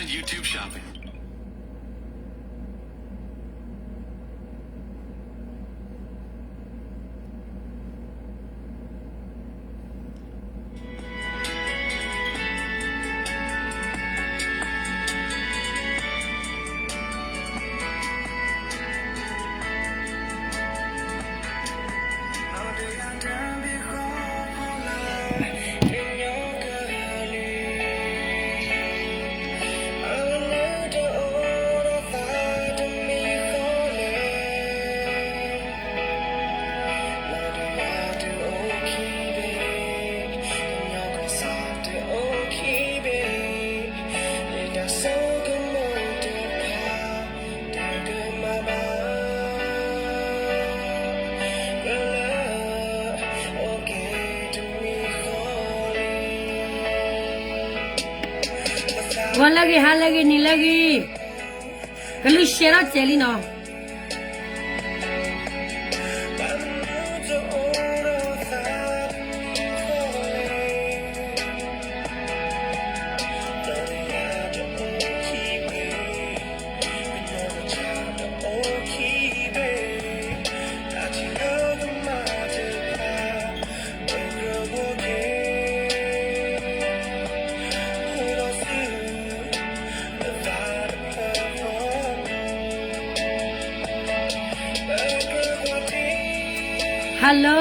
YouTube shopping. ဂီၤလၢအဂ့ၤ ဟါလၢအဂ့ၤ နံၤလၢအဂ့ၤ, ကလုၢ်ရှဲထီၣ်စဲးလံနီၤ. Hello.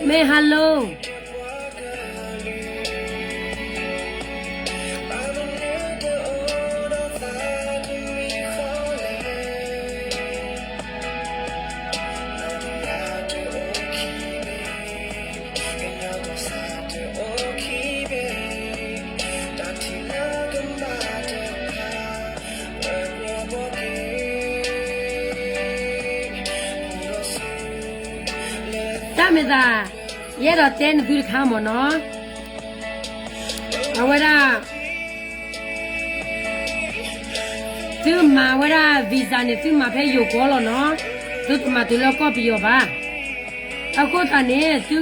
မ့ၢ် hello. တၢ်မ့ၢ်သး, ယအဲၣ်ဒိးတဲနသုတခါမ့ၢ်နီၤ, အဝဲဒၣ် သုမၤဝဲဒၣ် visa န့ၣ် သုမၤဖဲယိၤကီၢ်လီၤနီၤ, သုတမၤတုၤလၢကီၢ်ပယီၤဘၣ်. အဃိသတးန့ၣ် သု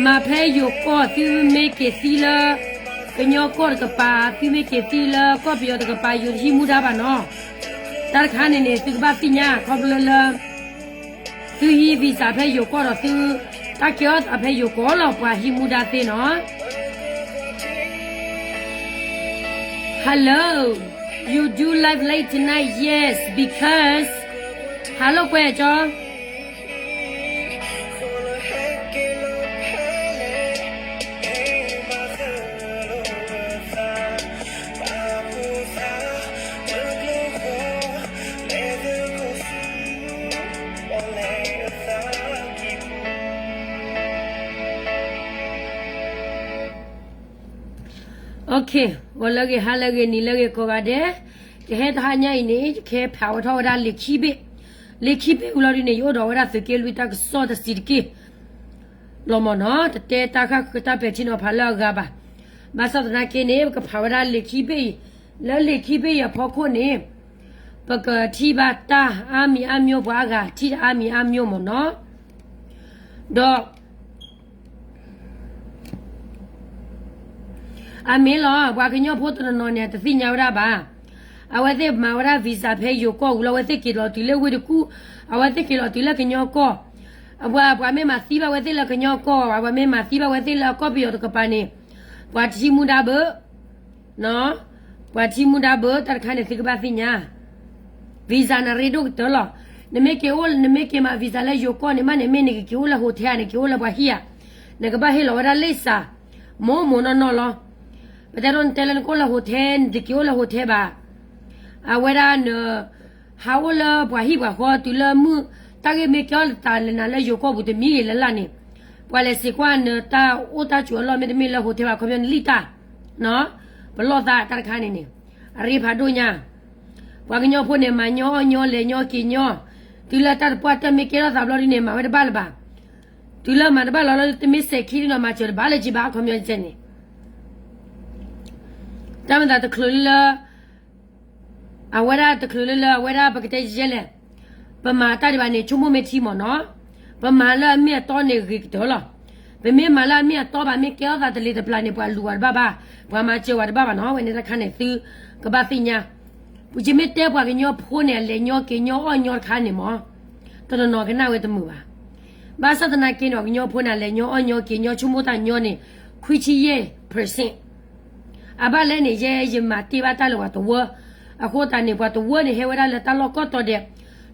မၤဖဲယိၤကီၢ် သုမ့ၢ်က့ၤသံလၢ ကညီကီၢ်တကပၤ သုမ့ၢ်က့ၤသံလၢကီၢ်ပယီၤတကပၤ ယိၤတဟံးမူဒါဘၣ်နီၤ. တၢ်တခါန့ၣ်န့ၣ် သုကဘၣ်သ့ၣ်ညါ ခီဖျိလၢ သုဟံး visa ဖဲယိၤကီၢ်ဒီးသု တၢ်ကဲထီၣ်သးဖဲယိၤကီၢ်လီၤ ပှၤဟံးမူဒါသ့နီၤ. Hello, you do live late tonight, yes, because, hello ကွဲကၠီ ဂီၤလၢအဂ့ၤ ဟါလၢအဂ့ၤ နံၤလၢအဂ့ၤ ကိးဂၤဒဲး, ကဟဲတဟါညါအံၤန့ၣ် ယကဟဲဖးဝဲထီၣ်ဝဲဒၣ်လံာ်ခံဘ့ၣ်, လံာ်ခံဘ့ၣ်ဝံၤလီၤဒုန့ၣ် ယအိၣ်ဒီးဝဲဒၣ်သုးက့လွံၢ်တၢ်ကစီၣ်တဆံးတက့ၢ် လီၤမ့ၢ်နီၤ, တတဲတၢ်ဃၣ်ဃုတၢ်ပဲာ်ထံနီၤဖးလၢအဂၤဘၣ်. ဘၣ်ဆၣ်သနာ်က့န့ၣ် ပကဖးဝဲဒၣ်လံာ်ခံဘ့ၣ်အံၤ, လၢလံာ်ခံဘ့ၣ်အံၤအဖီခိၣ်န့ၣ် ပကထံၣ်ဘၣ်တၢ်အါမံၤအါမျိၤ ပှၤအါဂၤထံၣ်တၢ်အါမံၤအါမျိၤမ့ၢ်နီၤ, ဒီး ပ အမ့ၢ်လီၤ, ပှၤကညီဖိတနီၤနီၤန့ၣ် တသ့ၣ်ညါဝဲဒၣ်ဘၣ်. အဝဲသ့ၣ်မၤဝဲဒၣ် visa ဖဲယိၤကီၢ်ပူၤလီၤ, အဝဲသ့ၣ်က့ၤလီၤတုၤလၢဝ့ၢ်တကူၣ်, အဝဲသ့ၣ်က့ၤလီၤတုၤလၢကညီကီၢ်, ပှၤ ပှၤမ့ၢ်မၤသံဘၣ်ဝဲသ့ၣ်လၢကညီကီၢ်ဘၣ်, ပှၤမ့ၢ်မၤသံဘၣ်ဝဲသ့ၣ်လၢအကီၢ်ပယီၤတကပၤန့ၣ်, ပှၤထံမူဒါဘၢ ပှၤထံမူဒါဘၢတၢ်တခါန့ၣ် သုကဘၣ်သ့ၣ်ညါ. visa န့ၣ်ရ့ဒိၣ်ကတၢၢ်လီၤ. နမ့ၢ်က့ၤအိၣ် နမ့ၢ်က့ၤမၤ visa လၢယိၤကီၢ်န့ၣ်မးန့ၣ် မ့ၢ်နကက့ၤအိၣ်လၢ hotel န့ၣ် က့ၤအိၣ်လၢပှၤဟံၣ်ဧါ, နကဘၣ်ဟ့ၣ်လီၤဝဲဒၣ်လံာ်စး မိၢ်မိၢ်နီၢ်နီၢ်လီၤ. ပတဲဒိၣ်နတဲလၢနကအိၣ်လၢ hotel နတက့ၤအိၣ်လၢ hotel ဘၣ်. အဝဲဒၣ်န ဟးအိၣ်လၢပှၤဟံၣ်ပှၤဃီတုၤလၢမုၢ် တၢ်ဂ့ၢ်မ့ၢ်ကဲထီၣ်လၢတၢ်လဲၤနၤလၢယိၤကီၢ်ပူၤတမံၤဂ့ၤလၢ်လၢ်န့ၣ်, ပှၤလဲၤစံးကွၢ်နတၢ်အိၣ်တၢ်ဆိးအလီၢ်မ့တမ့ၢ်လၢ hotel ဘၣ် ခီပညီနလံၣ်တၢ် ပလီၢ်သးတၢ်တခါန့ၣ်န့ၣ်, အရ့ဖးဒိၣ်ညါ. ပှၤကညီဖိန့ၣ် မၤညီအီၣ်ညီလဲၤညီက့ၤညီ, တုၤလၢတၢ်တပှၢ်တၢၢ်မ့ၢ်ကဲထီၣ်သးဘျီဒ်န့ၣ် မၤဝဲတဘၣ်လၢၤဘၣ်. တုၤလၢမၤတဘၣ်လီၤလၢတမ့ၢ်စဲးခံဒ်နီၤ မၤစၢၤတဘၣ်လၢၤဘၣ် အခီပညီန့ၣ် တၢ်မၤသးတချုးလၢ အဝဲဒၣ်တချုးလၢလၢ အဝဲဒၣ်ပကတဲယဲလဲၣ်, ပမၤတၢ်ဒံးဘၣ်န့ၣ် ဆိကမိၣ်မ့ၢ်ထံမ့ၢ်နီၤ, ပမၤလၢအမ့ၢ်အတီန့ၣ်ဂ့ၤကတၢၢ်လီၤ. ပမ့ၢ်မၤလၢအမ့ၢ်အတီဘၣ် မ့ၢ်ကဲထီၣ်သးတလံၤတပျၢ်န့ၣ် ပှၤလူၤဝဲတဘၣ်ဘၣ်, ပှၤမၤစၢၤဝဲတဘၣ်ဘၣ်နီၤ. ဝဲန့ၣ်တခါန့ၣ် သုကဘၣ်သ့ၣ်ညါ. ပယမ့ၢ်တဲပှၤကညီဖိန့ၣ် အလဲၤညီက့ၤညီအီၣ်ညီတခါန့ၣ်မ့ၢ် တနီၤနီၤကနၣ်ဝဲတမုာ်ဘၣ်. ဘၣ်ဆၣ်သနာ်က့န့ၣ် ပှၤကညီဖိန့ၣ် အလဲၤညီအီၣ်ညီက့ၤညီဆိကမိၣ်တၢ်ညီန့ၣ် ခွံဆံယဲၢ် percent အဘၣ်လဲၣ်န့ၣ် ယဲယမၤတ့ၢ်ဘၣ်တၢ်လၢပှၤတဝၢ, အဃိသတးန့ၣ် ပှၤတဝၢန့ၣ် ဟဲဝဲဒၣ်လၢတၢ်လီၢ်ကီၢ်တီၤဒဲး,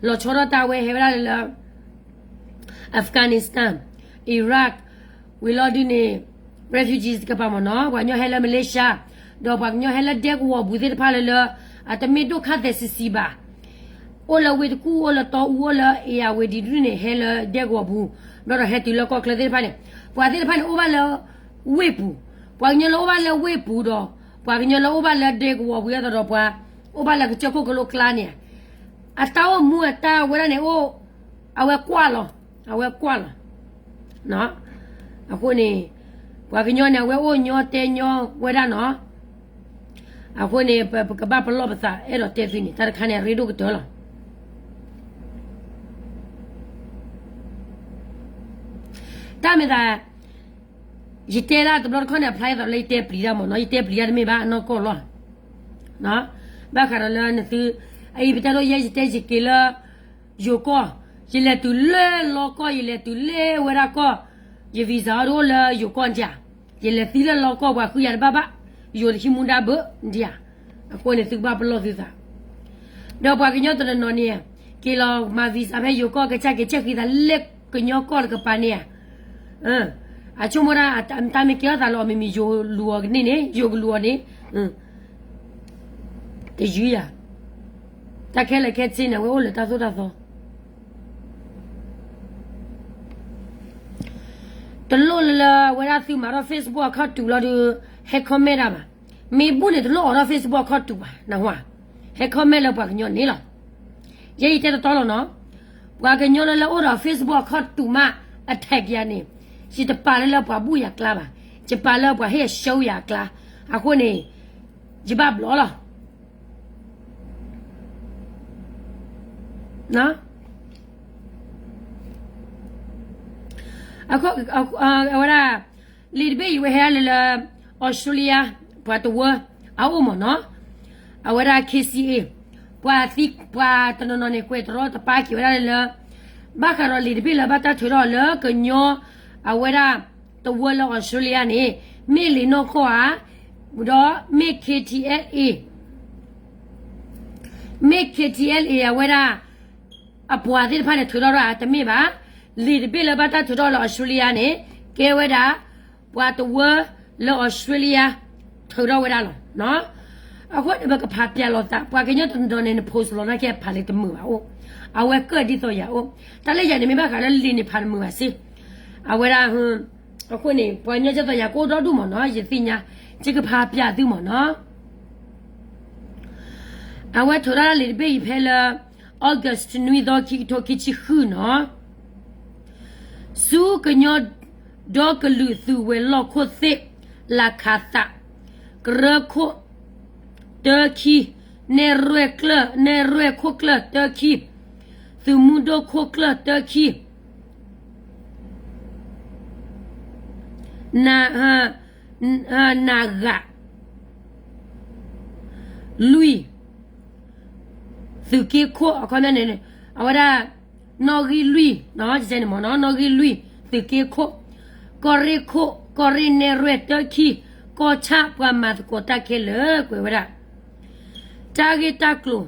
လီၤဆီဒၣ်တၢ်ဝဲဟဲဝဲဒၣ်လၢ Afghanistan, Iraq, ဝံၤလီၤဒုန့ၣ် refugees တကပၤမ့ၢ်နီၤ, ပှၤကညီဟဲလၢ Malaysia, ဒီးပှၤကညီဟဲလၢဒဲကဝီၤပူၤသ့ၣ်တဖၣ်လၢလၢ အတမ့ၢ်ဒိၣ်ခါသဲးဆံးဆံးဘၣ်, အိၣ်လၢဝ့ၢ်တကူၣ် အိၣ်လၢတီအူ အိၣ်လၢအ့ၣ်ယၣ်ဝ့ၢ်ဒံးဒုန့ၣ် ဟဲလၢဒဲကဝီၤပူၤ, ဘျီဒီးဟဲတုၤလၢကီၢ်ချၢသ့ၣ်တဖၣ်န့ၣ်, ပှၤသ့ၣ်တဖၣ်န့ၣ် အိၣ်ဘၣ်လၢဝ့ၢ်ပူၤ, ပှၤကညီလၢအိၣ်ဘၣ်လၢဝ့ၢ်ပူၤဒီး ပှၤကညီလၢအိၣ်ဘၣ်လၢဒဲကဝီၤပူၤအသိးဒီးပှၤ အိၣ်ဘၣ်လၢကစၢၢ်ခိၣ်ကလိကျါန့ၣ် အတၢ်အိၣ်မူအတၢ်ဝဲဒၣ်န့ၣ်အိၣ်, အဝဲကွၢ်လီၤ, အဝဲကွၢ်လီၤ. အဃိန့ၣ် ပှၤကညီန့ၣ် အဝဲအိၣ်ညီတဲညီဝဲဒၣ်နီၤ. အဃိန့ၣ် ပကဘၣ်ပလီၢ်ပသး အဲၣ်ဒိးတဲသုန့ၣ် တၢ်တခါန့ၣ် အရ့ဒိၣ်ကတၢၢ်လီၤ. တၢ်မ့ၢ်သး ယတဲဒၣ်တဘျီတခီၣ်န့ၣ် အဖျါအသးလၢ ယတဲပျံၤတၢ်မ့ၢ်နီၤ, ယတဲပျံၤတၢ်တမ့ၢ်ဘၣ် အနီၢ်ကီၢ်လီၤ. ဘၣ်ဃးဒီးလၢနသု, အအံၤပတဲဒိၣ်ယဲ ယတဲယက့ၤလၢ ယိၤကီၢ်, ယလဲၤတုၤလၢလီကီၢ်, ယလဲၤတုၤလၢဝဲဒၣ်ကီၢ်, ယ visa အီၤဒ်အိၣ်လၢယိၤကီၢ်ဒံးဧါ, ယလဲၤသံလၢလီကီၢ် ပှၤဃုယၤတဘၣ်ဘၣ်, ယိၤတဟံးမူဒါဘၣ်ဒံးဧါ. အဃိန့ၣ် သုကဘၣ်ပလီၢ်သုသး ဒီးပှၤကညီတနီၤနီၤန့ၣ် က့ၤလီၤမၤ visa ဖဲယိၤကီၢ် ကစၢ်က့ၤဆဲးဃံသးလၢကညီကီၢ်တကပၤန့ၣ်ဧါ. အဆိကမိၣ်ဒၣ် တၢ်မ့ၢ်ကဲထီၣ်သးလီၤ မ့မ့ၢ်ယိၤလူၤအီၤကန့ၢ်န့ၣ် ယိၤကလူၤအီၤန့ၣ် တယုၢ်ယၤ, တၢ်ခဲလၢာ်ခဲဆ့န့ၣ် အဝဲအိၣ်လၢတၢ်သိၣ်တၢ်သီ တလိၣ်လၢလၢဝဲဒၣ်သုမၤထီၣ် Facebook အခီၣ်တူာ်လီၤဒီး ဟဲ comment တၢ်ဘၣ်. မ့ၢ်ဘူၣ်န့ၣ် တလိၣ်အိးထီၣ် Facebook အခီၣ်တူာ်ဘၣ် နၢ်ဟူဧါ. ဟဲ comment လၢပှၤကညီန့ၣ်လီၤ. ယဲယတဲတတီလီၤနီၤ, ပှၤကညီလၢလၢအိၣ်ဒီး Facebook အခီၣ်တူာ်မး အ tag ယၤန့ၣ်, ယတပာ်လၢလၢပှၤဘူၣ်ယၤအကျါဘၣ်, ယပာ်လၢပှၤဟ့ၣ်အ show ယၤအကျါ, အဃိန့ၣ် ယဘၣ်ဘျီလီၤ. အဝဲဒၣ် လံာ်တဘ့ၣ်အံၤဝဲဟဲလၢလၢ Australia ပှၤတဝၢ အအိၣ်မ့ၢ်နီၤ, အဝဲဒၣ် KCA ပှၤသံ ပှၤတနီၤနီၤန့ၣ် ကွဲးတရီတပါက့ၤဝဲဒၣ်လၢ ဘၣ်ဃးဒီးလံာ်တဘ့ၣ်လၢဘၣ်တၢ်ထုးထီၣ်လၢကညီ အဝဲဒၣ်တဝၢလၢ Australia န့ၣ် မ့ၢ်လံာ်နီၢ်ကီၢ်ဧါ, ဒီးမ့ၢ် KTLA မ့ၢ် KTLA အဝဲဒၣ် အပှၤသ့ၣ်တဖၣ်န့ၣ် ထုးထီၣ်ထီၣ်ဧါ, တမ့ၢ်ဘၣ်. လံာ်တဘ့ၣ်လၢဘၣ်တၢ်ထုးထီၣ်လၢ Australia န့ၣ် ကဲဝဲဒၣ် ပှၤတဝၢလၢ Australia ထုးထီၣ်ဝဲဒၣ်လီၤ. အဃိန့ၣ် ပကဖးပျၢ်လိာ်သး ပှၤကညီတနီၤန့ၣ် န post လီၤနာ်က့ ဖးလံာ်တမုာ်ဘၣ်အိၣ်, အဝဲကၢၣ်ဒ်သိးယၤအိၣ်, တၢ်လၢယၤန့ၣ် မ့ၢ်ဘၣ်ဃးလၢလံာ်န့ၣ် ဖးတမုာ်ဘၣ်စ့ၢ်, အဝဲဒၣ် အဃိန့ၣ် ပှၤကညီကဲသိးယၤ ကအိၣ်ဒီဒူၣ်မ့ၢ်နီၤ ယသ့ၣ်ညါ, ယကဖးပျၢ်သုမ့ၢ်နီၤ. အဝဲထုးထီၣ်လံာ်တဘ့ၣ်အံၤဖဲလၢ August နွံသီ ခံကထိခံဆံဃုနီၤ, ဆူကညီဒီကလုာ်သုးဝဲၤလီၢ်ခိၣ်သ့ၣ် လၢခးသး ကရၢခိၣ် တၢခံ, နဲၣ်ရွဲၣ်ကျၢၢ် နဲၣ်ရွဲၣ်ခိၣ်ကျၢၢ်တၢခံ, သုးမုၢ်ဒိၣ်ခိၣ်ကျၢၢ်တၢခံ, နၢ် နၢ်ဂၤ လွံၢ် သုးက့ခိၣ် အခီပညီန့ၣ် အဝဲဒၣ် နီၣ်ဂံၢ်လွံၢ် နီၣ်ဂံၢ်လွံၢ် သုးက့ခိၣ်, ကီၢ်ရ့ၣ်ခိၣ်, ကီၢ်ရ့ၣ်နဲၣ်ရွဲၣ်တၢ်ခံ, ကီၢ်ဆၣ် ပှၤမၤသကိးတၢ်ခဲလၢာ် ကွဲးဝဲဒၣ် တၢ်ဂ့ၢ်တၢ်ကျိၤ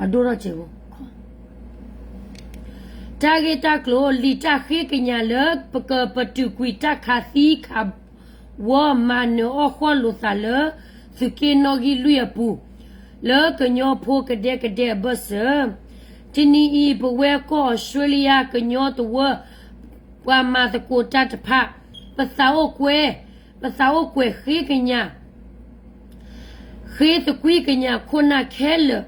အဒိၣ်ထီၣ်စဲးဖိ တၢ်ဂ့ၢ်တၢ်ကျိၤ လံာ်တၢ်ဃ့ကညးလၢ ပကပတုာ်ကွံာ်တၢ်ခးသံခးဝီ မၤနၢၤအီၣ်ဃီၣ်လိာ်သးလၢ သုးက့နီၣ်ဂံၢ်လွံၢ်အပူၤ လၢကညီဖိကဒဲကဒဲအဘၢၣ်စၢၤ တနံၤအံၤ ပဝဲကီၢ်အီစထြ့လယါ ကညီတဝၢ ပှၤမၤသကိးတၢ်တဖၣ် ပသးအိၣ်ကွဲ ပသးအိၣ်ကွဲးဃ့ကညး ဃ့သကွံၢ်ကညးခိၣ်နၢ်ခဲလၢာ်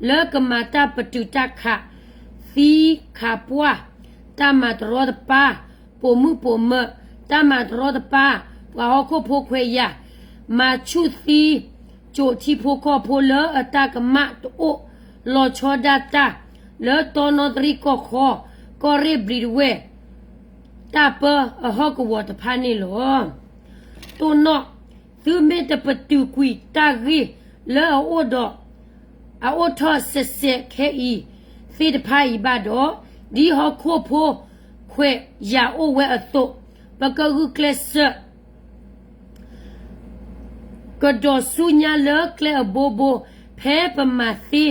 လၢကမၤတၢ်ပတုာ်တၢ်ခးသံခးပှၢ် တၢ်မၤတရီတပါ ပိာ်မုၣ်ပိာ်မၢး တၢ်မၤတရီတပါ ပှၤဟီၣ်ခိၣ်ဖိခွဲးယာ် မၤဆူၣ်သံ ကၠိာ်ထံဖိကီၢ်ဖိလၢအတၢ်ကမၣ်တအိၣ် လီၤဆီဒၣ်တၢ် လၢတီနီသရံၣ်ကီၢ်ခီ ကီၢ်ရ့ၣ်ဘျံးတဝဲၢ် တၢ်ပၢအဟီၣ်ကဝီၤတဖၣ်န့ၣ်လီၤ. တိၢ်နီၣ်, သုမ့ၢ်တပတုာ်ကွံာ်တၢ်ဂ့ၢ်လၢအအိၣ်ဒီး အအိၣ်ထီၣ်စဲးစဲးခဲအံၤသ့ၣ်တဖၣ်အံၤဘၣ်ဒီး, ဒ်ဟီၣ်ခိၣ်ဖိခွဲးယာ်အိၣ်ဝဲအသိး, ပကဂုာ်ကျဲးစၢး ကဒီးဆူညါလၢကျဲအဘိဘိ, ဖဲပမၤသ့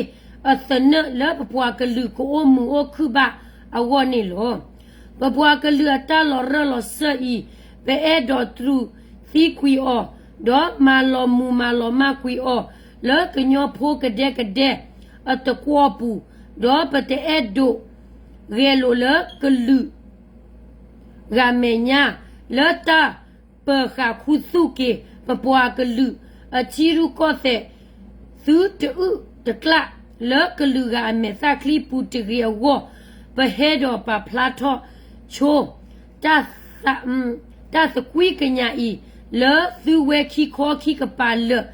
အသနၢၣ်လၢပပှၤကလုာ်ကအိၣ်မုာ်အိၣ်ခုၣ်ဘၣ်အဂီၢ်န့ၣ်လီၤ. ပပှၤကလုာ်အတၢ်လီၤရၢၢ်လီၤစၢၢ်အံၤ, ပအဲၣ်ဒိးတြူာ်သံကွံာ်အီၤ, ဒီးမၤလီၤမုၢ်မၤလီၤမၢ်ကွံာ်အီၤ, လၢကညီဖိကဒဲကဒဲအတကွီၢ်ပူၤ, ဒီးပတအဲၣ်ဒိးဂဲၤလိာ်လၢကလုာ် ဂၤမဲာ်ညါ လၢတၢ်ပၢၤဃာ်ခူသူၣ်က့ၤ ပပှၤကလုာ်အထံရူၢ်ကီၢ်သဲး သုတအုၣ်တကျၣ် လၢကလုာ်ဂၤအမဲာ်သၣ်ချံပူၤတဂ့ၤအဂီၢ်, ပဟဲဒီးပာ်ဖျါထီၣ်ဆိ တၢ်သကွံၢ်ကညးအံၤ လၢသုဝဲခံခီခံကပၤလၢာ်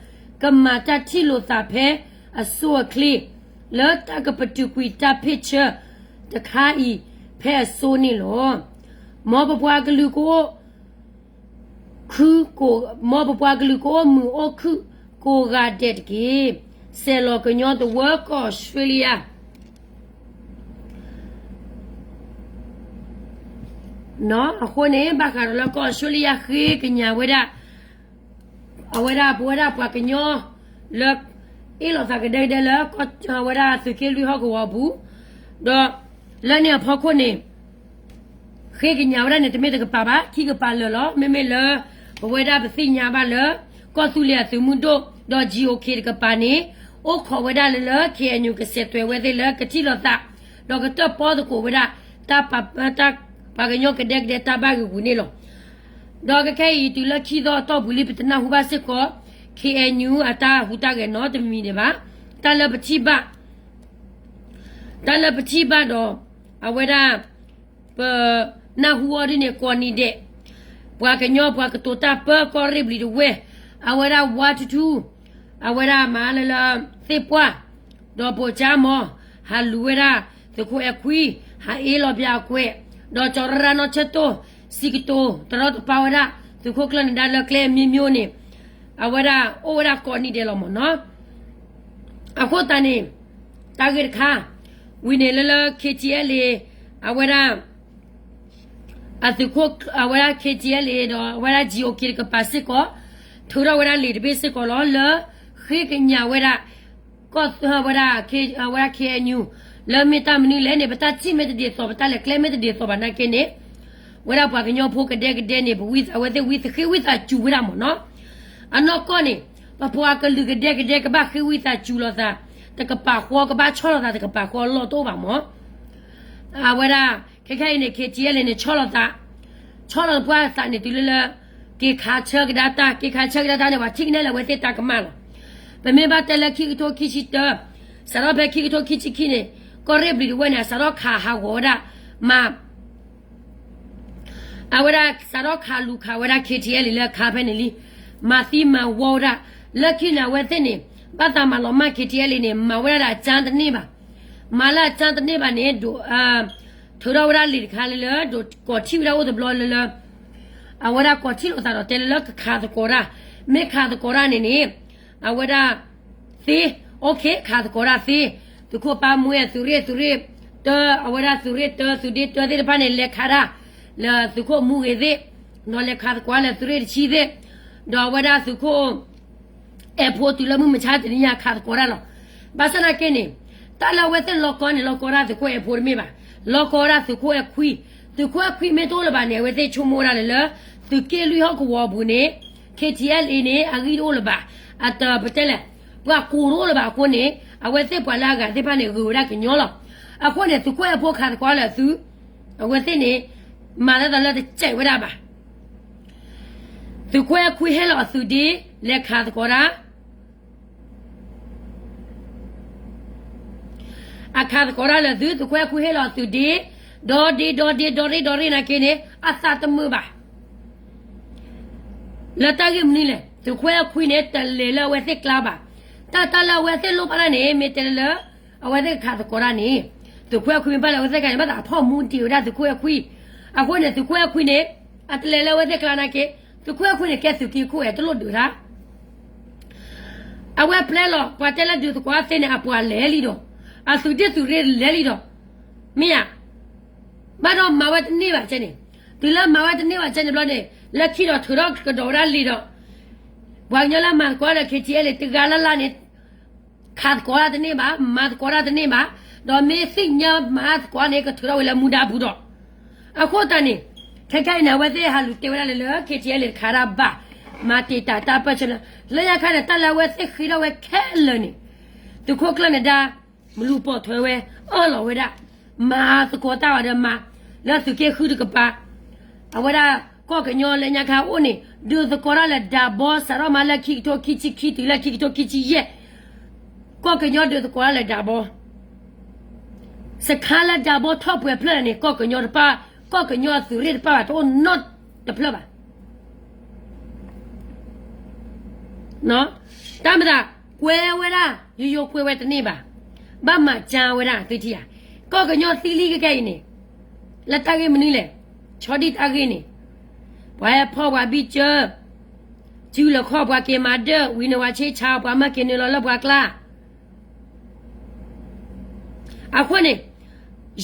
ကမၤတၢ်ထံၣ်လိာ်သးဖဲအစိအချ့ လၢတၢ်ကပတုာ်ကွံာ်တၢ်ဖ့ၣ်ဆၢတခါအံၤ ဖဲအစိန့ၣ်လီၤ. မ်ပပှၤကလုာ်ကအိၣ် မ်ပပှၤကလုာ်ကအိၣ်မုာ်အိၣ်ခုၣ်ကိးဂၤဒဲးတက့ၢ်. ဆဲးလီၤကညီတဝၢကီၢ်အီစထြ့လယါ အဃိန့ၣ် ဘၣ်ဃးဒီးလၢကီၢ်အီစထြ့လယါဃ့ကညးဝဲဒၣ် အဝဲဒၣ်ပဝဲဒၣ်ပှၤကညီ လၢ အ့ၣ်လိာ်သးကဒဲကဒဲလၢ အဝဲဒၣ်သုးက့လွံၢ်ဟီၣ်ကဝီၤအပူၤ, ဒီးလၢန့ၣ်အဖီခိၣ်န့ၣ် ဃ့ကညးဝဲဒၣ်န့ၣ် တမ့ၢ်တကပၤဘၣ် ခံကပၤလၢာ်လီၤ. မ့မ့ၢ်လၢ ပဝဲဒၣ်ပသ့ၣ်ညါဘၣ်လၢ ကီၢ်သူလ့ၤအသုးမုၢ်ဒိၣ် ဒီး G O K တကပၤန့ၣ် အိၣ်ခိးဝဲဒၣ်လၢလၢ K N U ကစဲးသွဲးဝဲသ့ၣ်လၢကထံၣ်လိာ်သး ဒီးကတၢၣ်ပီသကိးဝဲဒၣ် တၢ်ပ ပှၤကညီကဒဲကဒဲတၢ်ဘၣ်ဂ့ၤပူၤန့ၣ်လီၤ. ဒီးခဲခဲအံၤ တုၤလၢခံသီအတီၢ်ပူၤလံ ပတနၢ်ဟူဘၣ်စ့ၢ်ကီး K N U အတၢ်ဟူးတၢ်ဂဲၤနီတမံၤဒံးဘၣ်. တၢ်လၢပထံၣ်ဘၣ် တၢ်လၢပထံၣ်ဘၣ်ဒီး အဝဲဒၣ် ပနၢ်ဟူအီၤဒ်န့ၣ် ကိးနံၤဒဲး ပှၤကညီပှၤကတိၤတၢ်ပၢကီၢ်ရ့ၣ်ဘျံးတဝဲၢ် အဝဲဒၣ်ဝါထူထူ အဝဲဒၣ်မၤလၢလၢ သ့ၣ်ပှၢ် ဒီးပိာ်ကၠါမီၤ ဟးလူၤဝဲဒၣ် သုးခိၣ်အဲခွံ ဟးအ့ၣ်လီၤပၠးအကွဲး ဒီးကၠီၤရၢ်နီၢ်ဆၢတိၢ် စံးကတိၤတရီတပါဝဲဒၣ် သုးခိၣ်ကျၢၢ်နဒါလၢကျဲအမံၤမံၤန့ၣ် အဝဲဒၣ်အိၣ်ဝဲဒၣ်ကိးနံၤဒဲးလီၤမ့ၢ်နီၤ. အဃိသတးန့ၣ် တၢ်ဂ့ၢ်တခါ ဝံၤန့ၣ်လၢလၢ K T L A အဝဲဒၣ် အသုးခိၣ် အဝဲဒၣ် K T L A ဒီးအဝဲဒၣ် G O K တကပၤစ့ၢ်ကီး ထုးထီၣ်ဝဲဒၣ်လံာ်တဘ့ၣ်စ့ၢ်ကီးလီၤ လၢဃ့ကညးဝဲဒၣ် ကီၢ်ဝဲဒၣ် ဝဲဒၣ် K N U လၢမ့ၢ်တၢ်မနုၤလဲၣ်န့ၣ် ပတၢ်ထံၣ်မ့ၢ်တဒ်သိး ပတၢ်လဲၤကျဲမ့ၢ်တဒ်သိးဘၣ်နာ်က့န့ၣ် ဝဲဒၣ်ပှၤကညီဖိကဒဲကဒဲန့ၣ် ပဝံသးဝဲသ့ၣ်ဝံသးဃ့ဝံသးစူၤဝဲဒၣ်မ့ၢ်နီၤ. အနီၢ်ကီၢ်န့ၣ် ပပှၤကလုာ်ကဒဲကဒဲကဘၣ်ဃ့ဝံသးစူၤလိာ်သး တကပၤဃီ ကဘၣ်ဆီၣ်လီၤသးတကပၤဃီအလီၢ်တအိၣ်ဘၣ်မ့ၢ် အဝဲဒၣ် ခဲခဲအံၤန့ၣ် K T L A န့ၣ် ဆီၣ်လီၤသး ဆီၣ်လီၤပှၢ်သးန့ၣ် တုၤလၢလၢ က့ၤခးဆၢကဒါတၢ် က့ၤခးဆၢကဒါတၢ်န့ၣ် ပှၤထံၣ်ကနဲလၢအဝဲသ့ၣ်တၢ်ကမၣ်လီၤ. ပမ့ၢ်ဘၣ်တဲလၢခံကထိခံဆံတၢ စးထီၣ်ဖဲခံကထိခံဆံခံန့ၣ် ကီၢ်ရ့ၣ်ဘျံးတဝဲၢ်န့ၣ် အစးထီၣ်ခးဟးဂီၤဝဲဒၣ် မၤ အဝဲဒၣ်စးထီၣ်ခးလူၤခးဝဲဒၣ် K T L A လၢအခါဖဲန့ၣ်လံ မၤသံမၤဝီဝဲဒၣ် လၢခံန့ၣ်အဝဲသ့ၣ်န့ၣ် ဘၣ်သးမၤလီၤမၢ် K T L A န့ၣ် မၤဝဲဒၣ်ဒီးအကၠါတန့ၢ်ဘၣ်. မၤလၢအတၢ်တန့ၢ်ဘၣ်န့ၣ် ဒိး ထုးထီၣ်ဝဲဒၣ်လံာ်တခါလၢလၢ ဒိးကီးထံၣ်ဝဲဒၣ်အိၣ်တဘျီလၢလၢ အဝဲဒၣ်ကီးထံၣ်လိာ်သးဒီးတဲလၢလၢကခးသကိးတၢ်, မ့ၢ်ခးသကိးတၢ်န့ၣ်န့ၣ် အဝဲဒၣ်သ့, အိၣ်ခ့ ခးသကိးတၢ်သ့, သုးခိၣ်ပၢ်မွဲ သုးရ့ၣ် သုးရ့ၣ်တၢ အဝဲဒၣ်သုးရ့ၣ်တၢ သုးဒ့တၢသ့ၣ်တဖၣ်န့ၣ် လဲၤခးတၢ် လၢသုးခိၣ်မူဂ့ၤသ့ၣ်, ဒီးလဲၤခးသကိးလၢသုးရ့ၣ်တဆံသ့ၣ်, ဒီးအဝဲဒၣ်သုးခိၣ် အဲၣ်ဖိတုၤလၢမုၢ်မဆါတနံၤညါခးသကိးတၢ်လီၤ. ဘၣ်ဆၣ်သနာ်က့န့ၣ် တၢ်လၢအဝဲသ့ၣ်လီၢ်ကီန့ၣ် လီၢ်ကီဒၣ်သုးခိၣ်အဲၣ်ဖိတမ့ၢ်ဘၣ်, လီၢ်ကီဝဲဒၣ်သုးခိၣ်အဲၣ်ခွံ, သုးခိၣ်အဲၣ်ခွံမ့ၢ်တအိၣ်လၢၤဘၣ်န့ၣ် အဝဲသ့ၣ်ဆိကမိၣ်ဝဲဒၣ်လၢလၢ သုးက့လွံၢ်ဟီၣ်ကဝီၤအပူၤန့ၣ် ခ့ထံအဲလ်အ့န့ၣ် အဂံၢ်တအိၣ်လၢၤဘၣ်, အတပတဲလဲၣ်, ပှၤကိးတအိၣ်လၢၤဘၣ်အဃိန့ၣ် အဝဲသ့ၣ်ပှၤလၢအဂၤသ့ၣ်တဖၣ်န့ၣ် ဂုၤဝဲဒၣ်ကညီလီၤ. အဃိန့ၣ် သုးခိၣ်အဲၣ်ဖိခးသကိးလၢသု အဝဲသ့ၣ်န့ၣ် မၤလၢသးလၢတစဲးဝဲဒၣ်ဘၣ်. သုးခိၣ်အဲၣ်ခွံဟဲလီၤအသုးဒ့ လဲၤခးသကိးတၢ်, အခးသကိးတၢ်လၢသု သုးခိၣ်အဲၣ်ခွံဟဲလီၤအသုးဒ့, ဒီဒ့ဒီဒ့ဒီရ့ၣ်ဒီရ့ၣ်နာ်က့န့ၣ် အသးတမုာ်ဘၣ်. လၢတၢ်ဂ့ၢ်မနုၤလဲၣ်, သုးခိၣ်အဲၣ်ခွံန့ၣ် တလဲၤလၢအဝဲသ့ၣ်ကျါဘၣ်. တၢ်တၢ်လၢအဝဲသ့ၣ်လိၣ်ဘၣ်ဒၣ်န့ၣ် မ့ၢ်တဲလၢလၢ အဝဲသ့ၣ်ကခးသကိးတၢ်န့ၣ် သုးခိၣ်အဲၣ်ခွံမ့ၢ်ဘၣ်လၢအဝဲသ့ၣ်ခါန့ၣ် ဘၣ်သးအဖီၣ်မူဒံးဝဲဒၣ်သုးခိၣ်အဲၣ်ခွံ. အဃိန့ၣ် သုးခိၣ်အဲၣ်ခွံန့ၣ် အတလဲၤလၢအဝဲသ့ၣ်ကျါနာ်က့, သုးခိၣ်အဲၣ်ခွံန့ၣ် ကဲသုးက့ခိၣ်ဝဲ တလိၣ်ဒုးတၢ် အဝဲပျဲလီၤ ပှၤတဲလၢဒုးသကိးသ့န့ၣ် အပှၤလဲၤလံဒီး အသုးဒ့သုးရ့ၣ်လဲၤလံဒီး မ့ၢ်ဧါ. ဘၣ်ဒီးမၤဝဲတန့ၢ်ဘၣ်ကဲန့ၣ်, တုၤလၢမၤဝဲတန့ၢ်ဘၣ်ကဲန့ၣ်ဘျီန့ၣ် လၢခံဒီးထုးထီၣ်ကဒီးဝဲဒၣ်လံာ်ဒီး ပှၤကညီလၢမၤသကိးဒီး ခ့ထံအဲလ်အ့ တဂၤလၢ်လၢ်န့ၣ် ခးသကိးတၢ်တန့ၢ်ဘၣ်, မၤသကိးတၢ်တန့ၢ်ဘၣ်, ဒီးမ့ၢ်သ့ၣ်ညါမၤသကိးန့ၣ် ကထုးထီၣ်ဝဲလၢမူဒါပူၤဒီး အဃိသတးန့ၣ် ခဲခဲအံၤန့ၣ် အဝဲသ့ၣ်ဟးလူၤတဲဝဲဒၣ်လၢလၢ ခ့ထံအဲလ်အ့ တခးတၢ်ဘၣ်, မၤတံာ်တာ်တၢ်ပၢၢ်ဆၢလၢ လၢညါခါန့ၣ် တၢ်လၢအဝဲသ့ၣ်ဃ့ထီၣ်ဝဲခဲလၢာ်န့ၣ် သုးခိၣ်ကျၢၢ်နဒါ မလူၤပိာ်ထွဲဝဲ အၢၣ်လီၤဝဲဒၣ် မၤသကိးတၢ်ဝဲဒီးမၤ လၢသုးက့ဃုတကပၤ အဝဲဒၣ်ကီၢ်ကညီလၢညါခါအိၣ်န့ၣ် ဒုးသကိးတၢ်လၢဒးဘီ စးထီၣ်မးလၢခံကထိခံဆံခံတုၤလၢခံကထိခံဆံယဲၢ် ကီၢ်ကညီဒုးသကိးတၢ်လၢဒးဘီ စခါလၢဒးဘီထီၣ်ပှဲၤဖျၢၣ်န့ၣ် ကီၢ်ကညီတပၣ်, ကီၢ်ကညီအသုးရ့ၣ်တပၣ်ဘၣ် တအိၣ်နီတဖျၢၣ်ဘၣ်. တၢ်မၤသး ကွဲဝဲဒၣ် ယိယိကွဲဝဲတန့ၢ်ဘၣ်. ဘၣ်မၤကၢဝဲဒၣ်သုထံၣ်ဧါ. ကီၢ်ကညီသံလံကကဲအံၤန့ၣ် လၢတၢ်ဂ့ၢ်မနုၤလဲၣ်. ဆီဒံၣ်တၢ်ဂ့ၢ်န့ၣ် ပှၤဟဲဖီၣ်ပှၤဘံၣ်ကၢ စုလီၤခီၣ် ပှၤက့ၤမၤဒၢၣ် ဝံၤန့ၣ်ဝဲဆ့ဆါ ပှၤမၢက့ၤနုာ်လီၤလၢပှၤကျါ အဃိန့ၣ်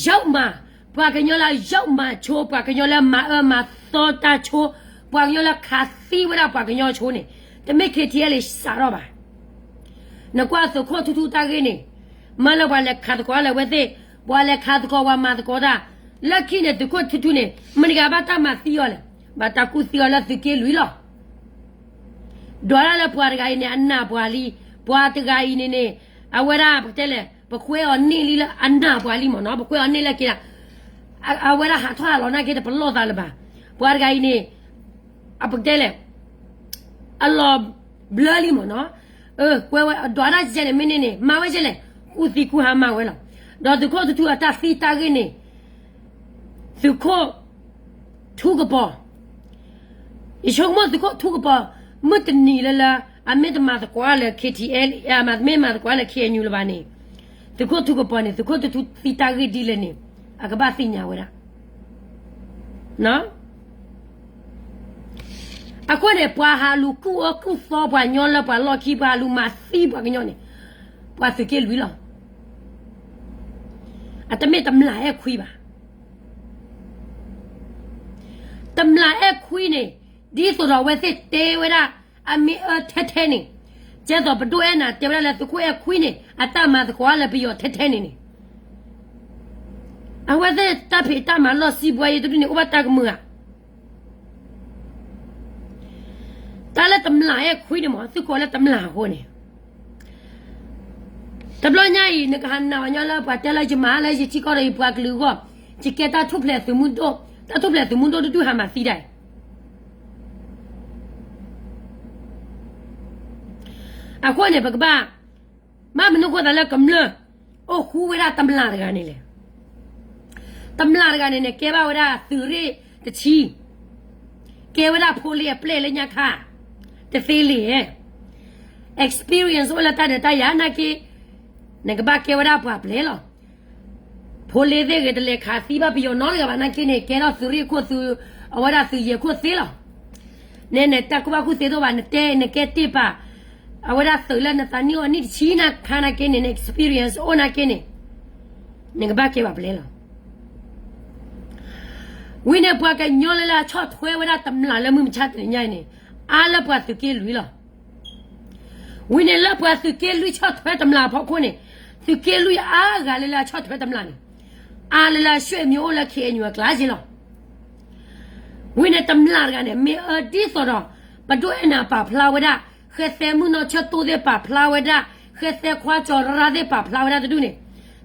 ယုၢ်မၤ ပှၤကညီလၢယုၢ်မၤဆိ ပှၤကညီလၢမၤအၢမၤသီတၢ်ဆိ ပှၤကညီလၢခးသံဝဲဒၣ်ပှၤကညီဆိန့ၣ် တမ့ၢ် ခ့ထံအဲလ်အ့ စးထီၣ်ဘၣ်. နကွၢ်သုးခိၣ်ထူထူတၢ်ဂ့ၢ်န့ၣ် မၢလၢပှၤလဲၤခးသကိးလၢအဝဲသ့ၣ်, ပှၤလဲၤခးသကိးပှၤမၤသကိးတၢ်, လၢခံန့ၣ် သုးခိၣ်ထူထူန့ၣ် မတၤတဂၤဘၣ်တၢ်မၤသံအီၤလဲၣ်, ဘၣ်တၢ်ကူၣ်သံအီၤလၢသုးက့လွံၢ်လီၤ. ဒွးတၢ်လၢပှၤတဂၤအံၤန့ၣ် အနာ်ပှၤလံ, ပှၤတဂၤအံၤန့ၣ်န့ၣ် အဝဲဒၣ်ပကတဲလဲၣ် ပကွဲအီၤန့ၢ်လံလၢအနာ်ပှၤလံမ့ၢ်နီၤ, ပကွဲအီၤန့ၢ်လၢက့ၤဒၣ် အဝဲဒၣ်ဟးထီၣ်ဟးလီၤနာ်က့တပလီၢ်သးလၢၤဘၣ်. ပှၤတဂၤအံၤန့ၣ် အပကတဲလဲၣ် အလီၤဘျၢလံမ့ၢ်နီၤ, ကွဲဝဲဒွးတၢ်ကဲန့ၣ် မ့ၢ်န့ၢ်န့ၣ် မၤဝဲကဲလဲၣ် ကူၣ်သံကူၣ်ဟါမၤဝဲလီၤ. ဒီးသုးခိၣ်ထူထူအတၢ်သံတၢ်ဂ့ၢ်န့ၣ် သုးခိၣ်ထူကပီၤ ယဆိကမိၣ်သုးခိၣ်ထူကပီၤ မုၢ်တနံၤလၢလၢ အမ့ၢ်တမၤသကိးလၢ ခ့ထံအဲလ်အ့ မ့ၢ်မၤသကိးလၢ ခ့အညူလၢၤဘၣ်န့ၣ် သုးခိၣ်ထူကပီၤန့ၣ် သုးခိၣ်ထူထူသံတၢ်ဂ့ၢ်ဒ်လဲၣ်န့ၣ် အကဘၣ်သ့ၣ်ညါဝဲဒၣ် အဃိန့ၣ် ပှၤဟးလူၤကူၣ်အၢကူၣ်သီပှၤကညီလၢပှၤလီၢ်ခံ ပှၤဟးလူၤမၤသံပှၤကညီန့ၣ် ပှၤသုးက့လွံၢ်လီၤ. အတမ့ၢ်တမျၢ်အဲၣ်ခွံဘၣ်. တမျၢ်အဲၣ်ခွံန့ၣ် ဒ်သိးဒီးအဝဲသ့ၣ်တဲဝဲဒၣ် အမ့ၢ်အၢထဲထဲန့ၣ် ကဲသိးပဒိၣ်အဲၣ်နၤတဲဝဲဒၣ်လၢသုးခိၣ်အဲၣ်ခွံန့ၣ် အတၢ်မၤသကိးလၢပယီၤထဲထဲန့ၣ်န့ၣ် အဝဲသ့ၣ်တၢ်ဖံးတၢ်မၤလီၢ်စံးဘှါယံၤတဒူၣ်န့ၣ် အိၣ်ဘၣ်တၢ်ကမုာ်ဧါ. တၢ်လၢတမျၢ်အဲၣ်ခွံန့ၣ်မ့ၢ် သုကိးလၢတမျၢ်အဃိန့ၣ် တဘျီညါအံၤ နကဟးနာ်ဝဲညီလၢပှၤတဲလၢယမၤလၢယထံကီၢ်ဒီးယပှၤကလုာ်အဂီၢ် ယကဲတၢ်ထူၣ်ဖျဲးသုးမုၢ်ဒိၣ် တၢ်ထူၣ်ဖျဲးသုးမုၢ်ဒိၣ်တဒူၣ်ဟးမၤသံဒၣ်အံၤ အဃိန့ၣ် ပကဘၣ် ဘၣ်မနုၤဃိသးလၢကမျၢၢ် အိၣ်ဃူဝဲဒၣ်တမျၢ်တဂၤန့ၣ်လဲၣ်. တမျၢ်တဂၤန့ၣ်န့ၣ် ကဲဘၣ်ဝဲဒၣ်သုးရ့ၣ်တဆံ, ကဲဝဲဒၣ်ဖိလ့အပျဲၢ်လၢညါခါ တသ့လံဧါ. experience အိၣ်လၢတၢ်ဒုးတၢ်ယၤနာ်က့ နကဘၣ်ကဲဝဲဒၣ်ပှၤပျဲၢ်လီၤ. ဖိလ့သ့ၣ်ဂ့ၤ တလဲၤခးသံဘၣ်ပယီၤနီတဂၤဘၣ်နာ်က့န့ၣ် ကဲထီၣ်သုးရ့ၣ်ခိၣ်သုး အဝဲဒၣ်သုးယဲၢ်ခိၣ်သ့လီၤ. နဲနတၢ်ကူၣ်ဘၣ်ကူၣ်သ့တအိၣ်ဘၣ် နတဲနကဲတ့ၢ်ပာ် အဝဲဒၣ်သုးလၢနသးနံၣ်အိၣ်နံၣ်တဆံနခါနာ်က့န့ၣ် န experience အိၣ်နာ်က့န့ၣ် နကဘၣ်ကဲဘၣ်ပျဲလီၤ. ဝံၤန့ၣ် ပှၤကညီလၢလၢအဆီၣ်ထွဲဝဲဒၣ်တမျးလၢမုၢ်မဆါတနံၤညါအံၤန့ၣ် အါလၢပှၤသုးက့လွံၢ်လီၤ. ဝံၤန့ၣ်လၢပှၤသုးက့လွံၢ်ဆီၣ်ထွဲတမျးအဖီခိၣ်န့ၣ် သုးက့လွံၢ်အါဂၤလၢလၢအဆီၣ်ထွဲတမျးန့ၣ် အါလၢလၢအဆွေမျိုးအိၣ်လၢ K N U အကျါက့လီၤ. ဝံၤန့ၣ်တမျးတဂၤန့ၣ် မ့ၢ်အၢဒ်သိးဒီး ပဒိၣ်အဲၣ်နၤပာ်ဖျါဝဲဒၣ် ဃဲသဲမုၣ်နီၢ်ဆၢတိၢ်သ့ၣ်ပာ်ဖျါဝဲဒၣ် ဃဲသဲခွါကၠီၤရၣ်သ့ၣ်ပာ်ဖျါဝဲဒၣ်တဒူၣ်န့ၣ်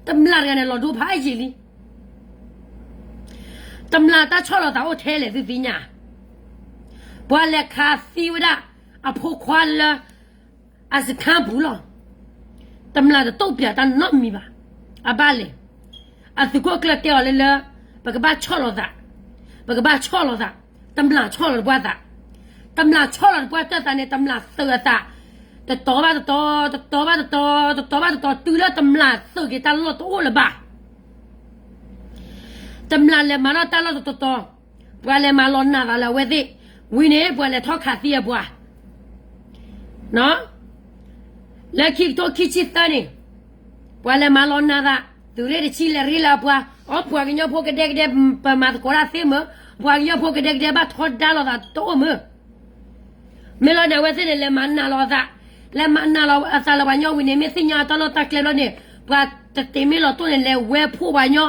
တမျးတဂၤန့ၣ် လီၤဒိဖးယံာ်လံ. တမျးတၢ်ဆီၣ်လီၤသးအိၣ်ထဲလဲၣ်သုသ့ၣ်ညါ, ပှၤလဲၤခးသံဝဲဒၣ် အဖိခွါလၢ အစခါပူၤလီၤ. တမျးတတိာ်ပျးတၢ်နီတမံၤဘၣ်. အဘၣ်လဲၣ်, အသုးခိၣ်ကျၢၢ်တဲအီၤလၢလၢ ပကဘၣ်ဆီၣ်လီၤသး, ပကဘၣ်ဆီၣ်လီၤသး, တမျးဆီၣ်လီၤတပှၢ်သး, တမျးဆီၣ်လီၤတပှၢ်တၢ်သးန့ၣ် တမျးသုးအသး, တတီၤဘၣ်တတီၤ, တတီၤဘၣ်တတီၤ, တတီၤဘၣ်တတီၤ တုၤလၢတမျးသုးက့ၤတၢ်လီၢ်တအိၣ်လၢၤဘၣ်. တမျးလဲၤမၤထီၣ်တၢ်လီၢ်တတီၤတီၤ, ပှၤလဲၤမၤလီၤနးသးလၢအဝဲသ့ၣ်, ဝံၤန့ၣ် ပှၤလဲၤထီၣ်ခးသံအပှၤ, လၢခံကထိခံဆံသၢန့ၣ်, ပှၤလဲၤမၤလီၤနးသး, သုးရ့ၣ်တဆံလဲၤရ့လၢအပှၤ, အီ ပှၤကညီဖိကဒဲကဒဲ ပမၤသကိးတၢ်သ့မ့ၢ်, ပှၤကညီဖိကဒဲကဒဲဘၣ်ထီဒါလိာ်သးတအိၣ်မ့ၢ် မ့ၢ်လီၤန့ၣ် အဝဲသ့ၣ်န့ၣ် လဲၤမၤနးလီၤအသး, လဲၤမၤနးလီၤအသးလၢပှၤညီဝံၤန့ၣ် မ့ၢ်သ့ၣ်ညါအတၢ်လီၢ်တၢ်ကျဲဘျီန့ၣ်, ပှၤတတ့ၤမ့ၢ်လီၤတိၢ်န့ၣ် လဲၤဝဲဖှိၣ်ပှၤညီ,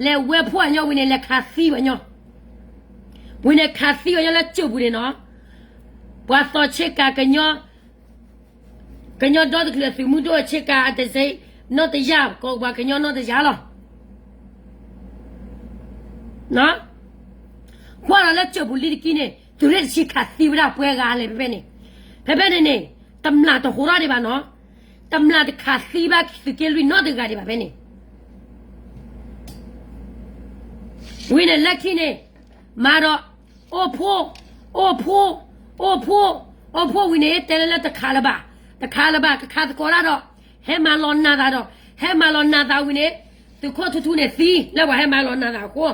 လဲၤဝဲဖှိၣ်ပှၤညီဝံၤန့ၣ် လဲၤခးသံပှၤညီ, ဝံၤန့ၣ် ခးသံပှၤညီလၢစၢၢ်ပူၤန့ၣ်နီၤ, ပှၤသီဆ့ကၤကညီ ကညီဒီတကလုာ်အသုးမုၢ်ဒိၣ်ဆ့ကၤအတစ့, နီၢ်တယၢ် ကိးပှၤကညီနီၢ်တယၢ်လီၤ. ကွၢ်လီၤလၢစၢၢ်ပူၤလံတက့ၢ်န့ၣ် သုးရ့ၣ်တဆံခးသံဝဲဒၣ်ပှဲၤဂၤလဲၣ်ဖဲဖဲန့ၣ်, ဖဲဖဲန့ၣ်န့ၣ် တမျးတဟူးထီၣ်ဒံးဘၣ်နီၤ, တမျးတခးသံဘၣ်သုးက့လွံၢ်နီတဂၤဒံးဘၣ်ဖဲန့ၣ် ဝံၤန့ၣ်လၢခံန့ၣ်, မၤဒီး, အိၣ်ဖှိၣ်, အိၣ်ဖှိၣ်, အိၣ်ဖှိၣ်, အိၣ်ဖှိၣ်ဝံၤန့ၣ် တဲလၢလၢတခးလၢၤဘၣ်, တခးလၢၤဘၣ် ကခးသကိးတၢ်ဒီး, ဟဲမၤလီၤနးသးဒီး, ဟဲမၤလီၤနးသးဝံၤန့ၣ်, သုးခိၣ်ထူထူန့ၣ်သံလၢပှၤဟဲမၤလီၤနးသးအဃိ,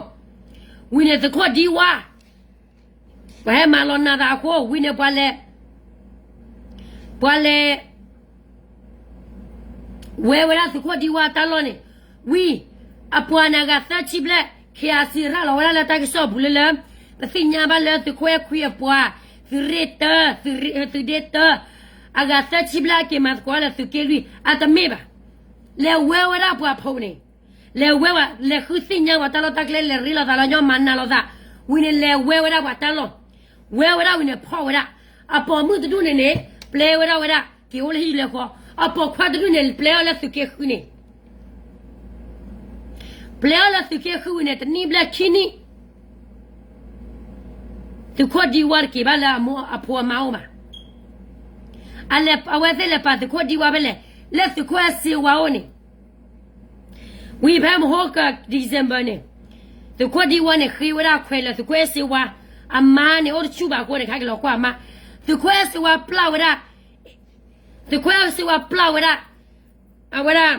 ဝံၤန့ၣ်သုးခိၣ်ဒံဝါ ပှၤဟဲမၤလီၤနးသးအဃိ ဝံၤန့ၣ်ပှၤလဲၤ, ပှၤလဲၤ ဝဲဝဲဒၣ်သုးခိၣ်ဒံဝါတၢ်လီၢ်န့ၣ်, ဝံၤ, အပှၤန့ၣ်အဂၤသၢဆံဘျဲၣ် ခ့အစံးရၣ်လီၤဝဲဒၣ်လၢတၢ်ကစီၣ်ပူၤလၢလၢ, ပသ့ၣ်ညါဘၣ်လၢသုးခိၣ်အဲၣ်ခွံအပှၤ, သုးရ့ၣ်တၢ, သုးဒ့တၢ, အဂၤသၢဆံဘျဲၣ်အက့ၤမၤသကိးလၢသုးက့လွံၢ် အတမ့ၢ်ဘၣ်. လဲၤဝဲဝဲဒၣ်ပှၤဖိန့ၣ်, လဲၤဝဲဝဲ လဲၤဃုသ့ၣ်ညါပှၤတၢ်လီၢ်တၢ်ကျဲ လဲၤရ့လိာ်သးလၢညီ မၤနးလိာ်သး, ဝံၤန့ၣ်လဲၤဝဲဝဲဒၣ်ပှၤတၢ်လီၢ်, ဝဲဝဲဒၣ်ဝံၤန့ၣ်ဖီၣ်ဝဲဒၣ်, အပိာ်မုၣ်တဒူၣ်န့ၣ်န့ၣ်, ပျဲဝဲဒၣ်ဝဲဒၣ် က့ၤအိၣ်လၢဟံၣ်လဲဃီ, အပိာ်ခွါတဒူၣ်န့ၣ် ပျဲအီၤလၢသုးက့ဃုန့ၣ်, ပျဲအီၤလၢသုးက့ဃုဝံၤန့ၣ် တနံၣ်ဘျဲၣ်ခံနံၣ် သုးခိၣ်ဒံဝါတက့ၤဘၣ်လၢအမိၢ်အဖိအမါအိၣ်ဘၣ်. အလဲၤ အဝဲသ့ၣ်လဲၤပာ်သုးခိၣ်ဒံဝါဖဲလဲၣ်, လၢသုးခိၣ်အဲၣ်စ့ဝါအိၣ်န့ၣ်, ဝံၤဖဲမဟါက December န့ၣ်, သုးခိၣ်ဒံဝါန့ၣ် ဃ့ဝဲဒၣ်ခွဲးလၢသုးခိၣ်အဲၣ်စ့ဝါ, အမါန့ၣ် အိၣ်တဆူၣ်ဘၣ်အဃိန့ၣ် ခါက့ၤလီၤကွၢ်အမါ, သုးခိၣ်အဲၣ်စ့ဝါပျၢ်ဝဲဒၣ်, သုးခိၣ်အဲၣ်စ့ဝါပျၢ်ဝဲဒၣ် အဝဲဒၣ်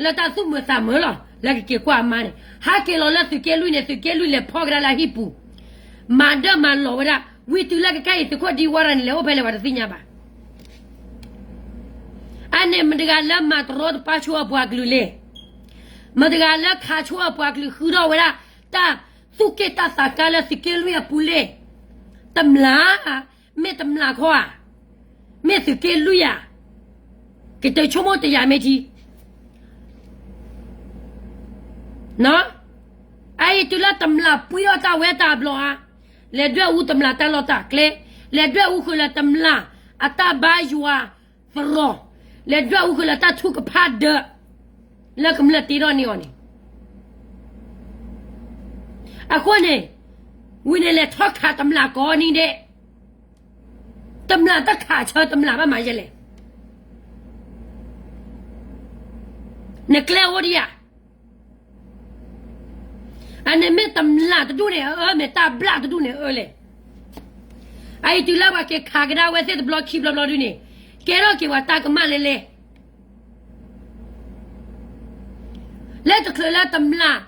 လၢတၢ်သူၣ်မုာ်သးမုာ်လီၤ လၢကက့ၤကွၢ်အမါန့ၣ်, ဟးက့ၤလီၤလၢသုးက့လွံၢ်န့ၣ် သုးက့လွံၢ်လဲၤဖီၣ်ကဒါလၢအဟံၣ်ပူၤ, မၤဒၢမၤလီၤဝဲဒၣ်, ဝံၤတုၤလၢကကဲအံၤ သုးခိၣ်ဒံဝါရၤန့ၣ် လဲၤအိၣ်ဖဲလဲၣ်ပှၤတသ့ၣ်ညါဘၣ်. အန့ၣ်မတၤတဂၤလၢမၤတရီတပါဆိအပှၤကလုာ်လဲၣ်, မတၤတဂၤလၢခးဆိအပှၤကလုာ်ဃုထီၣ်ဝဲဒၣ် တၢ်သူၣ်က့ၣ်တၢ်သးကါလၢသုးက့လွံၢ်အပူၤလဲၣ်, တမျး မ့ၢ်တမျးခီဧါ, မ့ၢ်သုးက့လွံၢ်ဧါ, ကတၢၢ်ဆိကမိၣ်တယာ်မ့ၢ်ထံ, အအံၤတုၤလၢတမျးပှံထီၣ်တၢ်ဝဲတၢ်ဘျီဧါ, လဲၤဒွဲၣ်အူတမျးတၢ်လီၢ်တၢ်ကျဲ, လဲၤဒွဲၣ်အူဃုာ်လၢတမျးအတၢ်ဘါယွၤသရိာ်, လဲၤဒွဲၣ်အူဃုာ်လၢတၢ်ထုကဖၣ်ဒၢး လၢကမျၢၢ်တ့ထီၣ်န့ၢ်အီၤန့ၣ် အဃိန့ၣ်, ဝံၤန့ၣ်လဲၤထီၣ်ခးတမျးကိးနံၤဒဲး, တမျးတခးဆၢတမျးဘၣ်မၤယဲလဲၣ်, နကျဲအိၣ်ဒံးဧါ, အန့ၣ်မ့ၢ်တမျးတဒူၣ်န့ၣ်အအၢ မ့ၢ်တၢ်ဘျၣ်တဒူၣ်န့ၣ်အအၢလဲၣ်, အအံၤတုၤလၢပှၤက့ၤခးကဒါဝဲသ့ၣ်တဘျီခံဘျီဘျီဒုန့ၣ်, ကဲထီၣ်က့ၤပှၤတၢ်ကမၣ်လဲၣ်လဲၣ် လၢတချုးလၢတမျၢ်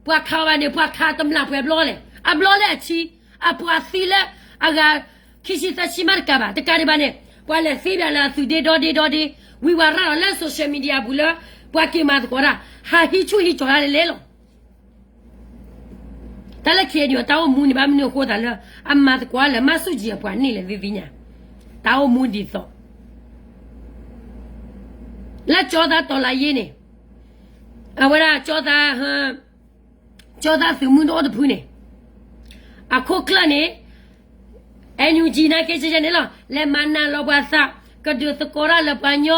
ပှၤခးအီၤဘၣ်န့ၣ် ပှၤခးတမျၢ်ပှဲၤဘျီလဲၣ်. အဘျီလၢအဆံ, အပှၤသံလၢအဂၤခံဆံသၢဆံမးတကးဘၣ်, တကးဒံးဘၣ်န့ၣ် ပှၤလဲၤသ့ပၠးလၢအသုးဒ့ဒီဒ့ဒီဒ့, ဝံၤပှၤရၤလီၤလၢ social media ပူၤလၢ ပှၤက့ၤမၤသကိးတၢ် ဟးဟံးဆူၣ်ဟံးကၠီၤတၢ်လဲၤလဲၤလီၤ. တၢ်လၢ K N U တၢ်အိၣ်မူန့ၣ် ဘၣ်မနုၤအဃိသးလၢ အမၤသကိးလၢမၤဆူၣ်ကံအပှၤန့ၣ်လဲၣ်သ့ၣ်ညါ, တၢ်အိၣ်မူဒ်သိး လၢကၠီသးတီၤလၤယ့န့ၣ်, အဝဲဒၣ်ကၠီသး, ကၠီသးသုးမုၢ်ဒိၣ်တဖုန့ၣ်, အခိၣ်ကျၢၢ်န့ၣ် NUG နာ်က့ ကဲကဲန့ၣ်လီၤ, လဲၤမၤနးလီၤပှၤသး, ကဒုးသကိးတၢ်လၢပှၤညီ,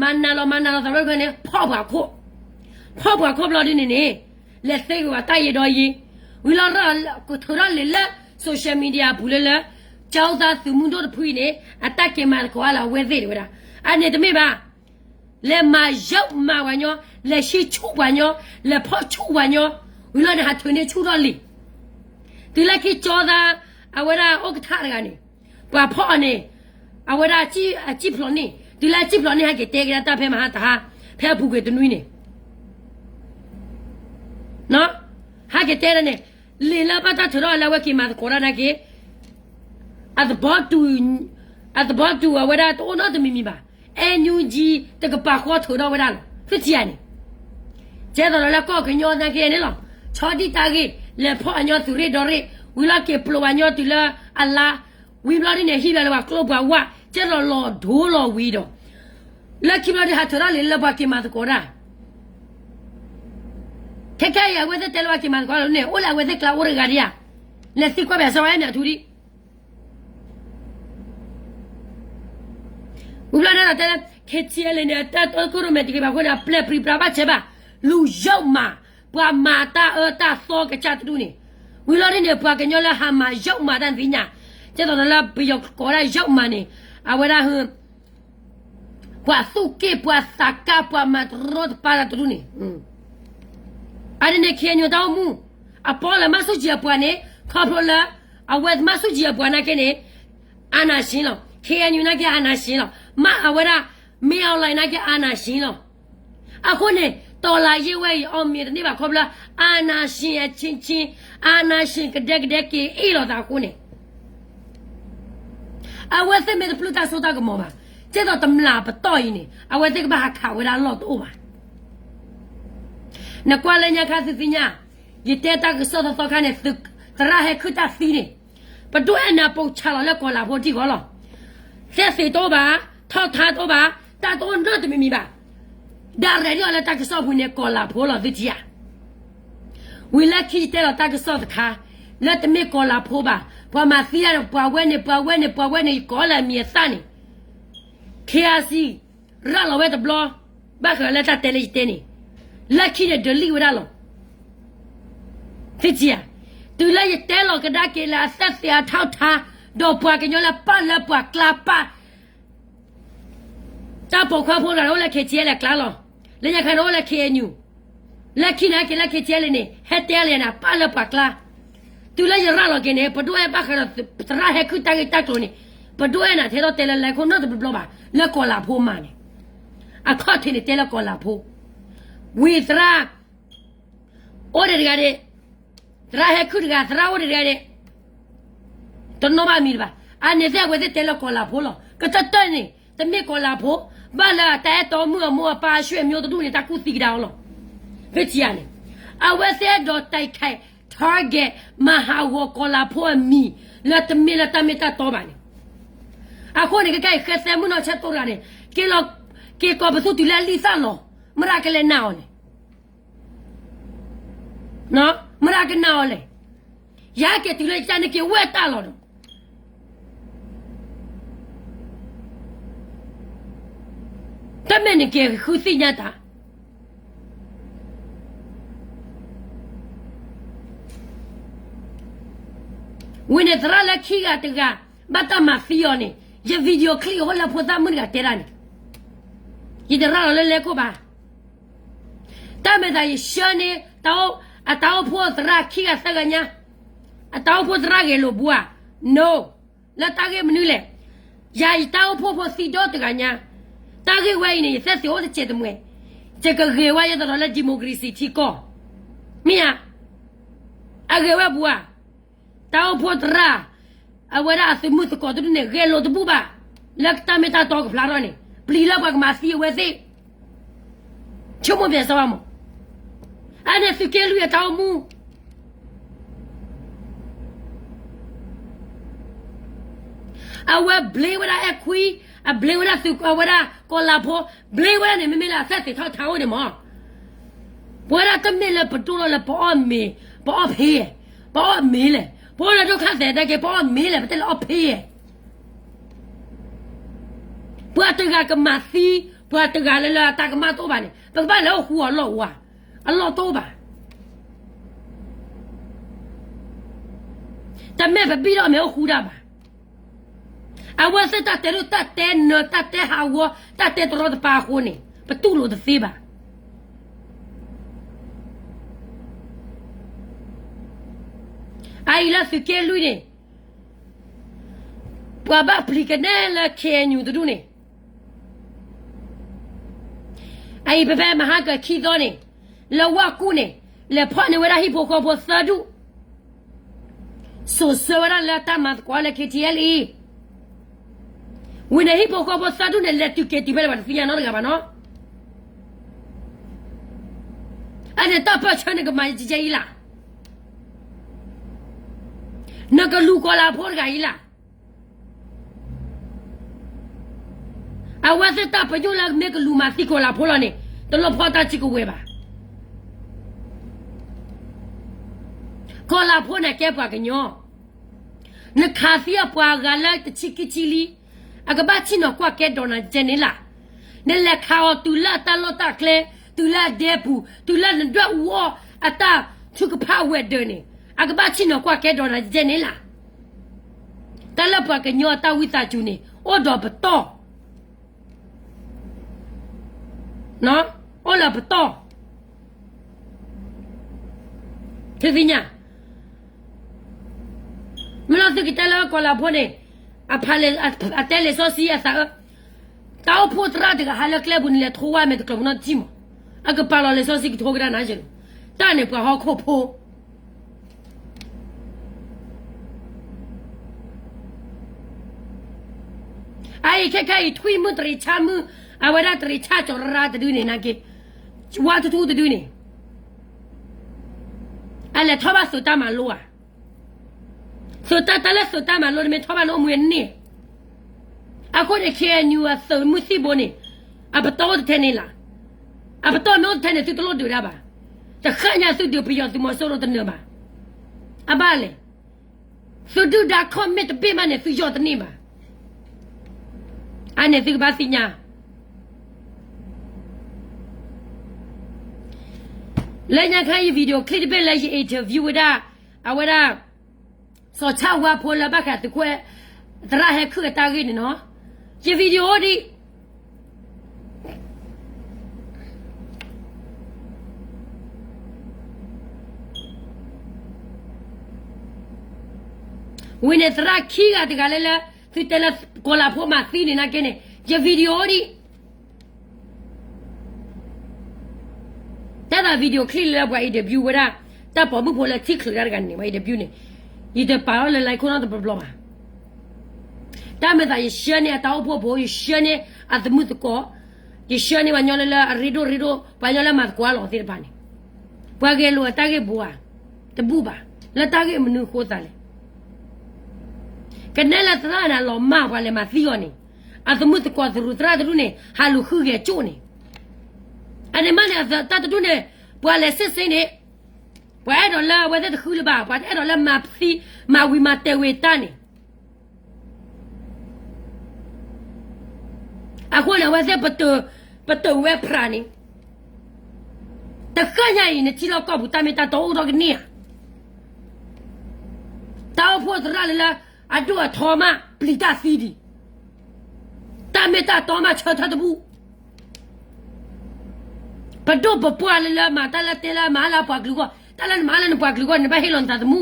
မၤနးလီၤမၤနးလီၤသးဘျီတခီန့ၣ် ဖီၣ်ပှၤခိၣ်, ဖီၣ်ပှၤခိၣ်ဘျီဒ်န့ၣ်န့ၣ်, လဲၤသ့ကွံာ်ဝဲတၢ်ယံၤဒီးယံၤ, ဝံၤလီၤရၢၢ် ကထုးထီၣ်လံာ်လၢ social media ပူၤလၢလၢ ကၠီသးသုးမုၢ်ဒိၣ်တဖုအံၤန့ၣ် အတၢ်က့ၤမၤသကိးအါလၢအဝဲသ့ၣ်တဝဲဒၣ်, အန့ၣ်တမ့ၢ်ဘၣ် လဲၤမၤယုၢ်မၤပှၤညီ, လဲၤဟံးဆူၣ်ပှၤညီ, လဲၤဖီၣ်ဆူၣ်ပှၤညီ, ဝံၤလီၤန့ၣ် ဟးထုးန့ၢ်ဆူၣ်ထီၣ်လံာ်, တုၤလၢခံကၠီသး, အဝဲဒၣ်အိၣ်ကထါတဂၤန့ၣ်, ပှၤဖီၣ်အီၤန့ၣ်, အဝဲဒၣ်အစံၣ်ဖျိးန့ၢ်, တုၤလၢအစံၣ်ဖျိးန့ၢ် ဟဲက့ၤတဲက့ၤဒၣ်တၢ်ဖဲမဟါတဟါ, ဖဲအပူၤကွံာ်တနွံန့ၣ် ဟဲက့ၤတဲဒၣ်န့ၣ်, လံာ်လၢဘၣ်တၢ်ထုးထီၣ်လၢအဝဲက့ၤမၤသကိးတၢ်နာ်က့, အသဘီတူၣ်, အသဘီတူၣ်အဝဲဒၣ်တအိၣ်နီတမံၤမံၤဘၣ်, NUG တကပၤဃီထုးထီၣ်ဝဲဒၣ်လီၤ, သုထံၣ်ဧါန့ၣ်, ကဲသိးဒီးလၢကီၢ်ကညီနာ်က့န့ၣ်လီၤ, ဆီဒံၣ်တၢ်ဂ့ၢ်, လဲၤဖီၣ်အညီသုးရ့ၣ်ဒီရ့ၣ်, ဝံၤလီၤက့ၤပျိာ်ပှၤညီတုၤလၢအလါ, ဝံၤဘျီဒ်န့ၣ် ဟံးဘၣ်လၢပှၤကျိပှၤဝါ, ကဲသိးလီၤဒိလီၤဝံၤဒီး လၢခံဘျီဒ်ဟးထုးထီၣ်လံာ်လၢပှၤက့ၤမၤသကိးတၢ်, ခဲခဲအံၤ အဝဲသ့ၣ်တဲလၢပှၤက့ၤမၤသကိးလီၤန့ၣ် အိၣ်လၢအဝဲသ့ၣ်ကျါအိၣ်တဂၤဒံးဧါ, လဲၤသံကွၢ်ဘၣ်စီၤဝဲမ့ၢ်အထူဒံး ဝံၤဘျီန့ၣ်ဒီးတဲလၢ KTLA န့ၣ် အတၢ်တိခိၣ်ရိၣ်မဲာ်တဂ့ၤဘၣ်အဃိန့ၣ် အပျဲၢ်ပြံပြါဘၣ်ဆဲးဘၣ်, လူၤယုၢ်မး, ပှၤမၤတၢ်အၢတၢ်သီကစၢ်တဒူၣ်န့ၣ်, ဝံၤလီၤဒ်န့ၣ် ပှၤကညီလၢဟးမၤယုၢ်မးတၢ်သ့ၣ်ညါ, ကဲသိးဒီးလၢပယီၤကိးဒၣ်ယုၢ်မးန့ၣ်, အဝဲဒၣ်ဟ ပှၤသူၣ်က့ၣ်ပှၤသးကါ ပှၤမၤတရီတပါတၢ်တဒူၣ်န့ၣ်, အန့ၣ်န့ၣ် KNU တၢ်အိၣ်မူ, အပီလၢမၤဆူၣ်ကံအပှၤန့ၣ် ခီဖျိလၢ အဝဲမၤဆူၣ်ကံအပှၤနာ်က့န့ၣ် အာဏာရှင်လီၤ, KNU နာ်က့ အာဏာရှင်လီၤ, မ့ၢ်အဝဲဒၣ် မင်းအောင်လှိုင် နာ်က့ အာဏာရှင်လီၤ. အဃိန့ၣ် တော်လှန်ရေးဝဲအံၤ အောင်မြင်တန့ၢ်ဘၣ်ခီဖျိလၢ အာဏာရှင်အချင်းချင်း, အာဏာရှင်ကဒဲကဒဲက့ၤအ့ၣ်လိာ်သးအဃိန့ၣ် အဝဲသ့ၣ်မ့ၢ်တပျုၢ်တၢ်စိတၢ်ကမီၤဘၣ်, ကဲသိးတမျၢ်ပတီၢ်အံၤန့ၣ် အဝဲသ့ၣ်ကဘၣ်ဟးခးဝဲဒၣ်လီၢ်တအိၣ်ဘၣ်. နကွၢ်လၢညါခါသုသ့ၣ်ညါ, ယတဲတၢ်ကစီၣ်သီသီခါန့ၣ် သရၣ်ဟဲခုၣ်တၢ်သံန့ၣ်, ပဒိၣ်အဲၣ်နၤပိာ်ဆၣ်လီၤလၢကီၤလၤဖိထံၣ်ဃီလီၤ. သဲသ့ၣ်တအိၣ်ဘၣ်, ထီၣ်ထါတအိၣ်ဘၣ်, တၢ်တအိၣ်နီတမံၤမံၤဘၣ်. ဒၣ်ရဲၣ်ဒ်အီၤလၢတၢ်ကစီၣ်ပူၤန့ၣ် ကီၤလၤဖိလီၤသုထံၣ်ဧါ. ဝံၤလၢခံယတဲလီၤတၢ်ကစီၣ်တခါ, လၢတမ့ၢ်ကီၤလၤဖိဘၣ်, ပှၤမၤသံယၤန့ၣ် ပှၤဝဲန့ၣ် ပှၤဝဲန့ၣ် ပှၤဝဲန့ၣ် ယကိးလၢအမံၤအသၣ်န့ၣ်, KRC ရၤလီၤဝဲတဘျီ, ဘၣ်ဃးလၢတၢ်တဲလၢယတဲန့ၣ်, လၢခံန့ၣ် delete ဝဲဒၣ်လီၤ. သုထံၣ်ဧါ, တုၤလၢယတဲလီၤကဒါက့ၤလၢအသဲသ့ၣ်အထီၣ်ထါ, ဒီးပှၤကညီလၢပာ်လၢပှၤကျါပာ် တၢ်ပိာ်ခွါဖိတဂၤန့ၣ်အိၣ်လၢ KTLA အကျါလီၤ. လၢညါခါန့ၣ်အိၣ်လၢ KNU, လၢခံန့ၣ်က့ၤလၢ KTLA န့ၣ် ဟဲတဲလၢယၤန့ၣ် ပာ်လၢပှၤကျါ. တုၤလၢယရၤလီၤက့ၤန့ၣ် ပဒိၣ်အဲၣ်ဘၣ်ဃးဒီးသရၣ်ဟဲခုၣ်တၢ်ဂ့ၢ်တၢ်ကျိၤန့ၣ်, ပဒိၣ်အဲၣ်နၤထဲသိးတဲလၢလဲၤခိၣ်နီတဘျီဘျီဘၣ်, လၢကီၤလၤဖိမၤန့ၣ်, အခီၣ်ထံးန့ၣ်တဲလၢကီၤလၤဖိ, ဝံၤသရၣ် အိၣ်ဒံးတဂၤဒံး, သရၣ်ဟဲခုၣ်တဂၤ, သရၣ်အိၣ်ဒံးတဂၤဒံး, တနီၣ်ဘၣ်မံၤတဘၣ်. အန့ၣ်သ့ၣ်အဝဲသ့ၣ်တဲလၢကီၤလၤဖိလီၤ. ကတၢၢ်တၢၢ်န့ၣ် တမ့ၢ်ကီၤလၤဖိ, ဘၣ်လၢတၢ်အဲၣ်တီမုၣ်အမိၢ်အပၢ်အဆွေမျိုးတဒူၣ်န့ၣ် တၢ်ကူၣ်သံကဒါအီၤလီၤ. သုထံၣ်ဧါန့ၣ်, အဝဲသ့ၣ်အဲၣ်ဒိး တိုက်ခိုက်, target မၤဟးဂီၤကီၤလၤဖိအမံၤ လၢတမ့ၢ်လၢတၢ်မ့ၢ်တၢ်တီဘၣ်န့ၣ်. အဃိန့ၣ် ခဲကနံၣ်အံၤ ဃဲသဲမုၣ်နီၢ်ဆၢတိတဂၤန့ၣ် က့ၤလီၤ, က့ၤကီၢ်ပသူတုၤလၢအလံၣ်သၣ်လီၤ, မတၤကလဲၤနာ်အီၤလဲၣ်. မတၤကနာ်အီၤလဲၣ်. ယဟဲက့ၤတုၤလၢယကစၢ်န့ၣ်က့ၤဝဲတၢ်လီၤဒီး တမ့ၢ်နက့ၤဃုသ့ၣ်ညါတၢ်. ဝံၤန့ၣ်သရၣ်လၢခံဂၤတဂၤ ဘၣ်တၢ်မၤသံအီၤန့ၣ် ယ video clip အိၣ်လၢဖိသၣ်မုၣ်တဂၤတဲဒၣ်န့ၣ်, ယတရၤလီၤလၢလဲၤခိၣ်ဘၣ်. တၢ်မဲာ်သးယဆှၢန့ၢ် အတၢ်အိၣ်ဖှိၣ်သရၣ်ခံဂၤသၢဂၤညါ, အတၢ်အိၣ်ဖှိၣ်သရၣ်ဂဲၤလိာ်ဘိဧါ, no, လၢတၢ်ဂ့ၢ်မနုၤလဲၣ်. ယၤယတၢ်အိၣ်ဖှိၣ်ဖိသံဒီတဂၤညါ, တၢ်ဂ့ၢ်ဝဲအံၤန့ၣ် ယသဲသ့ၣ်အိၣ်တစဲးတမှဲၤ, ယကဂဲၤဝဲယသးဒီးလၢ democracy ထံကီၢ်, မ့ၢ်ဧါ. အဂဲၤဝဲပူၤဧါ. တၢ်အိၣ်ဖှိၣ်သရၣ်, အဝဲဒၣ်အသုးမုၢ်သကိးတဒူၣ်န့ၣ် ဂဲၤလိာ်တဘူၣ်ဘၣ်, လၢတၢ်မ့ၢ်တၢ်တီကဖျါထီၣ်န့ၣ် ပျံၤလၢပှၤကမၤသံအဝဲသ့ၣ်, ဆိကမိၣ်ပျဲစီဘၣ်မး. အန့ၣ်သုးက့လွံၢ်အတၢ်အိၣ်မူ အဝဲဘျ့ဝဲဒၣ်အဲၣ်ခွံ, အဘျ့ဝဲဒၣ်သုးကီၢ်ဝဲဒၣ်ကီၤလၤဖိ, ဘျ့ဝဲဒၣ်န့ၣ် မ့မ့ၢ်လၢအသဲသ့ၣ်ထီၣ်ထါအိၣ်န့ၣ်မး, ပဝဲဒၣ်တမ့ၢ်လၢပဒိၣ်ထီၣ်လၢပအီၣ်မ့ၤ, ပအီၣ်ဖ့, ပအီၣ်မ့ၤလဲၣ်, ပအိၣ်လၢဒိၣ်ခါသဲးတၢ်က့ၤ ပအီၣ်မ့ၤလဲၣ်, ပတဲလၢအီၣ်ဖ့, ပှၤတဂၤကမၤသံ, ပှၤတဂၤလၢလၢတၢ်ကမၣ်တအိၣ်ဘၣ်န့ၣ် ပကဘၣ်လဲၤအိၣ်ဃူအလီၢ်အိၣ်ဧါ, အလီၢ်တအိၣ်ဘၣ်. တမ့ၢ်ပဘံၣ်ထီၣ်မ့ၢ်အိၣ်ဃူတၢ်ဘၣ်. အဝဲသ့ၣ်တၢ်တဲဒိၣ်တၢ်တဲနၢၤ တၢ်တဲဟးဂီၤ တၢ်တဲတရီတပါအဃိန့ၣ် ပတူၢ်လိာ်တသ့ဘၣ်. အအံၤလၢသုးက့လွံၢ်န့ၣ် ပှၤဘၣ်ပျံၤကနဲလၢ K N U တဒူၣ်န့ၣ် အအံၤဖဲဖဲမဟါကခံသီန့ၣ် လၢဝၣ်ကူၣ်န့ၣ် လဲၤဖီၣ်န့ၢ်ဝဲဒၣ်ဟံၣ်ဖိဃီဖိသၢဒူၣ် စိာ်ဆှၢဝဲဒၣ်လၢတၢ်မၤသကိးလၢ K T L A ဝံၤန့ၣ် ဟံၣ်ဖိဃီဖိသၢဒူၣ်န့ၣ် လဲၤတုၤက့ၤတုၤဖဲလဲၣ် ပှၤတသ့ၣ်ညါနီတဂၤဘၣ်နီၤ. အန့ၣ်တၢ်ပၢၢ်ဆၢနကမၤယကဲအံၤလၢ် နကလူၤကီၤလၤဖိတဂၤအံၤလၢ်. အဝဲသ့ၣ်တၢ်ပညိၣ်လၢမ့ၢ်ကလူၤမၤသံကီၤလၤဖိလီၤန့ၣ် တလိၣ်ဖီၣ်တၢ်စုကဝဲၤဘၣ်. ကီၤလၤဖိန့ၣ်ကဲပှၤကညီ, နခးသံအပှၤဂၤလၢတဆံခံဆံလံ, အကဘၣ်ဆ့ၣ်နီၤကွၢ်ကဲဒီးနၤကဲန့ၣ်လၢ်. နလဲၤခးအီၤတုၤလၢအတၢ်လီၢ်တၢ်ကျဲ, တုၤလၢအဒဲပူၤ, တုၤလၢနဒွဲၣ်အူအီၣ်အတၢ်ထုကဖၣ်ဝဲၤဒၢးန့ၣ် အကဘၣ်ဆ့ၣ်နီၤကွၢ်ကဲဒီးနၤကဲန့ၣ်လၢ်. တၢ်လၢပှၤကညီအတၢ်ဝံသးစူၤန့ၣ် အိၣ်ဒီးပတီၢ်, အိၣ်လၢပတီၢ်, သုသ့ၣ်ညါ, မ့ၢ်လီၤသုကတဲလၢကီၤလၤဖိန့ၣ် အဖးလဲၣ်, အတဲလံာ်စီဆှံအသးအၢ, တၢ်အိၣ်ဖှိၣ်သရၣ်တဂၤဟးလၢကျဲပူၤန့ၣ် လဲၤထိဝဲမဲာ်တကျိၤပနီၣ်တထံၣ်မး, အကပာ်လီၤလံာ်စီဆှံကထိကဒါနၤယဲၢ်, တၢ်န့ၣ်ပှၤဟီၣ်ခိၣ်ဖိ အအံၤခဲခဲအံၤ ထွံၣ်မုၣ်တရံးဆၣ်မုၣ်, အဝဲဒၣ်တရံးဆၣ်ကၠီၤရၣ်တဒုန့ၣ် နာ်က့, ဝါထူထူတဒုန့ၣ်, အလဲၤထီၣ်ဘၣ်သုးတၢ်မၤလိဧါ, သုးတၢ်တၢ်လၢသုးတၢ်မၤလိတမ့ၢ်ထီၣ်ဘၣ်န့ၣ်အိၣ်မူအန့ၣ်, အဃိန့ၣ် K N U အသုးမုၢ်သံၣ်ဘိန့ၣ်, အပတီၢ်အိၣ်တထဲန့ၣ်လၢ်, အပတီၢ်မ့ၢ်အိၣ်တထဲန့ၣ် သုတလိၣ်ဒုးဒၣ်ဘၣ်, တဃၣ်ညါသုဒုးပယီၤသုးမီၤစိရိၤတနၢၤဘၣ်, အဘၣ်လဲၣ် သုဒုၣ်ဒါခီၣ်မ့ၣ်တဘ့ၣ်မးန့ၣ် သုယီၢ်တန့ၢ်ဘၣ်. အန့ၣ်သုကဘၣ်သ့ၣ်ညါ, လၢညါခါအံၤ video clip တဘ့ၣ်လၢယ interview ဝဲဒၣ်, အဝဲဒၣ်, စီၤဆၣ်ဝါဖိလၢဘၣ်ဃးသုးခိၣ်, သရၣ်ဟဲခုၣ်အတၢ်ဂ့ၢ်န့ၣ်နီၤ, ယ video အိၣ်ဒံး ဝံၤန့ၣ်သရၣ်ခံဂၤတဂၤလၢလၢ, သုတဲလၢကီၤလၤဖိမၤသံန့ၣ်နာ်က့န့ၣ်, ယ video အိၣ်ဒံး, တၢ်သး video clip လၢပှၤ interview ဝဲဒၣ်, တၢ်ပိာ်မုၣ်ဖိလၢထံၣ်ချုးတၢ်တဂၤန့ၣ် ပှၤ interview န့ၣ်, ယတပာ်ထီၣ်လၢ line ခိၣ်နီတဘျီဘျီဘၣ်. တၢ်မၤသးယ share န့ၢ်အတၢ်အိၣ်ဖှိၣ်ဖိ, ယ share န့ၢ်အသမုၢ်သကိး, ယ share န့ၢ်ပှၤကညီလၢလၢအရ့ဒိၣ်ရ့ဒိၣ် ပှၤကညီလၢမၤသကိးအလီၢ်သ့ၣ်တဖၣ်န့ၣ်, ပှၤဂဲၤလိာ်အတၢ်ဂ့ၢ်ဘိဧါ, တဘူၣ်ဘၣ်, လၢတၢ်ဂ့ၢ်မနုၤအဃိသးလဲၣ်. ကနဲလၢသရၣ်န့ၣ်လီၤမၢ်ပှၤလဲၤမၤသံအီၤန့ၣ်, အသမုၢ်သကိးသရူးသရၣ်တဒူၣ်န့ၣ် ဟးလူၤဃုဂဲၤကၠိၣ်န့ၣ်, အန့ၣ်မးန့ၣ် တၢ်တဒူၣ်န့ၣ်, ပှၤလဲၤစ့ၣ်စ့ၣ်န့ၣ်, ပှၤအဲၣ်ဒိးလၢအဝဲသ့ၣ်တဃုလၢၤဘၣ်, ပှၤအဲၣ်ဒိးလၢမၤသံ, မၤဝံၤမၤတဲာ်ဝံၤတၢ်န့ၣ် အဃိန့ၣ် အဝဲသ့ၣ်ပတုာ်ဝဲဖြးန့ၣ်, တဃၣ်ညါအံၤ နထံလီၢ်ကီၢ်ပူၤ တၢ်မ့ၢ်တၢ်တီအိၣ်ထီၣ်ကန့ၢ်ဧါ. တၢ်အိၣ်ဖှိၣ်သရၣ်လၢလၢ အဒိၣ်အထီမး ပျံၤတၢ်သံဒံး, တၢ်မ့ၢ်တၢ်တီမး ဆၢထၢၣ်တဘူၣ်. ပဒိၣ်ပပှၢ်လၢလၢမၤတၢ်လၢတဲလၢမၤလၢအပှၤကလုာ်ဂီၢ်, တၢ်လၢနမၤလၢနပှၤကလုာ်ဂီၢ်န့ၣ် နဘၣ်ဟ့ၣ်လီၤနသးသမူ,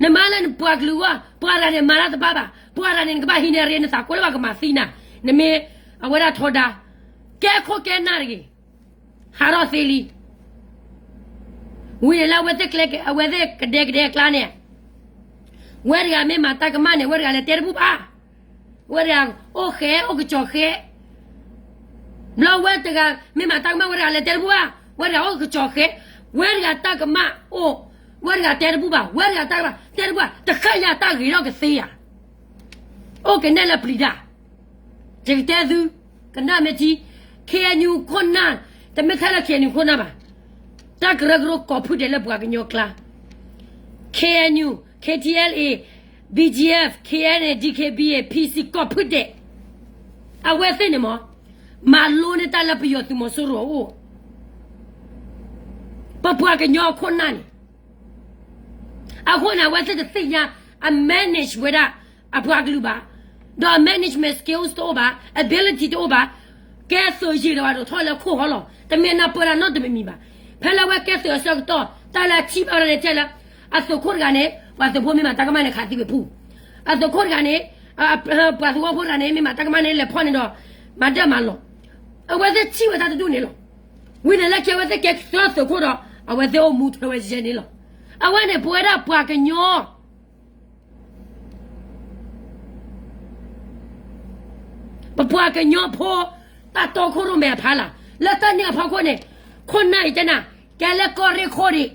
နမၤလၢနပှၤကလုာ်ဂီၢ်, ပှၤတဂၤန့ၣ်မၤတၢ်တဘၣ်ဘၣ်, ပှၤတဂၤန့ၣ် နကဘၣ်ဟံးန့ၢ်ရ့နသးကိးလၢပှၤကမၤသံနၤ, နမ့ၢ်အဝဲဒၣ်ထီဒါ, ကဲခိၣ်ကဲနၢ်တဂ့ၤ. ဟးထီၣ်သ့လံ. ဝံၤန့ၣ်လၢအဝဲသ့ၣ်ကျဲ အဝဲသ့ၣ်ကဒဲကဒဲအကျါန့ၣ်, ဝဲတဂၤမ့ၢ်မၤတၢ်ကမၣ်န့ၣ် ဝဲတဂၤလဲၤတဲတဘူၣ်ဘၣ်. ဝဲတဂၤအိၣ်ဃဲ အိၣ်ကစီၤဃဲ, ဘျီဝဲတဂၤမ့ၢ်မၤတၢ်ကမၣ် ဝဲတဂၤလဲၤတဲတဘူၣ်ဘၣ်. ဝဲတဂၤအိၣ်ကစီၤဃဲ, ဝဲတဂၤတၢ်ကမၣ်အိၣ်, ဝဲတဂၤတဲတဘူၣ်ဘၣ်, ဝဲတဂၤတၢ်ကမၣ်တဲတဘူၣ်ဘၣ်, တဃၣ်ညါတၢ်ဂ့ၤထီၣ်ကသ့ဧါ. အိၣ်ကနဲၣ်လၢပျံၤတၢ်, ယကတဲသု, ကနၣ်မ့ၢ်ထံ, ခ့ၣ်အဲၣ်ယူၣ်ခိၣ်နၢ်, တမ့ၢ်ထဲလၢ ခ့ၣ်အဲၣ်ယူၣ်ခိၣ်နၢ်ဘၣ်, တၢ်ကရၢကရိကိးဖုဒဲးလၢပှၤကညီကျါ, ခ့ၣ်အဲၣ်ယူၣ်, ခ့ၣ်ထံၣ်အဲလ်အ့ၣ်, ဘံၣ်ကၠံၣ်အ့ၣ်, ခ့ၣ်အဲၣ်ယူၣ်, ခ့ၣ်အဲၣ်ယူၣ်, ခ့ၣ်အဲၣ်ယူၣ်, ဘံၣ်ကၠံၣ်အ့ၣ်, ဖံၣ်စံၣ် ကိးဖုဒဲး, အဝဲသ့ၣ်န့ၣ်မ့ၢ်, မၤလိန့ၢ်တၢ်လၢပယီၤသုးမီၤစိရိၤအအိၣ်, ပပှၤကညီခိၣ်နၢ်န့ၣ် အဃိန့ၣ် အဝဲသ့ၣ်တသ့ၣ်ညါ အ manage ဝဲဒၣ် အပှၤကလုာ်ဘၣ်, ဒီးအ management skills တအိၣ်ဘၣ်, ability တအိၣ်ဘၣ်, ကဲသုးယံာ်ဒီးဘၣ်ဒိၣ်ထီၣ်လၢခိၣ်ဟီလီၤ. တမ့ၢ်နၢ်ပၢၢ်တၢ်နီတမံၤမံၤဘၣ်. ဖဲလၢအဝဲကဲသုးအဆၢကတီၢ် တၢ်လၢအထံၣ်ဘၣ်ဝဲဒၣ်န့ၣ် ထဲလၢ အသုးခိၣ်တဂၤန့ၣ် ပှၤသုးဖိမ့ၢ်မၤတၢ်ကမၣ်န့ၣ် ခးသံဝဲပူၤ, အသုးခိၣ်တဂၤန့ၣ် ပှၤသဝီဖိတဂၤန့ၣ် မ့ၢ်မၤတၢ်ကမၣ်န့ၣ် လဲၤဖီၣ်န့ၣ်ဒီး မၤဒၢၣ်မၤလီၤ, အဝဲသ့ၣ်ထံၣ်ဝဲတၢ်တဒူၣ်န့ၣ်လီၤ. ဝံၤန့ၣ်လၢခံအဝဲသ့ၣ်ကဲသုးခိၣ်ဒီး အဝဲသ့ၣ်အိၣ်မူထွဲဝဲယဲန့ၣ်လီၤ. အဝဲန့ၣ်ပဝဲဒၣ်ပှၤကညီ ပပှၤကညီဖိ တၢ်တီခိၣ်ရိၣ်မဲအဖီလာ်, လၢတၢ်န့ၣ်အဖီခိၣ်န့ၣ်, ခိၣ်နၢ်အံၤတဲနၤ, ကဲလၢကီၢ်ရ့ၣ်ခိၣ်ဒံး,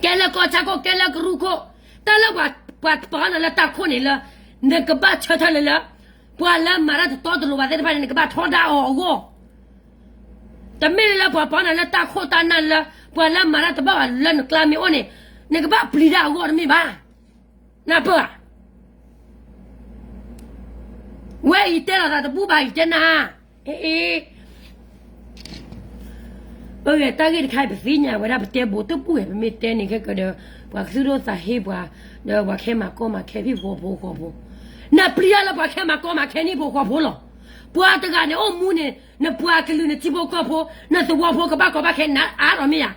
ကဲလၢကီၢ်ဆၣ်ခိၣ်, ကဲလၢကရူၢ်ခိၣ်, တၢ်လၢပှၤပာ်နၤလၢတၢ်ခိၣ်န့ၣ်လၢ နကဘၣ်ဆၢထၢၣ်လၢလၢ ပှၤလၢမၤတၢ်တတီတလိၤဘၣ်သ့ၣ်တဖၣ်န့ၣ် နကဘၣ်ထီဒါအီၤအဂီၢ် တမ့ၢ်လၢပှၤပာ်နၤလၢတၢ်ခိၣ်တၢ်နၢ်လၢ ပှၤလၢမၤတၢ်တဘၣ်ဘၣ်လၢနကျါမ့ၢ်အိၣ်န့ၣ်, နကဘၣ်ပျံၤတၢ်အဂီၢ်တမ့ၢ်ဘၣ်. နၢ်ပၢၢ်ဧါ. ဝဲအံၤတဲလီၤသးတဘူၣ်ဘၣ် ယတဲနၤ, အ့, အဂ့ၢ်တၢ်ဂ့ၢ်တခါအံၤ ပသ့ၣ်ညါဝဲဒၣ် ပတဲဘိးတဘူၣ်ဝဲ ပမ့ၢ်တဲန့ၣ်ခဲကဒီး ပှၤကသူၣ်ဒိၣ်သးဟ့ပှၤ, ဒီးပှၤခဲမၤကီမၤခဲဖံဖိဖိဃီဖိ, နပျံၤတၢ်လၢပှၤခဲမၤကီမၤခဲနံၣ်ဖိဃီဖိလီၤ. ပှၤတဂၤန့ၣ်အိၣ်မူန့ၣ် နပှၤကလုာ်နထံဖိကီၢ်ဖိ နသဝီဖိကဘၣ်ကီဘၣ်ခဲနၤအါထီၣ်မ့ၢ်ဧါ.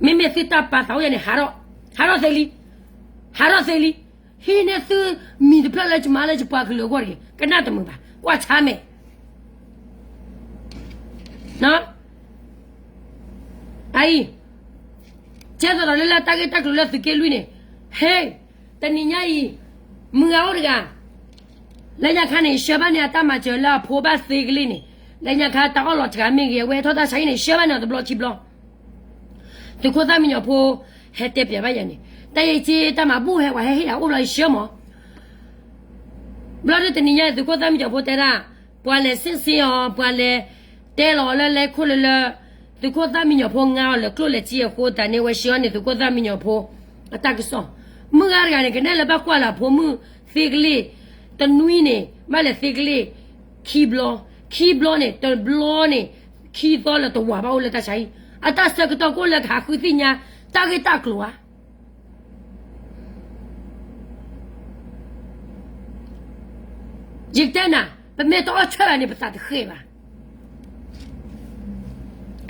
မ့မ့ၢ်သုတၢ်ပာ်သးအိၣ်ယဲန့ၣ် ဟးထီၣ်, ဟးထီၣ်သ့လံ, ဟးထီၣ်သ့လံ. ဟံးန့ၢ်သုမံၤတဖျၢၣ်လၢယမါလၢယပှၤကလုာ်အဂီၢ်တဂ့ၤ, ကနၣ်တမုာ်ဘၣ်, ကွၢ်ဆါမဲာ်. အအံၤ, ကဲသိးဒီးလၢလၢတၢ်ဂ့ၢ်တၢ်ကျိၤလၢသုးက့လွံၢ်န့ၣ်, ဟ့, တနံၤညါအံၤ, မုၢ်ဂၤအိၣ်တဂၤ, လၢညါခါန့ၣ် ယဆှၢဘၣ်န့ၢ်အတၢ်မၤစၢၤလၢအဖိဘၣ်သ့ကလ့ၢ်န့ၣ်, လၢညါခါတၢ်အီၣ်လီၤတဂၤမ့ၢ်ဂ့ၤ အဝဲထီၣ်တၢ်ဆါဟံၣ်န့ၣ် ယဆှၢဘၣ်န့ၢ်အီၤတဘျီခံဘျီ သုးခိၣ်သၣ်မံညီၤဖိ ဟဲတဲပျးဘၣ်ယၤန့ၣ်, တၢ်အံၤက့တၢ်မၤဘူၣ်ဟဲဝဲဟဲဟ့ၣ်ယၤအိၣ်လီၤယဆှၢမး. ဘျီဒုတနံၤညါအံၤ သုးခိၣ်သၣ်မံညီၤဖိတဲဒၣ်, ပှၤလဲၤစ့ၣ်စ့ၣ်အီၤ ပှၤလဲၤတဲလီၤအီၤလၢလဲၤခိၣ်လၢလၢ, သုးခိၣ်သၣ်မံညီၤဖိငါအီၤလဲၤကျိၣ်လဲၤစ့အဃိသတးန့ၣ် ဝဲဆှၢအီၤန့ၣ် သုးခိၣ်သၣ်မံညီၤဖိ အတၢ်ကစီၣ်, မုၢ်ဂၤတဂၤန့ၣ် ကနဲၣ်လၢဘၣ်ကွၢ်လၢအဖိမုၣ်သ့ကလ့ၢ်, တနွံန့ၣ် ဘၣ်လဲၤသ့ကလ့ၢ် ခံဘျီ, ခံဘျီန့ၣ် တဘျီန့ၣ် ခံသီလၢတဝၤဘၣ်အိၣ်လၢတၢ်ဆါဟံၣ်, အတၢ်ဆၢကတီၢ်ကအိၣ်လၢကဟးဃုသ့ၣ်ညါ တၢ်ဂ့ၢ်တၢ်ကျိၤဧါ. ယကတဲနၤ, ပမ့ၢ်တအီၣ်ဆၢၣ်ဘၣ်န့ၣ် ပသးတဃဲၣ်ဘၣ်.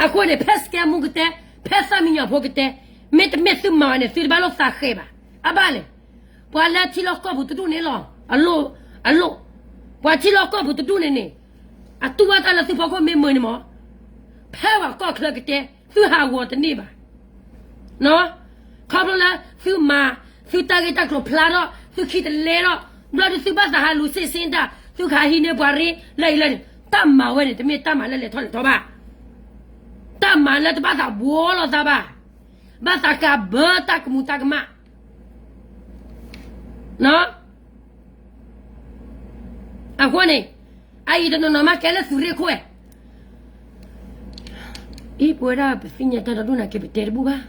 အဃိန့ၣ် ဖဲစကဲမူကတဲ, ဖဲသၣ်မံညီၤဖိကတဲ, မ့တမ့ၢ်သုမၤဘၣ်န့ၣ် သုတဘၣ်လိၣ်သးဃဲၣ်ဘၣ်. အဘၣ်လဲၣ်. ပှၤလၢထံလီၢ်ကီၢ်ပူၤတဒူၣ်န့ၣ်လီၤ. အလိၣ်, အလိၣ်, ပှၤထံလီၢ်ကီၢ်ပူၤတဒူၣ်န့ၣ်န့ၣ်, အတူၢ်ဘၣ်တၢ်လၢသုဖီခိၣ်မ့ၢ်မုာ်န့ၣ်မး, ဖဲပှၤကီၢ်ချၢကတဲ, သုဟးဂီၤတန့ၢ်ဘၣ်. ခီဖျိလၢသုမၤ, သုတၢ်ဂ့ၢ်တၢ်ကျိၤဖျါထီၣ်, သုခံတလဲထီၣ်, ဘျီဒုးသုဘၣ်သးဟးလူၤစ့ၣ်စ့ၣ်တၢ်, သုကဟးဟံးန့ၢ်ပှၤရ့လၢအံၤလၢန့ၣ်, တၢ်မၤဝဲန့ၣ် တမ့ၢ်တၢ်မၤလၢလဲၤထီၣ်လဲၤထီဘၣ်. တၢ်မၤလၢတဘၣ်သးဘှီလိာ်သးဘၣ်. ဘၣ်သးကးဘၢတၢ်ကမူၤတၢ်ကမၣ် အဃိန့ၣ်, အအံၤတနီၤနီၤမးကဲလၢသုးရ့ၣ်ခိၣ်ဝဲ, အံၤပဝဲဒၣ်ပသ့ၣ်ညါတၢ်ဒီဒူၣ်န့ၣ်က့ၤပတဲတဘူၣ်ဘၣ်.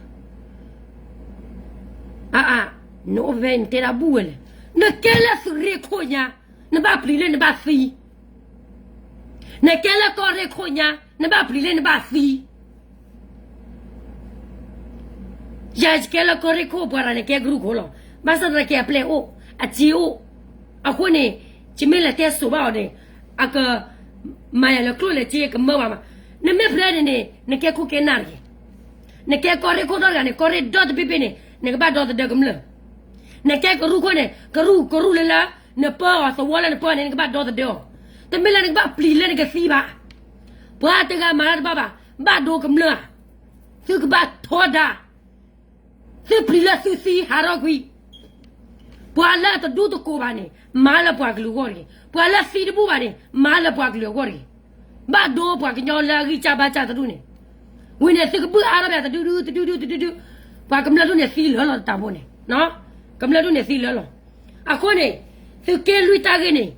အအါ, နအိၣ်ဖဲနတဲတၢ်ဘူၣ်ဝဲလဲၣ်. နကဲလၢသုးရ့ၣ်ခိၣ်ညါ, နဘၣ်ပျံၤလၢနဘၣ်သံ. နကဲလၢကီၢ်ရ့ၣ်ခိၣ်ညါ, နဘၣ်ပျံၤလၢနဘၣ်သံ. ယၤယကဲလၢကီၢ်ရ့ၣ်ခိၣ်ပှၤတဂၤန့ၣ် ကဲကရူၢ်ခိၣ်လီၤ. ဘၣ်ဆၣ်သနာ်က့အပျဲၢ်အိၣ်, အစ့အိၣ်, အဃိန့ၣ်, ယမ့ၢ်လဲၤတဲစိာ်ဘၣ်အီၤန့ၣ်, အကမၤယၤလၢကျိၣ်လဲၤစ့ကမၢဘၣ်မး. နမ့ၢ်ဖျဲန့ၣ်န့ၣ် နကဲခိၣ်ကဲနၢ်တဂ့ၤ. နကဲကီၢ်ရ့ၣ်ခိၣ်ဒီတဂၤန့ၣ် ကီၢ်ရ့ၣ်ဒီတဘ့ၣ်ဘ့ၣ်န့ၣ် နကဘၣ်ဒီသဒၢကမျၢၢ်. နကဲကရူၢ်ခိၣ်န့ၣ် ကရူၢ်ကရူၢ်လၢလၢ, နပၢအီၤသဝီလၢနပၢန့ၣ် နကဘၣ်ဒီသဒၢအီၤ. တမ့ၢ်လၢနကဘၣ်ပျံၤလၢနကသံဘၣ်. ပှၤတဂၤမၤတၢ်တဘၣ်ဘၣ်, ဘၣ်ဒိကမျၢၢ်ဧါ, သုကဘၣ်ထီဒါ, သုပျံၤလၢသုသံဟးထီၣ်ကွံာ်, ပှၤလၢအတဒူတကိးဘၣ်န့ၣ် မၤလၢပှၤကလုာ်အဂီၢ်တဂ့ၤ, ပှၤလၢသံတဘူၣ်ဘၣ်န့ၣ် မၤလၢပှၤကလုာ်အဂီၢ်တဂ့ၤ, ဘၣ်ဒိပှၤကညီလၢအဂံၢ်စၢ်ဘါစၢ်တဒူၣ်န့ၣ်, ဝံၤန့ၣ်သုကဘုၣ်အါထီၣ်ဘၣ်တဒုဒုတဒုဒုတဒုဒု, ပှၤကမျၢၢ်ဒူၣ်န့ၣ်သံလၢာ်လီၤတၢ်ဖိန့ၣ်, ကမျၢၢ်ဒူၣ်န့ၣ်သံလၢာ်လီၤ, အဃိန့ၣ်, သုးက့လွံၢ်တၢ်ဂ့ၢ်န့ၣ်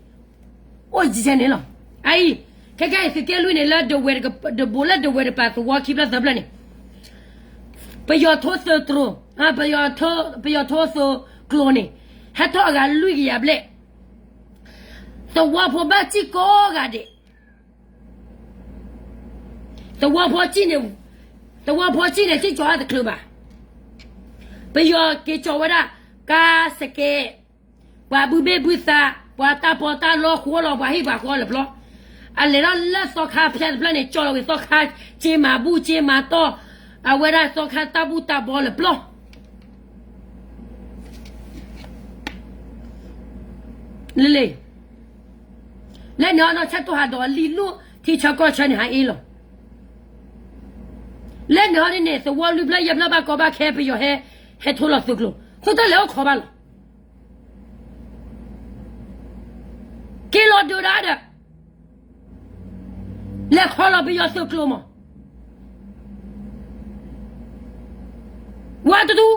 အိၣ်ယဲၢ်န့ၣ်လီၤ. အအံၤ, ခဲကနံၣ်အံၤသုးက့လွံၢ်န့ၣ် လၢဒဝဲၢ်တဘိးလၢဒဝဲၢ်တပၤသဝီခံဖျၢၣ်သၢဖျၢၣ်န့ၣ်, ပယီၤထိသုးတြိၤ, ပယီၤထိသုးကျိၤန့ၣ်, ဟဲထီၣ်အဂၤလွံၢ်ကယၤဘျဲၣ်, သဝီဖိဘၣ်စံၣ်ကိးဂၤဒဲး, သဝီဖိစံၣ်န့ၣ်, သဝီဖိစံၣ်န့ၣ် စံၣ်ကၠီၤအတချုးဘၣ်, ပယီၤက့ၤကၠီၤဝဲဒၣ်, ကါစကဲး ပှၤဘုဘ့ၣ်ဘုသး, ပှၤတၢ်ပီးတၢ်လီဃိလီၤ ပှၤဟံၣ်ပှၤဃီလၢာ်ပျီ, အလဲၤထီၣ်လၢသီခါဖျဲးတဖျၢၣ်န့ၣ် ကၠီၤလီၤဝံၤသီခါ, က့မၤဘူၣ်က့မၤတီၢ်, အဝဲဒၣ်သီခါတၢ်ဘူၣ်တၢ်ဘီလၢာ်ပျီ လၢလ့ၣ်, လၢန့ၣ်ဟီနီၢ်ဆဲးတိၢ်ဟးဒီးလံာ်လူၢ်ထံဆၢကီၢ်ဆၢန့ၣ်ဟးအ့ၣ်လီၤ, လၢန့ၣ်ဟီဒ်န့ၣ် သဝီလွံၢ်ဖျၢၣ်ယဲၢ်ဖျၢၣ်ဘၣ်ကီဘၣ်ခဲပယီၤဟဲ, ဟဲထိလီၤသုးကျိၤ, သုတလဲၤအိၣ်ခိးဘၣ်လီၤ. က့ၤလီၤဒုးဒၣ်ဒီး, လဲၤခိးလီၤပယီၤသုးကျိၤမး, ဝါတဒူ,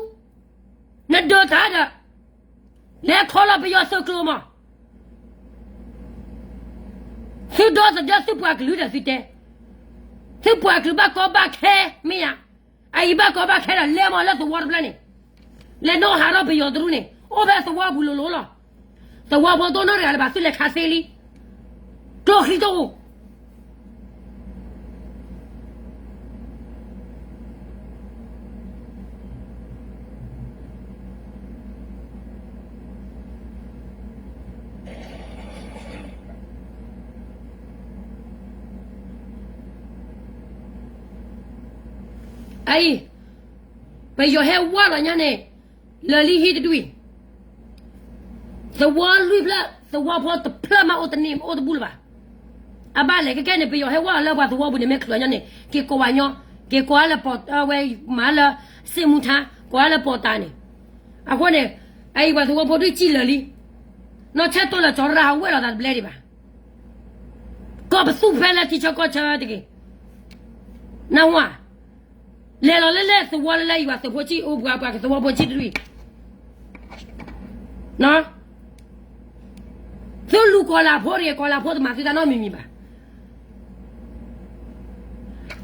နဒုးတၢ်ဒီး, လဲၤခိးလီၤပယီၤသုးကျိၤမး, သုဒီသဒၢသုပှၤကလုာ်ဒီးသုတဲ, သုပှၤကလုာ်ဘၣ်ကီဘၣ်ခဲမ့ၢ်ဧါ, အအံၤဘၣ်ကီဘၣ်ခဲဒီး လဲၤမးလၢသဝီတဖျၢၣ်န့ၣ်, လဲၤနီၣ်ဟးထီၣ်ပယီၤတရူၢ်န့ၣ် အိၣ်ဖဲသဝီပူၤလိၤလိၤလီၤ, သဝီဖိတအိၣ်နီတဂၤလၢၤဘၣ် သုလဲၤခးသ့လံ, ကျိချံတအိၣ် အအံၤ, ပယီၤဟဲဝါလီၤညါန့ၣ်, လၢာ်လံဟံၣ်တဒူၣ်အံၤ, သဝီလွံၢ်ဖျၢၣ် သဝီဖိတဖျၢၣ်မးအိၣ်တန့ၢ်အိၣ်တဘူၣ်လၢၤဘၣ်, အဘၣ်လဲၣ် ခဲကဲန့ၣ် ပယီၤဟဲဝါလၢပှၤသဝီပူၤန့ၣ် မ့ၢ်ချုးညီန့ၣ် က့ၤကိးဝဲညီ, က့ၤကိးအါလၢပီၤ အဝဲမၤလၢ စစ်မှုထမ်း, ကိးအါလၢပီၤတၢ်န့ၣ်, အဃိန့ၣ်, အအံၤပှၤသဝီဖိဒုးစံၣ်လၢာ်လံ, နီၢ်ဆဲးတိၢ်လၢာ်ကၠီၤရၣ်ဟးဝဲလီၤသးတဘျဲဒံးဘၣ် ကီၢ်ပသူဖဲလၢထံဆၢကီၢ်ဆၢတက့ၢ်, နၢ်ဟူဧါ, လဲၤလီၤလၢလဲၣ်သဝီလၢလဲၣ်အံၤ ပှၤသုးဖိဆံၣ်အိၣ်ပှၤ ပှၤကသဝီဖိဆံၣ်တရံၣ်, သုလူၤကီၤလၤဖိတဂ့ၤ ကီၤလၤဖိတမၤသုတၢ်နီတမံၤမံၤဘၣ်,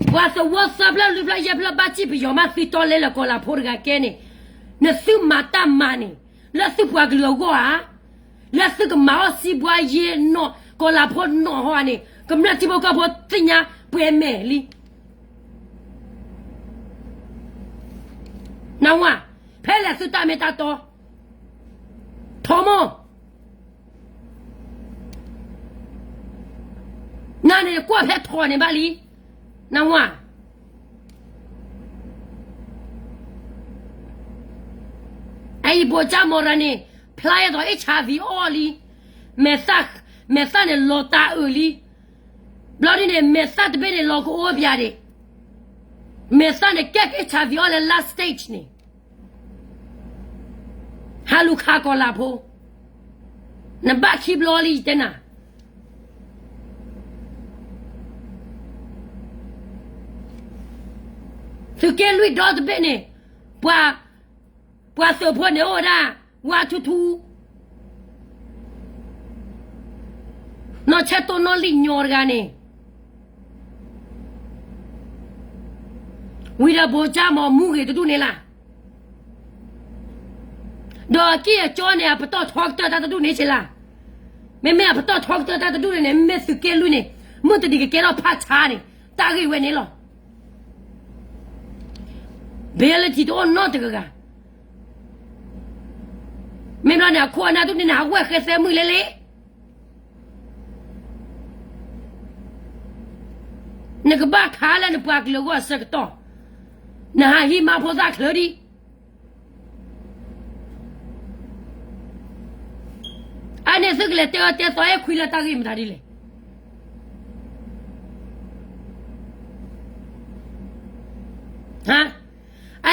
ပှၤသဝီသၢဖျၢၣ်လွံၢ်ဖျၢၣ်ယဲၢ်ဖျၢၣ်ဘၣ်စံၣ်ပယီၤမးသုတီလဲလၢကီၤလၤဖိတဂၤကဲန့ၣ်, နသုမၤတၢ်မၤန့ၣ်, လၢသုပှၤကလုာ်အဂီၢ်ဧါ, လၢသုကမၤအီၣ်စံးဘှါယ့နီၢ် ကီၤလၤဖိနီၢ်ဟီဧါန့ၣ် ကမျၢၢ်ထံဖိကီၢ်ဖိသ့ၣ်ညါပှဲၤမဲာ်လံ နၢ်ဟူဧါ, ဖဲလဲၣ်သုတၢ်မ့ၢ်တၢ်တီ, ထီမိၢ်, နၤန့ၣ်ကွၢ်ဖဲထီန့ၣ်ဘၣ်လံ, နၢ်ဟူဧါ, အအံၤဘိၣ်ကၠၢ်မီၢ်ရၤန့ၣ် ဖျါအသိး HIV အီၣ်လံ, မဲာ်သၣ်, မဲာ်သၣ်န့ၣ်လီၤတၢ်အုးလံ, ဘျီဒ်န့ၣ် မဲာ်သၣ်တဘ့ၣ်န့ၣ်လီၤကအိၣ်ပၠးဒံး, မဲာ်သၣ်န့ၣ်ကဲ HIV အီၣ်လၢ last stage န့ၣ် ဟးလူၤခးကီၤလၤဖိ, နဘၣ်ခံဘျီလံယတဲနၤ, သုးက့လွံၢ်ဒီတဘ့ၣ်န့ၣ်, ပှၤ, ပှၤသုးဖိန့ၣ်အိၣ်ဝဲဒၣ်, ဝါထူထူ, နီၢ်ဆဲးတိၢ်နီၢ်လံၣ်ညီတဂၤန့ၣ် ဝံၤဒီးဘိၣ်ကၠၢ်မီၢ်မူဂ့ၤတဒူၣ်န့ၣ်လၢ်, ဒီးအက့ၢ်အကၠီန့ၣ် အပတီၢ်ထီကတၢၢ်တၢ်တဒူၣ်န့ၣ်ဆ့လၢ်, မ့မ့ၢ်အပတီၢ်ထီကတၢၢ်တၢ်တဒူၣ်န့ၣ် မ့မ့ၢ်သုးက့လွံၢ်န့ၣ် မုၢ်တနံၤကကဲထီၣ်ဖးဆါန့ၣ် တၢ်ဂ့ၢ်ဝဲန့ၣ်လီၤ. ဘဲလၢထံတအိၣ်နီတဂၤဂၤ မ့ၢ်ဘျီန့ၣ် အခိၣ်အနၢ်ဒူၣ်န့ၣ် နဟးဝဲၢ်ဃဲသဲမုၢ်လဲလဲၣ်, နကဘၣ်ခးလၢနပှၤကလုာ်အဂီၢ်အဆၢကတီၢ်, နဟးဟံးမါဖိသၣ်ချၢဒံး အန့ၣ်သုကလဲၤတဲအီၤတဲသီအဲၣ်ခွံလၢတၢ်ဂ့ၢ်မတၤဒ်လဲၣ်.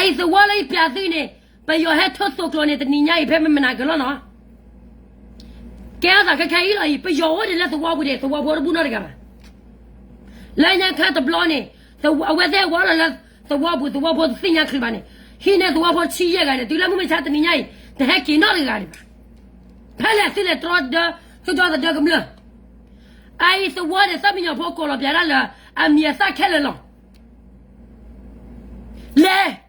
အံၤသဝီလၢယပျးသုန့ၣ်, ပယီၤဟဲထၢသိးကျိၤန့ၣ် တနံၤညါအံၤ ဖဲမ့ၢ်မနၤကလီနီၤ, ကဲထီၣ်သးခဲခဲအံၤလီၤအံၤ, ပယီၤအိၣ်ဒံးလၢသဝီပူၤန့ၣ် သဝီဖိတဘူၣ်နီတဂၤဘၣ်. လၢညါခါတဘျီန့ၣ်, အဝဲသ့ၣ်ဝီလီၤလၢသဝီပူၤ, သဝီဖိတသ့ၣ်ညါချုးဘၣ်န့ၣ်, ဟံးန့ၢ်သဝီဖိတဆံယဲၢ်ဂၤန့ၣ် တုၤလၢမုၢ်မဆါတနံၤညါအံၤ တဟဲက့ၤနီတဂၤဒံးဘၣ်. ဖဲလဲၣ်သုလဲၤတြီဒၢ, သုတြီသဒၢကမျၢၢ်, အအံၤသဝီန့ၣ် သၢမံၤညီၣ်ဖိကိးလီၤပျးဒၣ်လၢ အမံၤအသၣ်ခဲလၢာ်လီၤ. လဲၤ,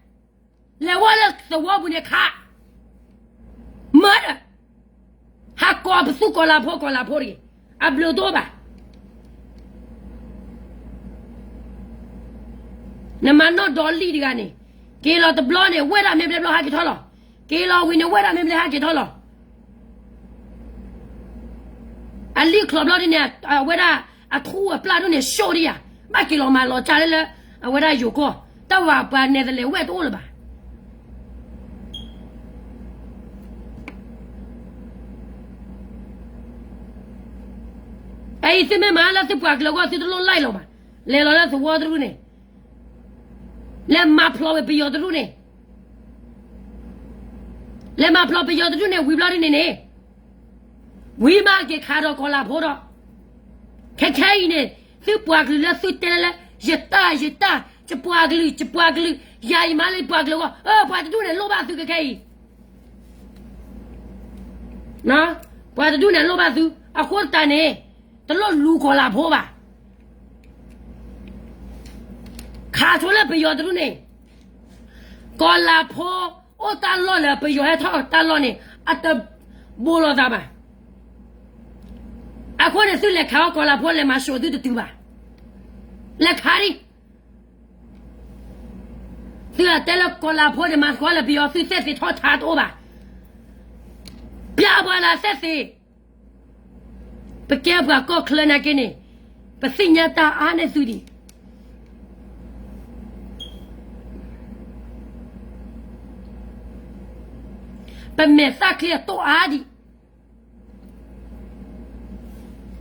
လဲၤဝဲလၢသဝီပူၤန့ၣ်ခး, မၢဒီး, ဟးကိးပသူကီၤလၤဖိကီၤလၤဖိတဂ့ၤ, အဘျုးတအိၣ်ဘၣ်. နမၤနီၣ်ဒီလံၣ်တဂၤန့ၣ်, က့ၤလီၤတဘျီန့ၣ် ဝဲဒၣ်မ့ၢ်ဘျဲဘျီဟးက့ၤထီၣ်လီၤ. က့ၤလီၤဝံၤန့ၣ် ဝဲဒၣ်မ့ၢ်ဘျဲဟးက့ၤထီၣ်လီၤ. အလံၣ်ချီဘျီဒ်န့ၣ် အဝဲဒၣ်အထူအပျၢ်ဒိၣ်န့ၣ် ၡိၣ်ဒံးယၤ, ဘၣ်က့ၤလီၤမၤလီၤကၢ်လၢလၢ အဝဲဒၣ်ယိၤကီၢ်, တၢ်ဝဲပှၤနဲၣ်သလဲၤဝဲတအိၣ်လၢၤဘၣ်. အအံၤသုမ့ၢ်မၤလၢသုပှၤကလုာ်အဂီၢ် သုတလိၣ်လၢ်လီၤဘၣ်. လဲၤလီၤလၢသဝီတဒူၣ်န့ၣ်, လဲၤမၤဖျိးဝဲပယီၤတဒူၣ်န့ၣ်, လဲၤမၤဖျိးပယီၤတဒူၣ်န့ၣ် ဝံၤဘျီဒ်န့ၣ်န့ၣ်, ဝံၤမးက့ၤခးဒီးကီၤလၤဖိဒီး, ခဲခဲအံၤန့ၣ် သုပှၤကလုာ်လၢသုတဲလၢ ယတၢ်ယတၢ် ယပှၤကလုာ် ယပှၤကလုာ် ယၤယမၤလၢယပှၤကလုာ်အဂီၢ်, ပှၤတဒူၣ်န့ၣ်လိၣ်ဘၣ်သုခဲခဲအံၤ, ပှၤတဒူၣ်န့ၣ်လိၣ်ဘၣ်သု, အဃိသတးန့ၣ် တလိၣ်လူၤကီၤလၤဖိဘၣ်. ခးဆိလၢပယီၤတဒူၣ်န့ၣ်, ကီၤလၤဖိအိၣ်တၢ်လီၢ်လၢပယီၤဟဲထီၣ်တၢ်လီၢ်န့ၣ် အတဘိးလိာ်သးဘၣ်. အဃိန့ၣ် သုလဲၤခးအီၤကီၤလၤဖိလဲၤမၤစိာ်သုတတုၤဘၣ်. လဲၤခးဒံး. သုအတဲလၢကီၤလၤဖိန့ၣ် မၤသကိးလၢပယီၤ သုသဲၣ်သ့ၣ်ထီၣ်ထးတအိၣ်ဘၣ်. ပျၢ်ပှၤလၢသဲၣ်သ့ၣ်, ပကဲပှၤကီၢ်ချၢနာ်က့န့ၣ် ပသ့ၣ်ညါတၢ်အါန့ၢ်သုဒံး, ပမဲာ်သၣ်ချံအတိၢ်အါဒံး.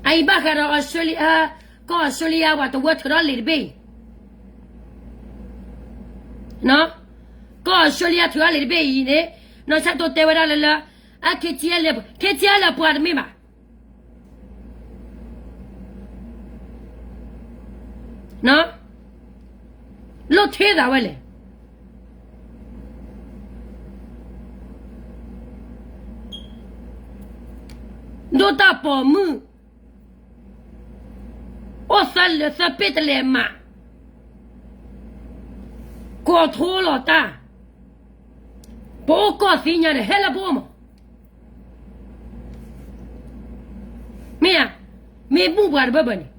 အအံၤဘၣ်ဃးဒီး ကီၢ်အီစထြ့လယါ ပှၤတဝၢထုးထီၣ်လံာ်တဘ့ၣ်အံၤ, ကီၢ်အီစထြ့လယါထုးထီၣ်လံာ်တဘ့ၣ်အံၤန့ၣ် နီၢ်ဆၢတိတဲဝဲဒၣ်လၢလၢ အ KTLA, KTLA ပှၤတမ့ၢ်ဘၣ်. လိၣ်ထဲသးဝဲလဲၣ်. ဒိၣ်တၢ်ပိာ်မုၣ် အိၣ်သၢလၢာ်သၢပ့ၢ်တလဲၤမး, ကိးထိလီၤတၢ်, ပအိၣ်ကီၢ်သ့ၣ်ညါဒီး ဟဲလၢပအိၣ်မး. မ့ၢ်ဧါ, မ့ၢ်ဘူၣ်ပှၤတဘၢဘၢန့ၣ်,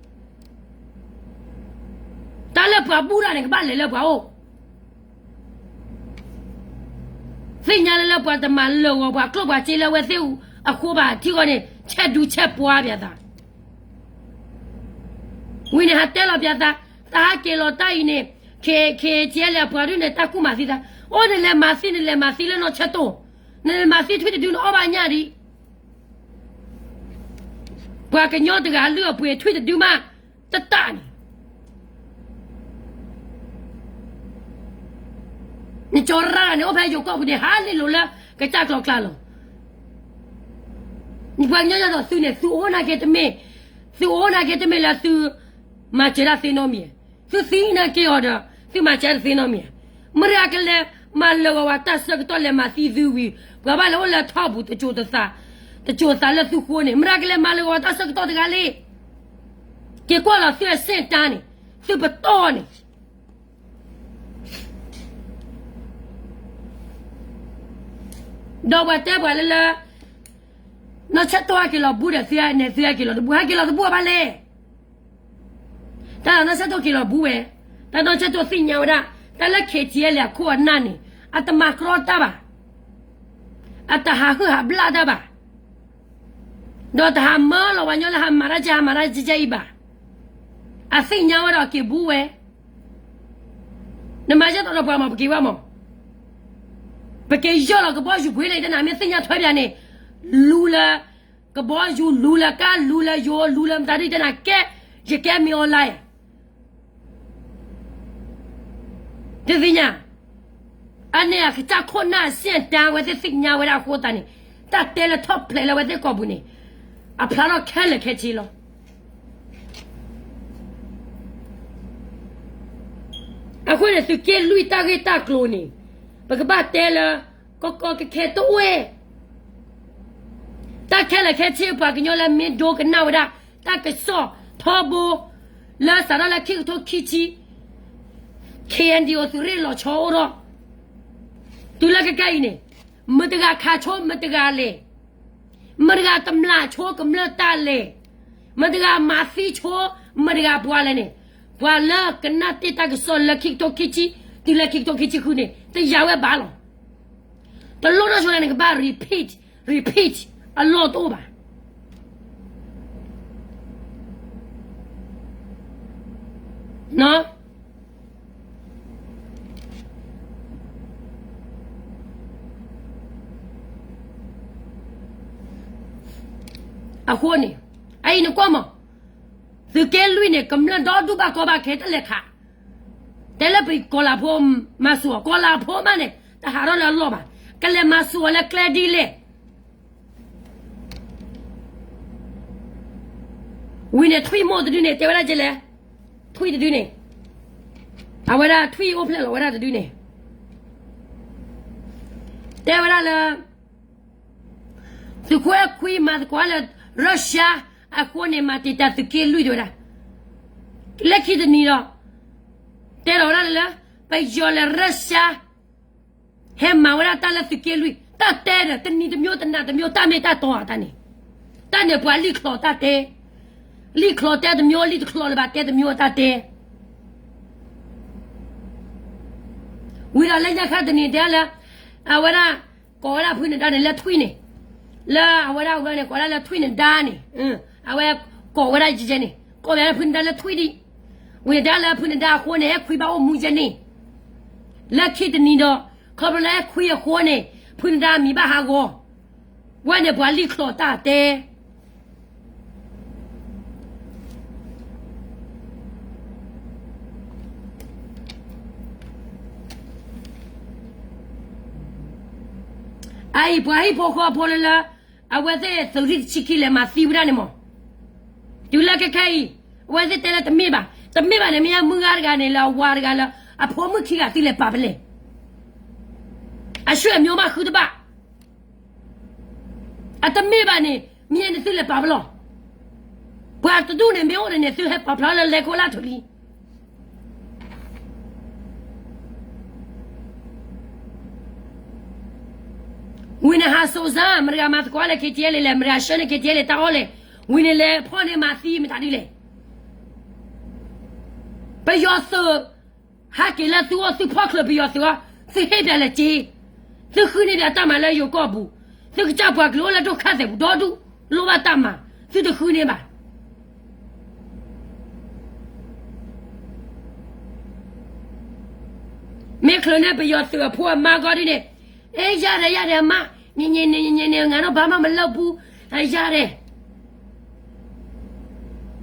တၢ်လၢပှၤဘူၣ်တၢ်န့ၣ် ကဘၣ်လဲၤလၢပှၤအိၣ်. သ့ၣ်ညါလၢလၢပှၤတမၤလၢာ်ဂီၤပှၤကျိၣ်ပှၤစ့လၢအဝဲသ့ၣ်အဃိဘၣ် ထံဃီန့ၣ် ဆဲးဒူဆဲးပှၢ်ပၠးသး. ဝံၤန့ၣ် ဟးတဲလီၤပၠးသး, တၢ်ဟးက့ၤလီၤတၢ်အံၤန့ၣ် ခ့ ခ့ ကဲလၢအပှၤဒုးန့ၣ် တၢ်ကူၣ်မၤသံသး, အိၣ်နလဲၤမၤသံ နလဲၤမၤသံလၢနီၢ်ဆၢတိၢ်, နလဲၤမၤသံထွံၣ်တဒု နအီၣ်ဘၣ်ညၣ်ဒံး. ပှၤကညီတဂၤလုၢ်အပှ့ၤထွံၣ်တဒုမး တတၢ်န့ၣ် နကၠီၤရၣ်န့ၣ် အိၣ်ဖဲယိၤကီၢ်ပူၤန့ၣ် ဟးလ့လိာ်လၢကစၢ်ကျီၤကျါလီၤ. ပှၤကညီဒီးသုန့ၣ် သုအိၣ်နာ်က့တမ့ၢ်, သုအိၣ်နာ်က့တမ့ၢ်လၢသုမၤစၢၤတၢ်သ့နီတမံၤ, သုသံနာ်က့အီၤဒီး သုမၤစၢၤတၢ်သ့နီတမံၤ. မတၤကလဲၤမၤလၢာ်ဂီၤဝဲတၢ်ဆၢကတီၢ်လဲၤမၤသံသုဝံၤ ပှၤဘၣ်လဲၤအိၣ်လၢထီၣ်ပူၤတစိၤတသး, တစိၤသးလၢသုဃိန့ၣ် မတၤကလဲၤမၤလၢာ်ဂီၤဝဲတၢ်ဆၢကတီၢ်တဂၤလဲၣ်. က့ၤကွၢ်လီၤသုအဆင့်တၢ်န့ၣ်, သုပတီၢ်န့ၣ် ဒီးပှၤတဲပှၤလၢလၢ နီၢ်ဆၢတိၢ်ဟဲက့ၤလီၤဘူးဒီးသုန့ၣ် သုဟဲက့ၤလီၤတဘူး, ဟဲက့ၤလီၤတဘူးအီၤဘၣ်လဲၣ်. တၢ်နီၢ်ဆၢတိၢ်က့ၤလီၤဘူးဝဲ, တၢ်နီၢ်ဆၢတိၢ်သ့ၣ်ညါဝဲဒၣ်, တၢ်လၢ ခ့ၣ်ထံၣ်အဲလဲၣ် အခိၣ်အနၢ်န့ၣ် အတမၤကြီတၢ်ဘၣ်, အတဟးဟုၣ်ဟးဘျၣ်တၢ်ဘၣ်, ဒီးတဟးမၢလီၤပှၤကညီလၢဟးမၤတၢ်ကဲ ဟးမၤတၢ်ကဲကဲအံၤဘၣ်. အသ့ၣ်ညါဝဲဒီးက့ၤဘူးဝဲ နမၤယဲၢ်တီဒီးပှၤမး ပက့ၤဝဲမး, ပက့ၤယီၢ်လီၤကဘီယူၤပှ့ၤလၢယတဲနၤ မ့ၢ်သ့ၣ်ညါထွဲပၠးန့ၣ်, လူလၢကဘီယူၤ လူလၢကါ လူလၢယိၤ လူလၢမတၤဒ်တဲနၤကဲ, ယကဲမ့ၢ်အီၤလၢ တသ့ၣ်ညါ, အန့ၣ်အကစၢ်ခိၣ်နၢ်အစ့ၣ်တၢ် အဝဲသ့ၣ်သ့ၣ်ညါဝဲဒၣ်အဃိသတးန့ၣ်, တၢ်တဲလၢထီၣ်ဖျဲးလၢအဝဲသ့ၣ်ကိာ်ပူၤန့ၣ်, အဖျါထီၣ်ခဲလၢာ်ခဲဆ့လီၤ. အဃိန့ၣ် သုးက့လွံၢ်တၢ်ဂ့ၢ်တၢ်ကျိၤန့ၣ်, ပကဘၣ်တဲလၢ ကီကီခဲခဲတအိၣ်ဝဲ တၢ်ခဲလၢာ်ခဲဆ့ ပှၤကညီလၢမ့ၢ်ဒိကနၣ်ဝဲဒၣ် တၢ်ကစီၣ်ထီဘိ လၢစးထီၣ်လၢခံကထိခံဆံ ခ့ၣ်အဲၣ်ယူၣ်အိၣ် သုးရ့ၣ်လီၤဆီအိၣ်ထီၣ်, တုၤလၢခဲခဲအံၤန့ၣ်, မတၤတဂၤခးဆိမတၤတဂၤလဲၣ်, မတၤတဂၤတမျၢ်ဆိကမျၢၢ်တၢ်လဲၣ်, မတၤတဂၤမၤသံဆိ မတၤတဂၤပှၤလဲၣ်န့ၣ်, ပှၤလၢကနၣ်တ့ၢ်တၢ်ကစီၣ်လၢခံကထိခံဆံ တုၤလၢခံကထိခံဆံဃုန့ၣ် တယာ်ဝဲဘၣ်လီၤ. တလိၣ်ထီၣ်ဆိန့ၣ် နကဘၣ် repeat, repeat အလီၢ်တအိၣ်ဘၣ်. အဃိန့ၣ်, အအံၤနကွၢ်မး, သုးက့လွံၢ်န့ၣ် ကမျၢၢ်ဒီဒူၣ်ဘၣ်ကီဘၣ်ခဲတလဲၤခး, တဲလၢပကီၤလၤဖိမၤစူၤအီၤ, ကီၤလၤဖိမးန့ၣ် တဟးထီၣ်လၢအလီၢ်ဘၣ်, ကလဲၤမၤစူၤအီၤလၢကျဲဒ်လဲၣ်. ဝံၤန့ၣ်ထွံၣ်မိၢ်တဒုန့ၣ် တဲဝဲဒၣ်ကလဲၣ်, ထွံၣ်တဒုန့ၣ်, အဝဲဒၣ်ထွံၣ်အိၣ်ဖျဲၣ်လီၤဝဲဒၣ်တဒုန့ၣ်, တဲဝဲဒၣ်လၢ သုးခိၣ်အဲၣ်ခွံမၤသကိးလၢ Russia အဃိန့ၣ် မၤတံာ်တာ်သုးက့လွံၢ်တဲဝဲဒၣ်, လၢခံတနံၤဒီး တဲလီၤဝဲဒၣ်လၢ ပယီၤလဲၤ Russia ဟဲမၤဝဲဒၣ်တၢ်လၢသုးက့လွံၢ်, တၢ်တဲဒီး တနံၤတမျိုး တနၤတမျိုး တၢ်မ့ၢ်တၢ်တီဧါတၢ်န့ၣ်, တၢ်န့ၣ်ပှၤလံၣ်ချီၣ်တၢ်တဲ, လံၣ်ချီၣ်တဲတမျိုး လံၣ်တချီၣ်လၢၤဘၣ်တဲတမျိုးတၢ်တဲ ဝံၤဒီးလၢညါခါတနံၤတဲလၢ အဝဲဒၣ် ကိးဝဲဒၣ်ဖုနဒါန့ၣ်လၢထွံၣ်န့ၣ်, လၢအဝဲဒၣ်ဝဲန့ၣ် ကိးဝဲဒၣ်လၢထွံၣ်နဒါန့ၣ်, အဝဲကိးဝဲဒၣ်ယဲန့ၣ် ကိးဝဲဒၣ်ဖုနဒါလၢထွံၣ်ဒံး, ဝံၤနဒါလၢဖုနဒါအဃိန့ၣ် အဲၣ်ခွံဘၣ်အိၣ်မူယဲန့ၣ်, လၢခံတနံၤဒီး ခီဖျိလၢအဲၣ်ခွံအဃိန့ၣ် ဖုနဒါမံၤဘၣ်ဟးဂီၤ, ဝဲန့ၣ်ပှၤလံၣ်ချီၣ်တၢ်တဲ အအံၤပှၤဟံၣ်ဖိဃီဖိလၢလၢ အဝဲသ့ၣ်သုးရ့ၣ်တဆံခံလဲၤမၤသံဝဲဒၣ်န့ၣ်မး, တုၤလၢခဲခဲအံၤ အဝဲသ့ၣ်တဲလၢတမ့ၢ်ဘၣ်, တမ့ၢ်ဘၣ်န့ၣ် မ့ၢ်အမုၢ်ဂၤတဂၤန့ၣ် လၢအဝၤတဂၤလၢ အဖိမုၣ်ခံဂၤသုလဲၤပာ်ဖဲလဲၣ်, အဆွေမျိုးမးဃုတဘၣ် အတမ့ၢ်ဘၣ်န့ၣ် မ့ၢ်န့ၣ်သုလဲၤပာ်ဖဲလဲၣ်, ပှၤတဒူၣ်န့ၣ် မ့ၢ်အိၣ်န့ၣ်န့ၣ် သုဟဲပာ်ဖျါလၢလဲၤခိၣ်လၢ်ထူၣ်လံ. ဝံၤန့ၣ်ဟးစိာ်စၢ် မတၤတဂၤမၤသကိးလဲၣ် KTLA လဲၣ်, မတၤတဂၤဆှၢန့ၢ် KTLA တၢ်အီၣ်လဲၣ်, ဝံၤန့ၣ်လဲၤဖီၣ်န့ၢ်မၤသံမတၤဒ်လဲၣ်. ပယီၤသုး ဟဲက့ၤလၢသုအိၣ်သုဖီၣ်ချၢၣ်ပယီၤသုးအီၤ, သုဟ့ၣ်ပၠးလဲၤစ့, သုဃုန့ၢ်ပၠးတၢ်မၤလၢယိၤကီၢ်ပူၤ, သုကစၢ်ပှၤကလုာ်အိၣ်လၢဒိၣ်ခါသဲးပူၤ ဒီဒူၣ် လိၣ်ဘၣ်တၢ်မၤ, သုတဃုန့ၢ်ဘၣ်. မ့ၢ်ချုးန့ၢ်ပယီၤသုးအဖိအမါဂီၢ်ဒ်န့ၣ်, အဲ ရတယ် ရတယ် အမါ, ညီညီညီညီညီ ငါတော့ဘာမှမလုပ်ဘူး, ရတယ်.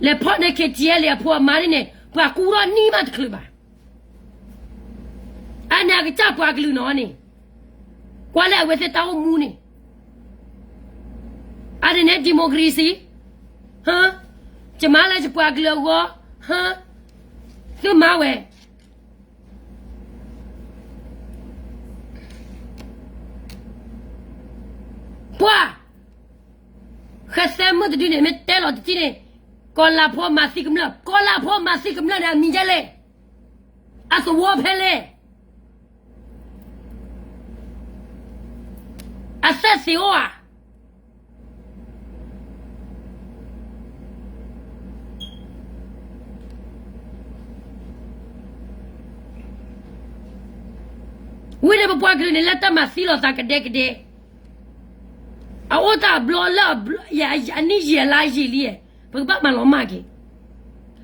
လဲၤဖီၣ်န့ၢ် KTLA အဖိအမါဒ်န့ၣ် ပှၤကူထီၣ်နံၣ်မးတချုးဘၣ်. အန့ၣ်အကစၢ်ပှၤကလုာ်နီၤန့ၣ်, ကွၢ်လၢအဝဲသ့ၣ်တၢ်အိၣ်မူန့ၣ်, အန့ၣ်န့ၣ် democracy, ဟါ, ယမၤလၢယပှၤကလုာ်အဂီၢ်, ဟါ, သုမၤဝဲ ပှၤ ဃဲသဲမုၢ်တဒုန့ၣ် မ့ၢ်တဲလီၤတထံၣ်န့ၣ်, ကီၤလၤဖိမၤသံကမျၢၢ်, ကီၤလၤဖိမၤသံကမျၢၢ်န့ၣ် အမံၤယဲလဲၣ်, အသဝီဖဲလဲၣ်, အသဲၣ်သ့ၣ်အိၣ်ဧါ. ဝံၤန့ၣ်ပပှၤကလုာ်န့ၣ် လၢတၢ်မၤသံလိာ်သးကဒဲကဒဲ, အအိၣ်တၢ်အဘျီလၢ အနံၣ်ယံာ်အလါယံာ်လံ, ပကဘၣ်မၤလီၤမၢ်က့ၤ,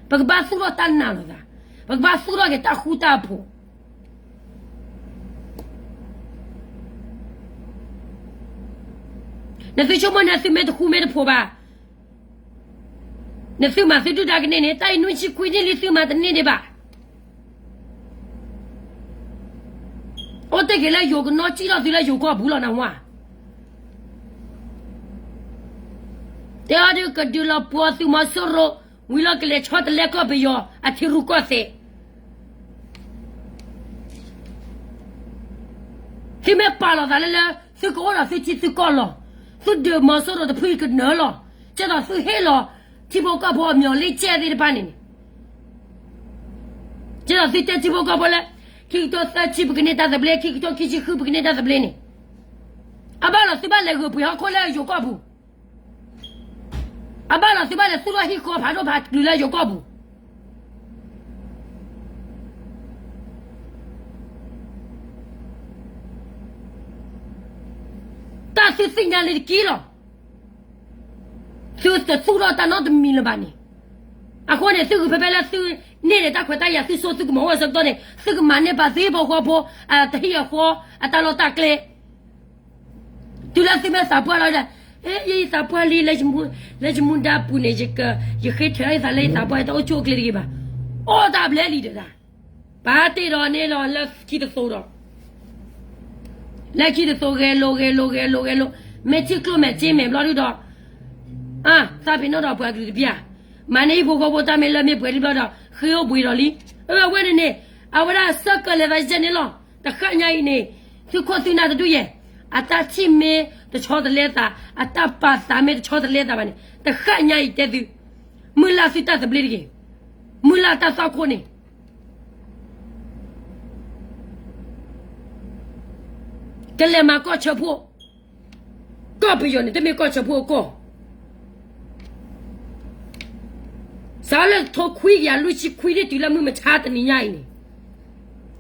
ပကဘၣ်သူၣ်ထီၣ်တၢ်နာ်လိာ်သး, ပကဘၣ်သူၣ်ထီၣ်က့ၤတၢ်ဃူတၢ်ဖိး နသုဆိကမိၣ်န့ၣ်သုမ့ၢ်တဃူမ့ၢ်တဖိးဘၣ်, နသုမၤသုဒုၣ်ဒါကန့ၢ်န့ၣ် တၢ်အံၤနွံဆံခွံနံၣ်လံသုမၤတန့ၢ်ဒံးဘၣ်. အိၣ်တ့ၢ်က့ၤလၢယိၤကနီၣ်စံၣ်ထီၣ်သုလၢယိၤကီၢ်ပူၤလီၤနဝါ, တဲအီၤဒုးကဒုးလီၤပှီၤသုးမီၤစိရိၤ, ဝံၤလီၤကလဲၤဆီတလဲကီၢ်ပယီၤအထံရူၢ်ကီၢ်သဲး သုမ့ၢ်ပာ်လီၤသးလၢလၢ သုကအိၣ်ဒီးသုထံသုကီၢ်လီၤ. သုဒုးမီၤစိရိၤတဖုကနၢၤလီၤ. ကဲသိးသုဟ့ၣ်လီၤ ထံဖိကီၢ်ဖိအမျီၢ်လံကဲသ့ၣ်တဖၣ်န့ၣ်န့ၣ်, ကဲသိးသုတဲထံဖိကီၢ်ဖိလၢ ခံကထိသၢဆံ ပကန့ၢ်တၢ်သဘျ့, ခံကထိခံဆံဃု ပကန့ၢ်တၢ်သဘျ့န့ၣ်, အဘၣ်လီၤသုဘၣ်လဲၤဂုာ်ပှ့ၤဟီၣ်ခိၣ်လၢယိၤကီၢ်ပူၤ အဘၣ်လီၤသုဘၣ်လဲၤသူၣ်ထီၣ်ဟံၣ်ဃီဖးဒိၣ်ဖးကလုာ်လၢယိၤကီၢ်ပူၤ, တၢ်သုသ့ၣ်ညါလံတက့ၢ်လီၤ. သုတသူၣ်ထီၣ်တၢ်နီတမံၤလၢၤဘၣ်န့ၣ်, အဃိန့ၣ် သုဂုာ်ဖဲဖဲလၢသုန့ၢ်ဒီးတၢ်ခွဲးတၢ်ယာ် သုစိသုကမီၤအိၣ်အဆၢကတီၢ်န့ၣ် သုကမၤန့ၢ်ပာ်သုဟံၣ်ဖိဃီဖိ အတဟံၣ်အဃီ အတၢ်လီၢ်တၢ်ကျဲ တုၤလၢသုမ့ၢ်သးပှၢ်လီၤဒီး, ယသးပှၢ်လံ, လၢယမူဒါပူၤန့ၣ် ယဃ့ထၢယသးလၢယသးပှၢ် ယတအိၣ်ဆိၣ်အကျဲတဂ့ၤဘၣ်. အိၣ်တၢ်ဘျဲလံဒီးဒၣ်, ပာ်တ့ၢ်ဒီးန့ၣ်လီၤလၢခံတသိးဒီး, လၢခံတသိးဂဲၤလိာ်ဂဲၤလိာ်ဂဲၤလိာ်ဂဲၤလိာ်, မ့ၢ်ထံၣ်ကျိၣ်မဲာ်စ့မဲာ်ဘျီဒုဒီး, သးပ့ၤနီၣ်ဒီးပှၤကလုာ်တဘျီ, မၤန့ၢ်ဟံၣ်ဖိဃီဖိတၢ်မ့ၢ်လၢမ့ၢ်ပှဲၤဒံးဘျီဒီး ဃ့အိၣ်ဘှံးဒီးလံ. အဝဲန့ၣ်န့ၣ် အဝဲဒၣ်ဆၢကၢၤလဲၤသးယဲန့ၣ်လီၤ. တဃၣ်ညါအံၤန့ၣ် သုခိၣ်သုနၢ်တဒူၣ်ယဲၢ်, အတၢ်ထံၣ်မ့ၢ်တဆီတလဲသး, အတၢ်ပာ်သးမ့ၢ်တဆီတလဲသးဘၣ်န့ၣ် တဃၣ်ညါအံၤတဲသု, မုၢ်လၢ်သုတၢ်သဘျ့တဂ့ၤ, မုၢ်လၢ်တၢ်သွၣ်ခိၣ်န့ၣ် ကလဲၤမၤကီၢ်ဆၢဖှိၣ်, ကီၢ်ပယီၤန့ၣ် တမ့ၢ်ကီၢ်ဆၢဖှိၣ်အကီၢ်, စးလၢထိခွံကယၤလွံၢ်ဆံခွံ ဒ်တုၤလၢမုၢ်မဆါတနံၤညါအံၤန့ၣ်,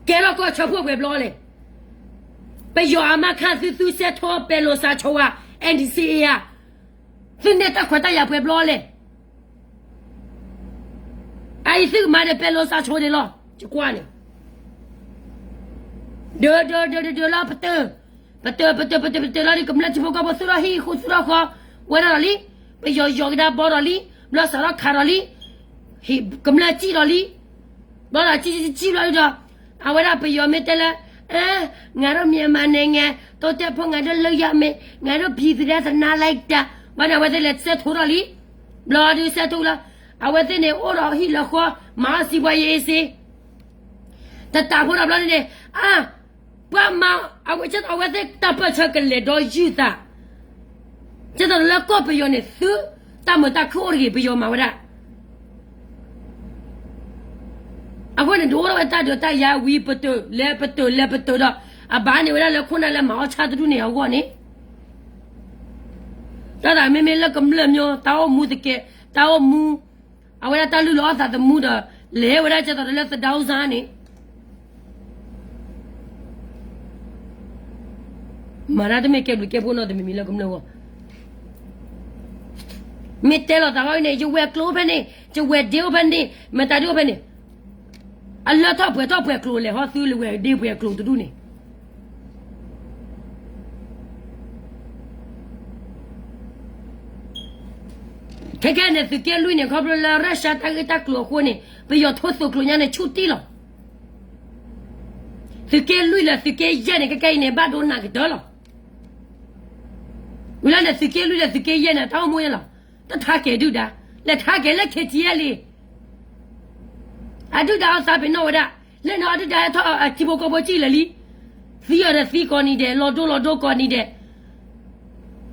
ကဲထီၣ်ကီၢ်ဆၢဖှိၣ်ပှဲၤဘျီလဲၣ်. ပယီၤအမါခါသု သုစဲးထိ ပဲၤလိၤစးဆိဝါ NCA ဧါ, သုန့ၢ်တၢ်ခွဲးတၢ်ယာ်ပှဲၤဘျီလဲၣ်. အအံၤသုကမၤဒီးပဲၤလိၤစးဆိန့ၣ်လီၤ, ယကွၢ်န့ၣ်, ဒၢဒၢဒၢဒၢဒၢလီၤပတၢၢ်, ပတၢၢ်ပတၢၢ်ပတၢၢ်ပတၢၢ်လီၤဒီး ကမျၢၢ်ထံဖိကီၢ်ဖိသူၣ်ထီၣ်ဟံၣ်ဃူသူၣ်ထီၣ်ဃီ, ဝဲဒၣ်ဒီးလံ, ပယီၤယီၤကဒါဘီဒီးလံ, ဘျီစးထီၣ်ခးဒီးလံ, ကမျၢၢ်စံၣ်ဒီးလံ, ဘျီဒီးစံၣ်စံၣ်စံၣ်ဘျီဒီး, အဝဲဒၣ်ပယီၤမ့ၢ်တဲလၢ, ငါတို့မြန်မာနိုင်ငံ တိုးတက်ဖို့ ငါတို့လုပ်ရမယ်, ငါတို့ပြည်သူတွေ သနားလိုက်တာ, ဘျီန့ၣ် အဝဲသ့ၣ်လဲၤစဲးထိထီၣ်လံ, ဘျီဒုးစဲးထိလီၤ, အဝဲသ့ၣ်န့ၣ် အိၣ်ဒီးဟံၣ်လၢဃီ, မၤအီၣ်စံးပှၤယ့အ့စ့ တတးဖိဒီးဘျီန့ၣ်န့ၣ်, အါ, ပှၤမၤ, အဝဲကဲသိးအဝဲသ့ၣ်တၢ်ပၢၢ်ဆၢကလဲၤဒီးယုၢ်သး, ကဲသိးလၢကီၢ်ပယီၤန့ၣ် သုတၢ်မုာ်တၢ်ခုအိၣ်တဂ့ၤ ပယီၤမၤဝဲဒၣ်. အဃိန့ၣ် ဒုးအိၣ်ထီၣ်ဝဲတၢ်ဒုးတၢ်ယၤဝံၤ ပတုာ်လဲၤပတုာ်လဲၤပတုာ်ဒီး အဘၣ်န့ၢ်ဝဲဒၣ်လၢခိၣ်နၢ်လၢမၤအီၣ်ဆၣ်တဒူၣ်န့ၣ်အဂီၢ်န့ၣ်, တၢ်သးမ့မ့ၢ်လၢကမျၢၢ်မၠိ တၢ်အိၣ်မူသကဲး, တၢ်အိၣ်မူ, အဝဲဒၣ်တၢ်လုၢ်လီၤအီၣ်သးသမူဒီး လဲၤဝဲဒၣ်ကဲသိးဒီးလၢသဒါအိၣ်စါန့ၣ် မၤတၢ်တမ့ၢ်ကဲဘျုးကဲဖှိၣ်နီတမံၤမံၤလၢကမျၢၢ်ဂီၢ်, မ့ၢ်တဲလီၤသးအဂီၢ်န့ၣ် ယဝဲၢ်ကျိၤအိၣ်ဖဲန့ၣ်, ယဝဲၢ်ဒ့အိၣ်ဖဲန့ၣ်, မတၤဒ့အိၣ်ဖဲန့ၣ်, အလၢထီၣ်ပှဲၤထီၣ်ပှဲၤကျိၤလဲၤဟီသုလၢဝဲၢ်ဒ့ပှဲၤကျိၤတဒူၣ်န့ၣ်, ခဲခဲန့ၣ် သုးက့လွံၢ်န့ၣ် ခီဖျိလၢ Russia တၢ်ဂ့ၢ်တၢ်ကျိၤအဃိန့ၣ် ပယီၤထိသုးကျိၤညါန့ၣ် ဆူၣ်တံၢ်လီၤ. သုးက့လွံၢ်လၢသုးက့ယဲၢ်န့ၣ် ခဲခဲအံၤန့ၣ် ဘၣ်ဒိနးကတၢၢ်လီၤ. ဝံၤလီၤန့ၣ် သုးက့လွံၢ်လၢသုးက့ယဲၢ်န့ၣ် တၢ်အိၣ်မူယဲၢ်လီၤ. တထါကဲၤဒုၣ်ဒါ, လဲၤထါကဲၤလၢ KTLA အဒုၣ်ဒါအီၣ်သးပ့ၤနီၣ်ဝဲဒၣ်, လဲၤနီၤအဒုၣ်ဒါဟဲထီၣ်အထံဖိကီၢ်ဖိစံၣ်လၢာ်လံ, သံအီၤဒီးသံကိးနံၤဒဲး, လီၤဒိလီၤဒိကိးနံၤဒဲး,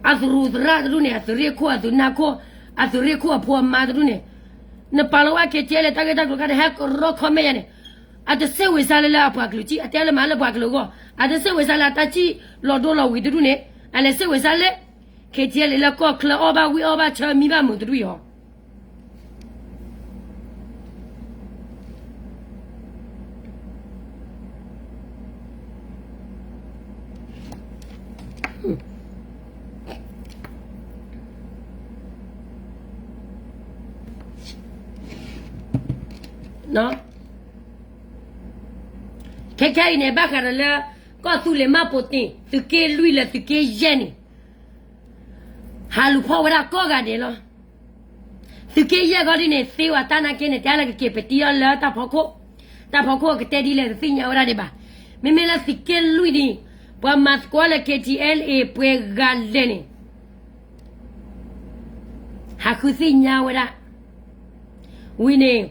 အသုးရူးသရၣ်တဒူၣ်န့ၣ်, အသုးရ့ၣ်ခိၣ်အသုးနၢ်ခိၣ်, အသုးရ့ၣ်ခိၣ်အဖိအမါတဒူၣ်န့ၣ်, နပာ်လီၤဝဲ KTLA တၢ်ဂ့ၢ်တၢ်ကျိၤခါန့ၣ် ဟဲကရီခီမဲာ်ယါန့ၣ်, အတစ့ၢ်ဝဲစါလၢလၢအပှၤကလုာ်စံၣ်, အတဲလၢမၤလၢပှၤကလုာ်အဂီၢ်, အတစ့ၢ်ဝဲစါလၢအတၢ်စံၣ်လီၤဒိလီၤဝံၤတဒူၣ်န့ၣ်, အလဲၤစ့ၢ်ဝဲစါလၢ KTLA လၢကီၢ်ချၢအီၣ်ဘၣ်ဝံၣ်အီၣ်ဘၣ်ဆၢမံဘၣ်မုာ်တဒူၣ်အံၤဟီ ခဲခဲအံၤန့ၣ် ဘၣ်ဃးဒီးလၢ ကီၢ်သူလ့ၤမၢ်ပိာ်တ့ၢ် သုးက့လွံၢ်လၢသုးက့ယဲၢ်န့ၣ် ဟးလူၤဖီၣ်ဝဲဒၣ်ကိးဂၤဒဲးလီၤ. သုးက့ယဲၢ်ခီဒ်န့ၣ် သ့ဝဲတၢ်နာ်က့န့ၣ် တဲလၢကက့ၤပတံအီၤလၢတၢ်ဖီခိၣ်, တၢ်ဖီခိၣ်ကတဲဒ်လဲၣ်တသ့ၣ်ညါဝဲဒၣ်ဒံးဘၣ်. မ့မ့ၢ်လၢသုးက့လွံၢ်န့ၣ် ပှၤမၤသကိးလၢ K T L A ပှဲၤဂၤလဲၣ်န့ၣ် ဟးဃုသ့ၣ်ညါဝဲဒၣ်. ဝံၤန့ၣ်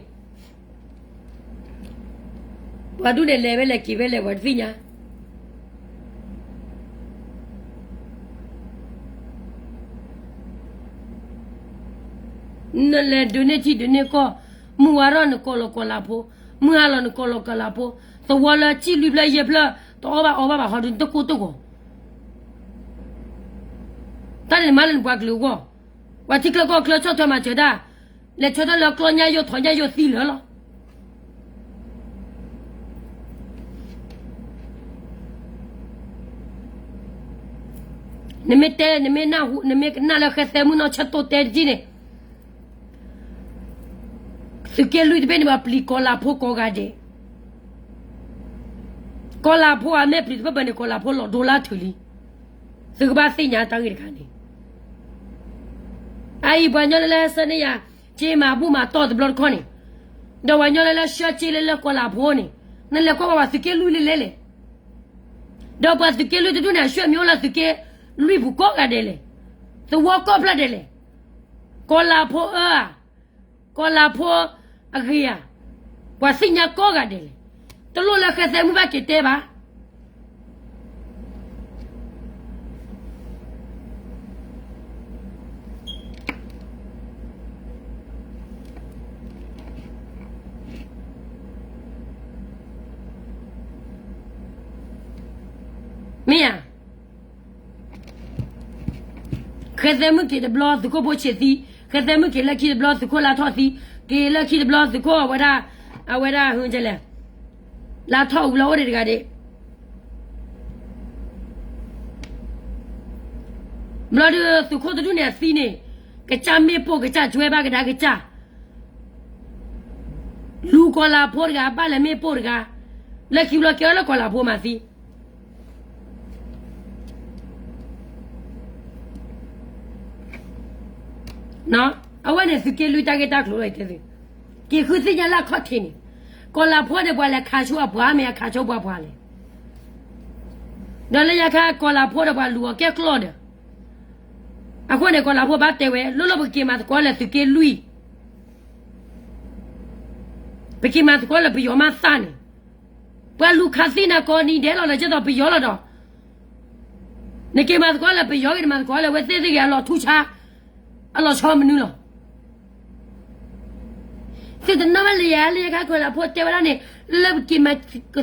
ပှၤဒူၣ်န့ၣ်လဲၤဝဲလဲၤက့ၤဝဲလဲၣ် ပှၤတသ့ၣ်ညါ. နလဲၤဒုးန့ၢ်ထံဒုးန့ၢ်ကီၢ်, မုၢ်ဝါထီၣ်နကိးလီၤကီၤလၤဖိ, မုၢ်ဟါလီၤနကိးလီၤကီၤလၤဖိ, သဝီလၢစံၣ်လွံၢ်ဖျၢၣ်ယဲၢ်ဖျၢၣ် တအီၣ်ဘၣ်အီဘၣ်ဘၣ်ဟီဒုးနတကိၢ်တဂီၤ. တၢ်န့ၣ်နမၤလၢနပှၤကလုာ်အဂီၢ်, ပှၤထံချၢကီၢ်ချၢဆီၣ်ထွဲမၤစၢၤတၢ်, လဲၤဆီၣ်ထွဲလၢကျီၢ်ညၣ်ယိာ်ထီၣ်ညၣ်ယိာ်သံလၢာ်လီၤ. နမ့ၢ်တဲ နမ့ၢ်နၢ်ဟူ နမ့ၢ်ကနၣ်လၢဃဲသဲမုၣ်နီၢ်ဆၢတိတဲတက့ၢ်န့ၣ်, သုးက့လွံၢ်တဘ့ၣ်န့ၣ် ပှၤပျံၤကီၤလၤဖိကိးဂၤဒဲး, ကီၤလၤဖိအမ့ၢ်ပျံၤတဘၣ်ဘၣ်န့ၣ် ကီၤလၤဖိလီၤဒိလၢထုးလံ. သုကဘၣ်သ့ၣ်ညါတၢ်ဂ့ၢ်တခါန့ၣ်, အအံၤပှၤကညီလၢလၢဆၢန့ၢ်ယၤ က့မၤဘူၣ်မၤတီၢ်တဘျီတခီၣ်န့ၣ်, ဒီးပှၤကညီလၢလၢဆှၢက့လၢလၢကီၤလၤဖိန့ၣ်, နလဲၤကွၢ်ဘၣ်ပှၤသုးက့လွံၢ်လၢလဲၣ်လဲၣ်. ဒီးပှၤသုးက့လွံၢ်တဒူၣ်န့ၣ် အဆှၢမံၤအိၣ်လၢသုးက့လွံၢ်ပူၤကိးဂၤဒဲးလဲၣ်, သဝီကိးဖျၢၣ်ဒဲးလဲၣ်, ကီၤလၤဖိအၢဧါ, ကီၤလၤဖိအဂ့ၤဧါ, ပှၤသ့ၣ်ညါကိးဂၤဒဲးလဲၣ်. တလိၣ်လၢဃဲသဲမုၣ်ဘၣ်က့ၤတဲဘၣ်. မ့ၢ်ဧါ. ဃဲသဲမုၣ်က့ၤတဘျီ သုးခိၣ်ဖိဆံးသံ, ဃဲသဲမုၣ်က့ၤလၢခံတဘျီ သုးခိၣ်လါထီၣ်သံ, က့ၤလၢခံတဘျီ သုးခိၣ်အဝဲဒၣ်, အဝဲဒၣ်ဟဲလဲၣ်, လါထီၣ်အူလၢအိၣ်ဒံးတဂၤဒံး. ဘျီဒုးသုးခိၣ်တဒူၣ်န့ၣ်အသံန့ၣ်, ကစၢ်မ့ၣ်ပိၢ်ကစၢ် ကၠွဲဘၣ်ကဒါကစၢ်, လူၤကီၤလၤဖိတဂၤ ဘၣ်လဲၤမ့ၣ်ပိၢ်တဂၤ, လၢခံဘျီကဲအီၤလၢကီၤလၤဖိမၤသံ အဝဲန့ၣ်သုးက့လွံၢ်တၢ်ဂ့ၢ်တၢ်ကျိၤလီၤတဲသု, က့ၤဃုသ့ၣ်ညါလၢအခီၣ်ထံးန့ၣ်, ကီၤလၤဖိန့ၣ် ပှၤလဲၤခးဆိအပှၤ မ့ၢ်အခးဆိပှၤပှၤလဲၣ်. ဒီးလၢညါခါကီၤလၤဖိဒီးပှၤလူၤအီၤကဲကျီၢ်ဒီး, အဃိန့ၣ် ကီၤလၤဖိဘၣ်တဲဝဲ လိၣ်လိၣ်ပက့ၤမၤသကိးလၢသုးက့လွံၢ်, ပက့ၤမၤသကိးလၢပယီၤမးသၣ်န့ၣ်, ပှၤလူၤခးသံနၤကိးနံၤဒဲးလီၤဒီး ကဲသိးပယီၤလီၤဒီး, နက့ၤမၤသကိးလၢပယီၤဂ့ၤ နမၤသကိးလၢဝဲသ့ၣ်သ့ၣ်ဂ့ၤ အလီၤထူၣ်ဆါ, အလီၤဆီမနုၤလီၤ. သုတနီၣ်ဘၣ်လၢယၤ လၢယခါကီၤလၤဖိတဲဝဲဒၣ်န့ၣ်, လၢပက့ၤမၤ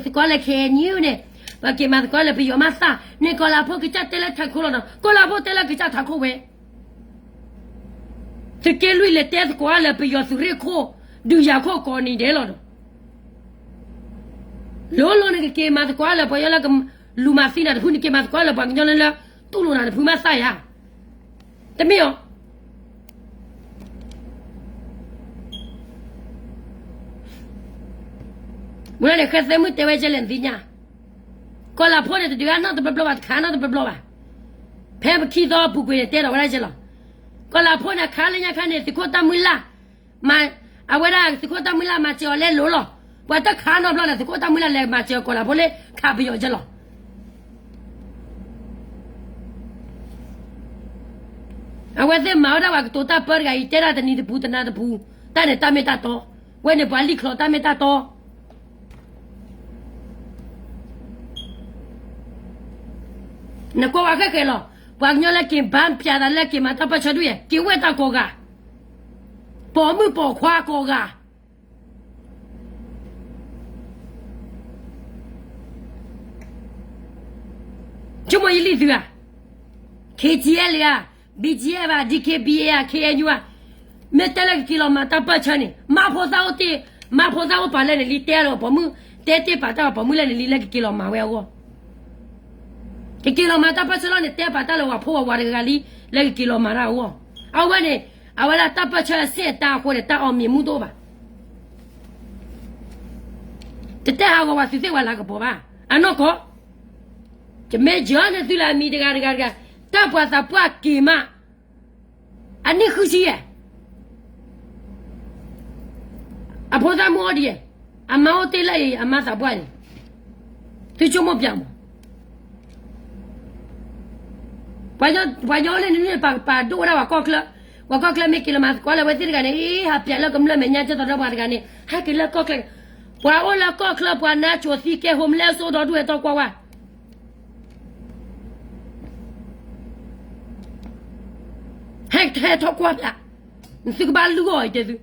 သကိးလၢ KNU န့ၣ်, ပက့ၤမၤသကိးလၢပယီၤမးသၣ်န့ၣ် ကီၤလၤဖိကစၢ်တဲလၢထးခိၣ်လီၤဒီး ကီၤလၤဖိတဲလၢကစၢ်ထးခိၣ်ဝဲ သုးက့လွံၢ်လဲၤတဲသကိးလၢပယီၤသုးရ့ၣ်ခိၣ် ဒုးယၤခိၣ်ကိးနံၤဒဲးလီၤဒီး, လိၤလိၤနကက့ၤမၤသကိးလၢပှၤကညီလၢကလူၤမၤသံနၤတဖု နက့ၤမၤသကိးလၢပှၤကညီလၢလၢ တူၢ်လိာ်နၤတဖုမးသၣ်ယၤ, တမ့ၢ်အီၤ. မုၢ်န့ၣ် ဃဲသဲမုၣ်တဲဝဲကဲလဲၣ်နသ့ၣ်ညါ, ကီၤလၤဖိန့ၣ် တဒုးအါနီတဘျီဘျီဘၣ် တခးနီတဘျီဘျီဘၣ်. ဖဲပခံသီပူၤကွံာ်န့ၣ် တဲဒီးဝဲဒၣ်ကဲလီၤ. ကီၤလၤဖိန့ၣ် ခးလၢညါခါန့ၣ် သုးခိၣ်တၢ်မုၢ်လၢ်, မၤ, အဝဲဒၣ်သုးခိၣ်တၢ်မုၢ်လၢ်မၤစၢၤအီၤလဲလိၤလီၤ. ပှၤတခးနီတဘျီန့ၣ် သုးခိၣ်တၢ်မုၢ်လၢ်လဲၤမၤစၢၤကီၤလၤဖိလၢခးပယီၤကဲလီၤ. အဝဲသ့ၣ်မၤဝဲဒၣ်ပှၤကတိၤတၢ်ပၢတဂၤအံၤ တဲဒၣ်တနံၤတပူၤတနၤတပူၤ, တၢ်န့ၣ်တၢ်မ့ၢ်တၢ်တီ, ဝဲန့ၣ်ပှၤလံၣ်ချီတၢ်မ့ၢ်တၢ်တီ. နကွၢ်ဝဲခဲကဲလီၤ, ပှၤကညီလၢက့ၤဘါပၠးသးလၢက့ၤမၤတၢ်ပၢၢ်ဆၢဒ်ယဲၢ် က့ၤဝဲတၢ်ကိးဂၤ, ပိာ်မုၣ်ပိာ်ခွါကိးဂၤ ဆိကမိၣ်ယလံၣ်သုဧါ, KTLA ဧါ, BGF ဧါ, DKBA ဧါ, KNU ဧါ, မ့ၢ်တဲလၢကက့ၤလီၤမၤတၢ်ပၢၢ်ဆၢန့ၣ် မါဖိသၣ်အိၣ်တ့ၢ်, မါဖိသၣ်အိၣ်ပာ်လၢနလံ တဲလီၤပိာ်မုၣ်, တဲတ့ၢ်ပာ်တၢ်ပိာ်မုၣ်လၢနလံ လၢကက့ၤလီၤမၤဝဲအဂီၢ်. ကက့ၤလီၤမၤတၢ်ပၢၢ်ဆၢလီၤန့ၣ် တဲပာ်တၢ်လၢပှၤဖိဝဲဝဲတဂၤလံ လၢကက့ၤလီၤမၤတၢ်အဂီၢ်. အဝဲန့ၣ် အဝဲဒၣ်တၢ်ပၢၢ်ဆၢအဆ့ၣ်အတၢ်အဃိန့ၣ် တၢ်အီၣ်မ့ၢ်မူတအိၣ်ဘၣ်. တတဲဟးဂီၤပှၤသုးသ့ၣ်ဝဲလၤကပီၤဘၣ်. အနီၢ်ကီၢ်, ယမ့ၢ်ယီၤန့ၢ်သုလၢအမံၤတဂၤတဂၤတဂၤ, တၢ်ပှၤသးပှၢ်က့ၤမး, အနံၣ်ဃုဆံယဲၢ်, အဖိသၣ်မုၣ်အိၣ်ဒံးယဲၢ်, အမါအိၣ်တ့ၢ်လၢအံၤ အမါသးပှၢ်န့ၣ်, သုဆိကမိၣ်ပၠးမး. ပှၤညီအိၣ်လၢနနွံန့ၣ် ပာ်ဒိၣ်ဝဲဒၣ်ပှၤကီၢ်ချၢ, ပှၤကီၢ်ချၢမ့ၢ်က့ၤလီၤမၤသကိးလၢအဝဲသ့ၣ်တဂၤန့ၣ် အ့ ဟးပၠးလၢကမျၢၢ်မဲာ်ညါ ကဲသိးဒီးပှၤတဂၤန့ၣ် ဟဲက့ၤလၢကီၢ်ချၢ, ပှၤအိၣ်လၢကီၢ်ချၢ ပှၤနါစိၤသံကဲ homeless အိၣ်ဒီဒူၣ်ဝဲတီကွၢ်ဝဲ ဟဲထီၣ်ကွၢ်ပၠး, နသုကဘၣ်လုၢ်အီၤအံၤတဲသု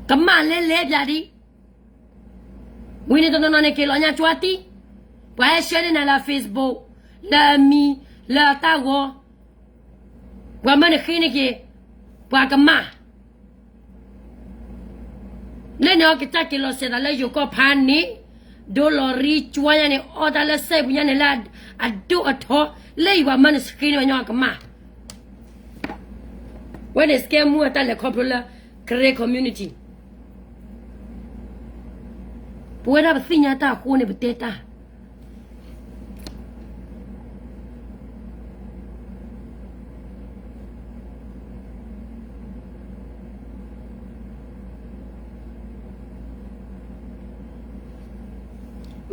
ကမၣ်လဲၤလဲၤပၠးဒံး, ဝံၤန့ၣ်တနီၤနီၤန့ၣ် က့ၤလီၤညါကၠွါတံၢ်, ပှၤဟဲဆှၢန့ၢ်နၤလၢ Facebook, လၢအမံၤ, လၢအတၢ်ဂီၤ, ပှၤမၢနဃ့န့ၢ်က့ၤ, ပှၤကမၣ် လၢန့ၣ်အကစၢ်က့ၤလီၤစဲးသးလၢယိၤကီၢ်ဖးန့ၣ်, ဒိလီၤရံကၠွါညါန့ၣ် အီၣ်တၢ်လၢစဲပူၤညါန့ၣ်လၢအဒိၣ်အထီ, လၢယပှၤမၢနဃ့န့ၢ်ပှၤညီအကမၣ်, ဝဲန့ၣ် scam မူအတၢ်လဲၤခီဖျိလၢ Karen community, ပဝဲဒၣ်ပသ့ၣ်ညါတၢ်အဃိန့ၣ် ပတဲတၢ်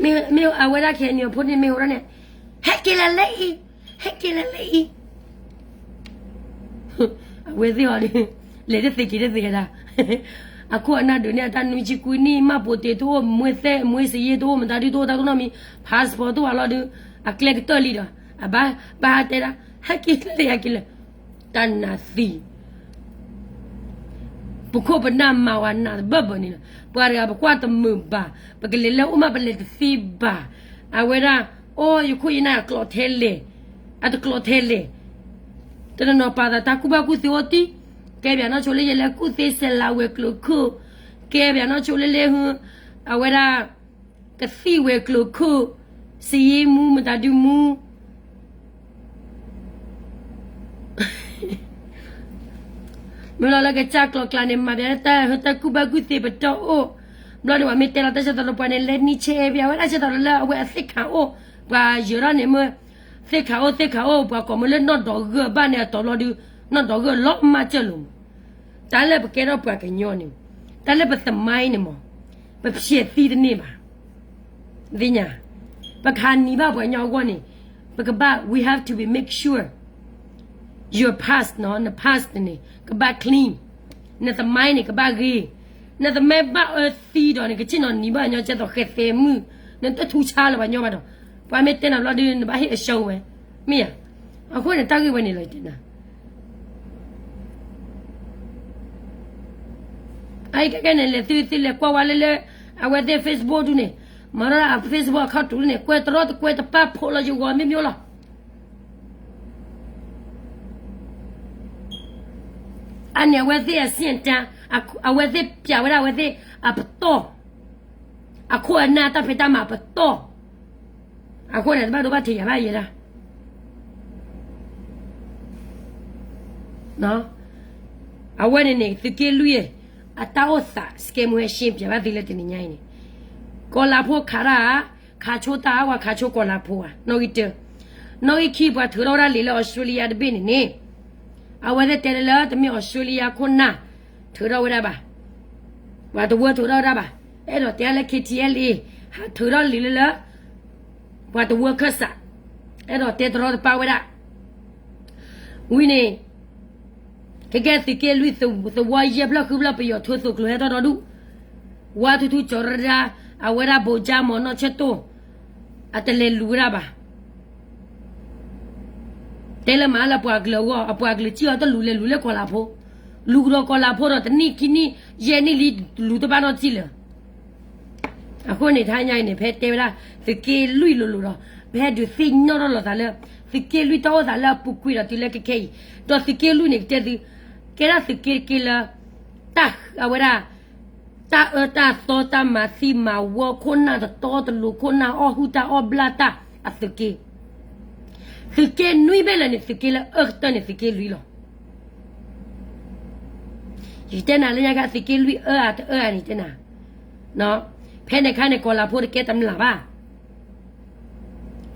မ့ၢ်အဝဲဒၣ်ခဲအံၤန့ၣ် အဖိန့ၣ်မ့ၢ်ဝဲဒၣ်န့ၣ်, ဟဲက့ၤလၢလၢအံၤ, ဟဲက့ၤလၢလၢအံၤ, အဝဲသ့ၣ်အီၤဒ်, လဲၤတသ့က့ၤတသ့ကဒါ, အခိၣ်အနၢ်ဒုးန့ၢ်အတၢ်နွံဆံခွံနံၣ် မှတ်ပုံတင်တအိၣ် မွေးသဲ မွေးစာရင်းတအိၣ် မတၤဒုတအိၣ် တၢ်ကနီၣ်မံၤ passport တအိၣ်အလီၢ်ဒုး, အကျဲကတၢၢ်လံဒီး, အဘၣ်ဘၣ်ဟးတဲဒၣ် ဟဲက့ၤလၢလၢအံၤ ဟဲက့ၤလၢ, တၢ်နးသံ ပခိၣ်ပနၢ်မၤဝဲနးတဘၢၣ်ဘၢၣ်န့ၣ်လီၤ. ပှၤတဂၤပကွၢ်တမုာ်ဘၣ်, ပကလဲၤလၢအိၣ်မးပလဲၤတသ့ဘၣ်. အဝဲဒၣ်, အိၣ်ယခိၣ်ယနၢ်အကျိးထဲလဲၣ်, အတကျိးထဲလဲၣ်, တနီၤနီၤပာ်သးတၢ်ကူၣ်ဘၣ်ကူၣ်သ့အိၣ်တံၢ်, ကဲပၠးနီၢ်ဆိလၢယဲလၢကူၣ်သ့စဲးလးဝဲၤကျိၤခိၣ်, ကဲပၠးနီၢ်ဆိလၢလၢဟု, အဝဲဒၣ် ကသံၣ်ဝဲၤကျိၤခိၣ်, စယ့မူ မတၤဒုမူ မ့ၢ်လီၤလၢကစၢ်ကျိၤကျါန့ၣ် မၤပၠးတၢ်ဟၢတၢ်ကူၣ်ဘၣ်ကူၣ်သ့ပတီၢ်အိၣ်, ဘျီန့ၣ် ပှၤမ့ၢ်တဲလီၤတၢ်ဆၢကတီၢ်ဒီးပှၤန့ၣ် လဲၤနံၤဆဲးပၠးဝဲဒၣ်ဆၢကတီၢ်ဒီးလၢအဝဲအသ့ၣ်ခးအိၣ်, ပှၤယၢၤထီၣ်န့ၣ်မ့ၢ်, သ့ၣ်ခးအိၣ်သ့ၣ်ခးအိၣ် ပှၤကိးမ့ၢ်လၢနီၢ်ဒီးဂၢၢ်ဘၣ်န့ၣ်အတီၤဘျီဒု, နီၢ်ဒီးဂၢၢ်လီၤမၢ်စၢၢ်လိာ်မး, တၢ်လၢပကဲထီၣ်ပှၤကညီန့ၣ်, တၢ်လၢပသမိုင်းန့ၣ်မး, ပဖျဲးသံတန့ၢ်ဘၣ် သ့ၣ်ညါ, ပကဟးနံၤဘၣ်ပှၤကညီအဂီၢ်န့ၣ်, ပကဘၣ် we have to be make sure your past နီၤ, န past န့ၣ် ကဘၣ် clean, နသမိုင်းန့ၣ် ကဘၣ်ဂ့ၤ, နသမိုင်းဘၣ်အၢသံဒီးန့ၣ် ကဆ့ၣ်နီၤနံၤဘၣ်ညီကဲသိးဃဲသဲမုၣ်, နတထူဆါလၢၤပှၤညီဘၣ်ဒီး, ပှၤမ့ၢ်တဲနၤဘျီဒု နဘၣ်ဟ့ၣ်အဆၢဝဲ, မ့ၢ်ဧါ, အဃိန့ၣ် တၢ်ဂ့ၢ်ဝဲန့ၣ်လီၤတဲနၤ အအံၤကဲကဲန့ၣ် လဲၤသုသုလဲၤကွၢ်ဝဲလၢလၢ အဝဲသ့ၣ် Facebook ဒုန့ၣ်, မၤထီၣ် Facebook account ဒုန့ၣ် ကွဲးတရီတကွဲးတပၢ်ဖိးလီၤယဂီၤမ့ၢ်မ့ၢ်လီၤ. အန့ၣ်အဝဲသ့ၣ်အဆင့်တန်း, အဝဲသ့ၣ်ပျးဝဲဒၣ်အဝဲသ့ၣ်အပတီၢ်, အခိၣ်အနၢ်တၢ်ဖံးတၢ်မၤပတီၢ်, အဃိန့ၣ် တဘၣ်ဒိဘၣ်ထံးယၤဘၣ်ယဲဒၣ် အဝဲန့ၣ်န့ၣ် သုးက့လွံၢ် အတၢ်အိၣ်သး စကဲမူဟဲရှင်းပြဘၣ်သုလၢတနံၤညါအံၤန့ၣ်, ကီၤလၤဖိခးတၢ်ဧါ, ခးဆိတၢ်ဧါ, ဝဲခးဆိကီၤလၤဖိဧါ, နီၣ်ဂံၢ်တၢ, နီၣ်ဂံၢ်ခံ ပှၤထုးထီၣ်ဝဲဒၣ်လံာ်လၢအီစထြ့လယါတဘ့ၣ်န့ၣ်န့ၣ်, အဝဲသ့ၣ်တဲလၢလၢတမ့ၢ်အီစထြ့လယါခိၣ်နၢ် ထုးထီၣ်ဝဲဒၣ်ဘၣ်, ပှၤတဝၢထုးထီၣ်ဝဲဒၣ်ဘၣ်, အဲၣ်ဒိးတဲလၢ K T L A ဟးထုးထီၣ်လံာ်လၢလၢ ပှၤတဝၢခၢၣ်စး, အဲၣ်ဒိးတဲတရီတပါဝဲဒၣ်, ဝံၤန့ၣ် ကကဲသုးက့လွံၢ် သဝီယဲၢ်ဖျၢၣ်ဃုဖျၢၣ်ပယီၤထိသိးကျိၤဟဲထီၣ်ဒီဒူၣ်, ဝါထူထူကၠီၤရဒါ, အဝဲဒၣ်ဘိးကၠါမီၤနီၢ်ဆၢတိၢ်, အတလဲၤလူၤဝဲဒၣ်ဘၣ် တဲလၢမၤလၢပှၤကလုာ်အဂီၢ်, အပှၤကလုာ်စံၣ်အီၤတလူၤလဲၤလူၤလၢကီၤလၤဖိ, လူၤကဒီးကီၤလၤဖိဒီးတနံၣ်ခံနံၣ်ယဲၢ်နံၣ်လံလူၤတဘၣ်နီတစံၣ်လၢၤ. အဃိန့ၣ် တဟါညါအံၤန့ၣ် ဖဲတဲဝဲဒၣ် သုးက့လွံၢ်လိၤလိၤဒီး ဖဲဒုးသ့ၣ်နီၣ်ထီၣ်လိာ်သးလၢ သုးက့လွံၢ်တၢ်အိၣ်သးလၢအပူၤကွံာ်ဒီးတုၤလၢခဲခဲအံၤ, ဒီးသုးက့လွံၢ်န့ၣ် ကတဲသု, ကဲဒၣ်သုးက့တက့လၢ တၢ်အဝဲဒၣ် တၢ်အၢတၢ်သီတၢ်မၤသံမၤဝီခိၣ်နၢ်တတီတလိၤခိၣ်နၢ်အီၣ်ဟုၣ်တၢ်အီၣ်ဘျၣ်တၢ်အသုးက့, သုးက့နွံဘ့ၣ်လၢာ်န့ၣ် သုးက့လၢအၢကတၢၢ်န့ၣ် သုးက့လွံၢ်လီၤ. ယတဲနၤလၢညါခါ သုးက့လွံၢ်အၢဧါတအၢဧါန့ၣ်တဲနၤ, ဖဲန့ၣ်ခါန့ၣ် ကီၤလၤဖိတကဲတမျာ်ဘၣ်,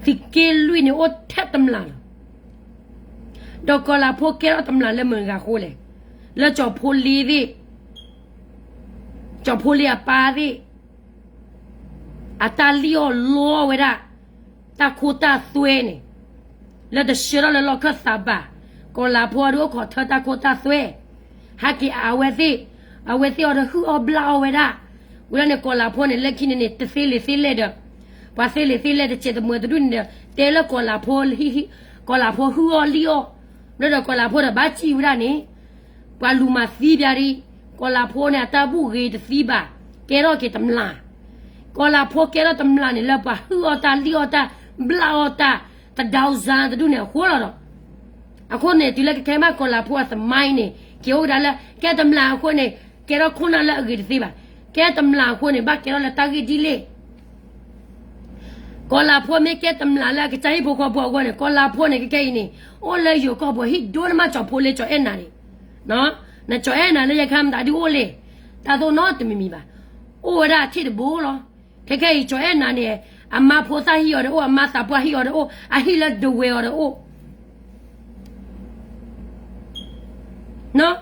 သုးက့လွံၢ်န့ၣ်အိၣ်ထဲတမျာ်လီၤ. ဒီးကီၤလၤဖိကဲထီၣ်တမျာ်လၢမုၢ်ဂၤဃိလဲၣ်, လၢကၠီၤဖိလ့သ့ၣ်, ကၠီၣ်ဖိလ့အပၢ်သ့ၣ် အတၢ်လံၣ်အီၣ်လီအီၣ်ဝဲဒၣ် တၢ်ခိတၢ်သွဲန့ၣ် လၢတဆှၢထီၣ်လၢလီၢ်ခၢၣ်သးဘၣ်, ကီၤလၤဖိအဒုးအိၣ်ခိးထၢတၢ်ခိတၢ်သွဲ, ဟဲက့ၤအဝဲသ့ၣ်, အဝဲသ့ၣ်အီၤဒီးဟုၣ်အီၣ်ဘျၣ်အီၣ်ဝဲဒၣ်, ဝံၤလီၤန့ၣ် ကီၤလၤဖိန့ၣ် လၢခံန့ၣ်န့ၣ် တသ့လံာ်သ့လဲၢ်ဒီး, ပှၤသ့လံာ်သ့လဲၢ်တစဲးတမှဲတဒူၣ်န့ၣ်ဒီး တဲလၢကီၤလၤဖိ, ကီၤလၤဖိဟုၣ်အီၣ်လံၣ်အီၣ်, ဘျီဒီးကီၤလၤဖိဒီးဘၣ်စံၣ်ဝဲဒၣ်န့ၣ် ပှၤလူၤမၤသံပၠးဒံး, ကီၤလၤဖိန့ၣ် အတၢ်ဘူၣ်ဂ့ၤတသံဘၣ်, ကဲထီၣ်က့ၤတမျာ်, ကီၤလၤဖိကဲထီၣ်တမျာ်န့ၣ် လၢပှၤဟုၣ်အီၣ်တၢ်လံၣ်အီၣ်တၢ် ဘျၣ်အီၣ်တၢ် တဒိစၢ်တဒူၣ်န့ၣ်အဃိလီၤဒီး, အဃိန့ၣ် တုၤလၢကကဲမးကီၤလၤဖိအသမိုင်းန့ၣ် က့ၤအိၣ်ဝဲဒၣ်လၢ ကဲတမျာ်အဃိန့ၣ် ကဲထီၣ်ခိၣ်နၢ်လၢအဂ့ၤတသ့ဘၣ်, ကဲတမျာ်အဃိန့ၣ် ဘၣ်ကဲထီၣ်လၢတၢ်ဂ့ၢ်ဒ်လဲၣ် ကီၤလၤဖိမ့ၢ်ကဲတမျာ်လၢအကစၢ်ဟံၣ်ဖိဃီဖိအဂီၢ်န့ၣ် ကီၤလၤဖိန့ၣ် ခဲခဲအံၤန့ၣ် အိၣ်လၢယိၤကီၢ်ပူၤဟံၣ်ဒိၣ်န့ၢ်မးကၠီၣ်ဖိလ့ကၠီၣ်အဲၣ်နၤန့ၣ်, နကၠီၣ်အဲၣ်နၤလၢယခါမတၤဒ်အိၣ်လဲၣ်, တၢ်သိၣ်နီတမံၤမံၤဘၣ်, အိၣ်ဝဲဒၣ်ထံၣ်တဘိလီၤ, ခဲခဲအံၤကၠီၣ်အဲၣ်နၤန့ၣ် အမါဖိသၣ်ဟံၣ်အီၤဒီးအိၣ် အမါသးပှၢ်ဟံၣ်အီၤဒီးအိၣ် အဟံၣ်လၢဒဝဲၤအီၤဒီးအိၣ်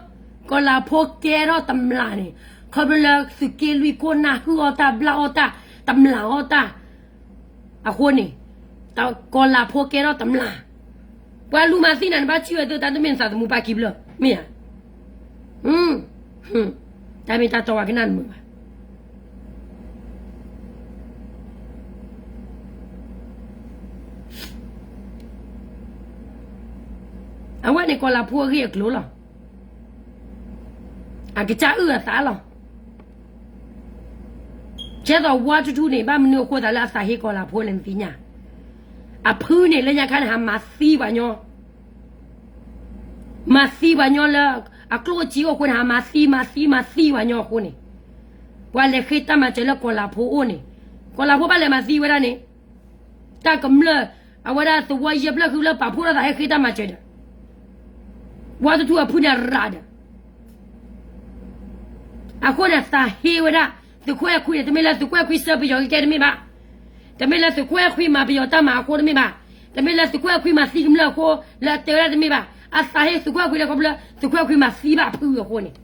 ကီၤလၤဖိကဲထီၣ်တမျာ်န့ၣ် ခီဖျိလၢသုးက့လွံၢ်ခိၣ်နၢ်ဟုၣ်အီၣ်တၢ်ဘျၣ်အီၣ်တၢ် တမျာ်အီၣ်တၢ် အဃိန့ၣ် ကီၤလၤဖိကဲထီၣ်တမျာ်, ပှၤလူၤမၤသံနၤန့ၣ် ဘၣ်စံၣ်ဝဲသုတၢ်တမ့ၢ်နသးသမူပာ်ခံဘျၢၣ် မ့ၢ်ဧါ, တၢ်မ့ၢ်တၢ်တီဝဲကနၣ်နမုာ်ဘၣ် အဝဲန့ၣ်ကီၤလၤဖိအဂ့ၢ်အကျိၤလီၤ. အကစၢ်အုၣ်အသးလီၤ. ကဲသိးဝါထူထူန့ၣ် ဘၣ်မနုၤအဃိသးလၢအသးဟ့ကီၤလၤဖိလဲၣ် နသ့ၣ်ညါ, အဖုန့ၣ် လၢညါခါန့ၣ် ဟးမၤသံပှၤညီ, မၤသံပှၤညီလၢ အကျိၣ်အစ့အိၣ်အဃိန့ၣ် ဟးမၤသံ မၤသံ မၤသံပှၤညီအဃိန့ၣ်, ပှၤလဲၤဃ့တၢ်မၤစၢၤလၢကီၤလၤဖိအိၣ်န့ၣ်, ကီၤလၤဖိဘၣ်လဲၤမၤသံဝဲဒၣ်န့ၣ် တၢ်ကမျၢၢ် အဝဲဒၣ်သဝီယဲၢ်ဖျၢၣ်ဃုဖျၢၣ်ပာ်ဖှိၣ်ထီၣ်သးဟဲဃ့တၢ်မၤစၢၤဒီး ဝါထူထူအဖုန့ၣ်ရၤဒီး အဃိန့ၣ် သးဟ့ဝဲဒၣ် သုးခိၣ်အဲၣ်ခွံန့ၣ် တမ့ၢ်လၢသုးခိၣ်အဲၣ်ခွံဆှၢပယီၤကကဲတမ့ၢ်ဘၣ်, တမ့ၢ်လၢသုးခိၣ်အဲၣ်ခွံမၤပယီၤတၢ်မၤအဃိတမ့ၢ်ဘၣ်, တမ့ၢ်လၢသုးခိၣ်အဲၣ်ခွံမၤသံကမျၢၢ်အဃိ လၢအတဲဝဲဒၣ်တမ့ၢ်ဘၣ်, အသးဟ့သုးခိၣ်အဲၣ်ခွံလၢခီဖျိလၢသုးခိၣ်အဲၣ်ခွံမၤသံဘၣ်အဖုအဃိန့ၣ်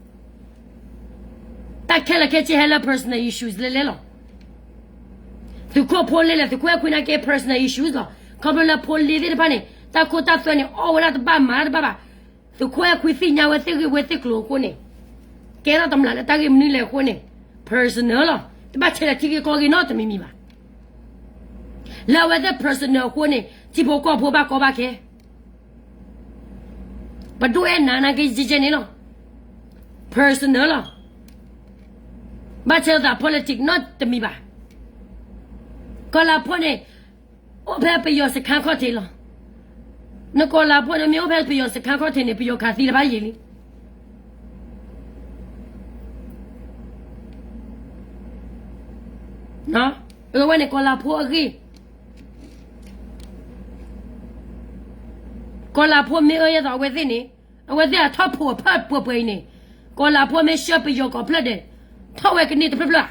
တၢ်ခဲလၢာ်ခဲဆ့ဟဲလၢ personal issues လဲၣ်လဲၣ်လီၤ. သုးခိၣ်ဖိလ့လဲၣ် သုးခိၣ်အဲၣ်ခွံန့ၣ်ကဲ personal issues လီၤ. ခီဖျိလၢဖိလ့သ့ၣ်တဖၣ်န့ၣ် တၢ်ခိတၢ်သွဲန့ၣ် အီၣ်ဝဲဒၣ်တဘၣ်မၤတဘၣ်ဘၣ်. သုးခိၣ်အဲၣ်ခွံသ့ၣ်ညါဝဲသ့ၣ်ဂ့ၢ်ဝဲသ့ၣ်ကျိၤအဃိန့ၣ် ကဲထီၣ်တမျာ်လၢတၢ်ဂ့ၢ်မနုၤလဲၣ်အဃိန့ၣ် personal လီၤ. တဘၣ်ဆဲးလၢထံဂ့ၢ်ကီၢ်ဂ့ၢ်နီတမံၤမံၤဘၣ်. လၢအဝဲသ့ၣ် personal အဃိန့ၣ် ထံဖိကီၢ်ဖိဘၣ်ကီဘၣ်ခဲ ပဒိၣ်အဲၣ်နၤနာ်က့ယဲၢ်ယဲၢ်န့ၣ်လီၤ. personal လီၤ. ဘၣ်ဆၢသး politics နီတမံၤဘၣ်. ကီၤလၤဖိန့ၣ် အိၣ်ဖဲပယီၤစခန်းခီၣ်ထံးလီၤ. နကီၤလၤဖိန့ၣ် မ့ၢ်အိၣ်ဖဲပယီၤစခန်းခီၣ်ထံးန့ၣ် ပယီၤခးသံလၢၤဘၣ်ယံာ်လံ. အဝဲန့ၣ်ကီၤလၤဖိအဂ့ၢ် ကီၤလၤဖိမ့ၢ်အၢယဲသိးအဝဲသ့ၣ်န့ၣ် အဝဲသ့ၣ်အထီၣ်ဖိးအဖၢၣ်ပှဲၤပှဲၤအံၤန့ၣ် ကီၤလၤဖိမ့ၢ်ဆှၢပယီၤကီၢ်ဖျၢၣ်ဒီး ထီၣ်ဝဲကန့ၢ်တဖျၢၣ်ဖျၢၣ်ဧါ.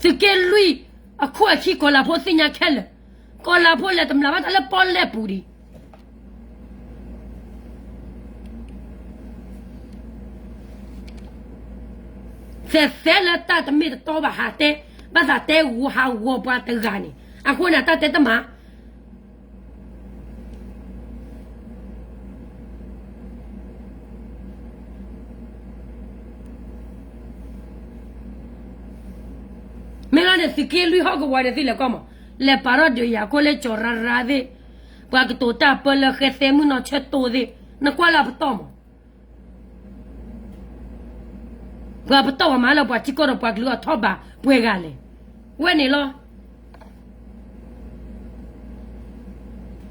သုးက့လွံၢ်အခိၣ်အခံ ကီၤလၤဖိသ့ၣ်ညါခဲလၢာ်, ကီၤလၤဖိလဲၤတမျာ်ဘၣ်တၢ်လၢပီၣ်လဲၣ်ပူၤဒံး သဲးသဲလၢတၢ်တမ့ၢ်တတီဘၣ်ဟးတဲ, ဘၣ်သးတဲဂီၤဟးဂီၤပှၤတဂၤန့ၣ်, အဃိန့ၣ် တၢ်တဲတမၤ မ့ၢ်လီၤန့ၣ် သုးက့လွံၢ်ဟီၣ်ကဝီၤန့ၣ်သ့ၣ်လဲၤကွၢ်မး, လဲၤပာ်ထီၣ်ဒုးယၤခိၣ်လၢကၠီၤရၤရၤသ့ၣ်, ပှၤကတိၤတၢ်ပၢလၢဃဲသဲမုၢ်နီၢ်ဆၢတိသ့ၣ်, နကွၢ်လၢအပတီၢ်မး ပှၤပတီၢ်ပှၤမၤလၢပှၤထံကီၢ်ဒီးပှၤကလုာ်အထီၣ်ဘးပှဲၤဂၤလဲၣ်. ဝဲန့ၣ်လီၤ.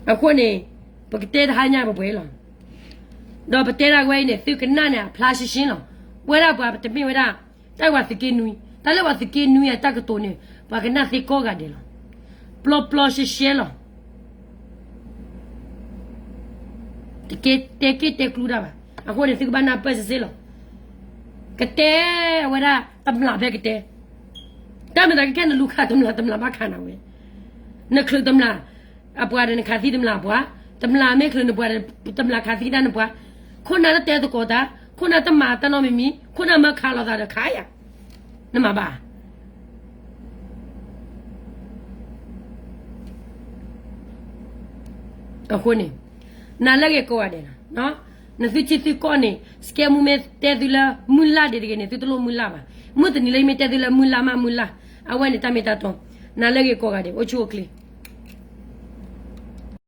အဃိန့ၣ် ပကတဲတဟါညါပှဲၤပှဲၤလီၤ. ဒီးပတဲဒၣ်ဝဲအံၤန့ၣ် သုကနၣ်န့ၣ် အဖျါရှဲရှဲလီၤ. ဝဲဒၣ်ပှၤပတမ့ၢ်ဝဲဒၣ် တၢ်ဝဲသုးက့နွံ, တၢ်လၢပှၤသုးက့နွံအတၢ်ကတိၤန့ၣ် ပှၤကနၣ်သ့ကိးဂၤဒဲးလီၤ. ပျီပျီရှဲရှဲလီၤ. တက့တဲက့တဲကျူတၢ်ဘၣ်. အဃိန့ၣ် သုကဘၣ်နၢ်ပၢၢ်စ့ၢ်စ့ၢ်လီၤ. ကတဲဝဲဒၣ်တမျာ်ဖဲကတဲ တၢ်မ့ၢ်သးကခဲနလူၤခးတမျာ် တမျာ်ဘၣ်ခးနၤဝဲ, နချုးတမျာ်အပှၤဒီးနခးသံတမျာ်အပှၤ, တမျာ်မ့ၢ်ချုးနပှၤဒီး တမျာ်ခးသံတၢ်နပှၤ, ခိၣ်နၢ်တတဲသကိးတၢ်, ခိၣ်နၢ်တမၤတၢ်နီတမံၤမံၤ, ခိၣ်နၢ်မၢခးလိာ်သးဒီးခးယၤ နမၤဘၣ်. အဃိန့ၣ် နၤလၢအဂ့ၤကိးဂၤဒဲးလီၤ. နသုထံသုကီၢ်န့ၣ် စကဲမူမ့ၢ်တဲသုလၢမုၢ်လၢ်ဒံးတဂ့ၤန့ၣ် သုတလိၣ်မုၢ်လၢ်ဘၣ်. မုၢ်တနံၤလၢယမ့ၢ်တဲသုလၢမုၢ်လၢ်မးမုၢ်လၢ်, အဝဲန့ၣ်တၢ်မ့ၢ်တၢ်တီ. နၤလၢအဂ့ၤကိးဂၤဒဲး အိၣ်ဆူၣ်အိၣ်ချ့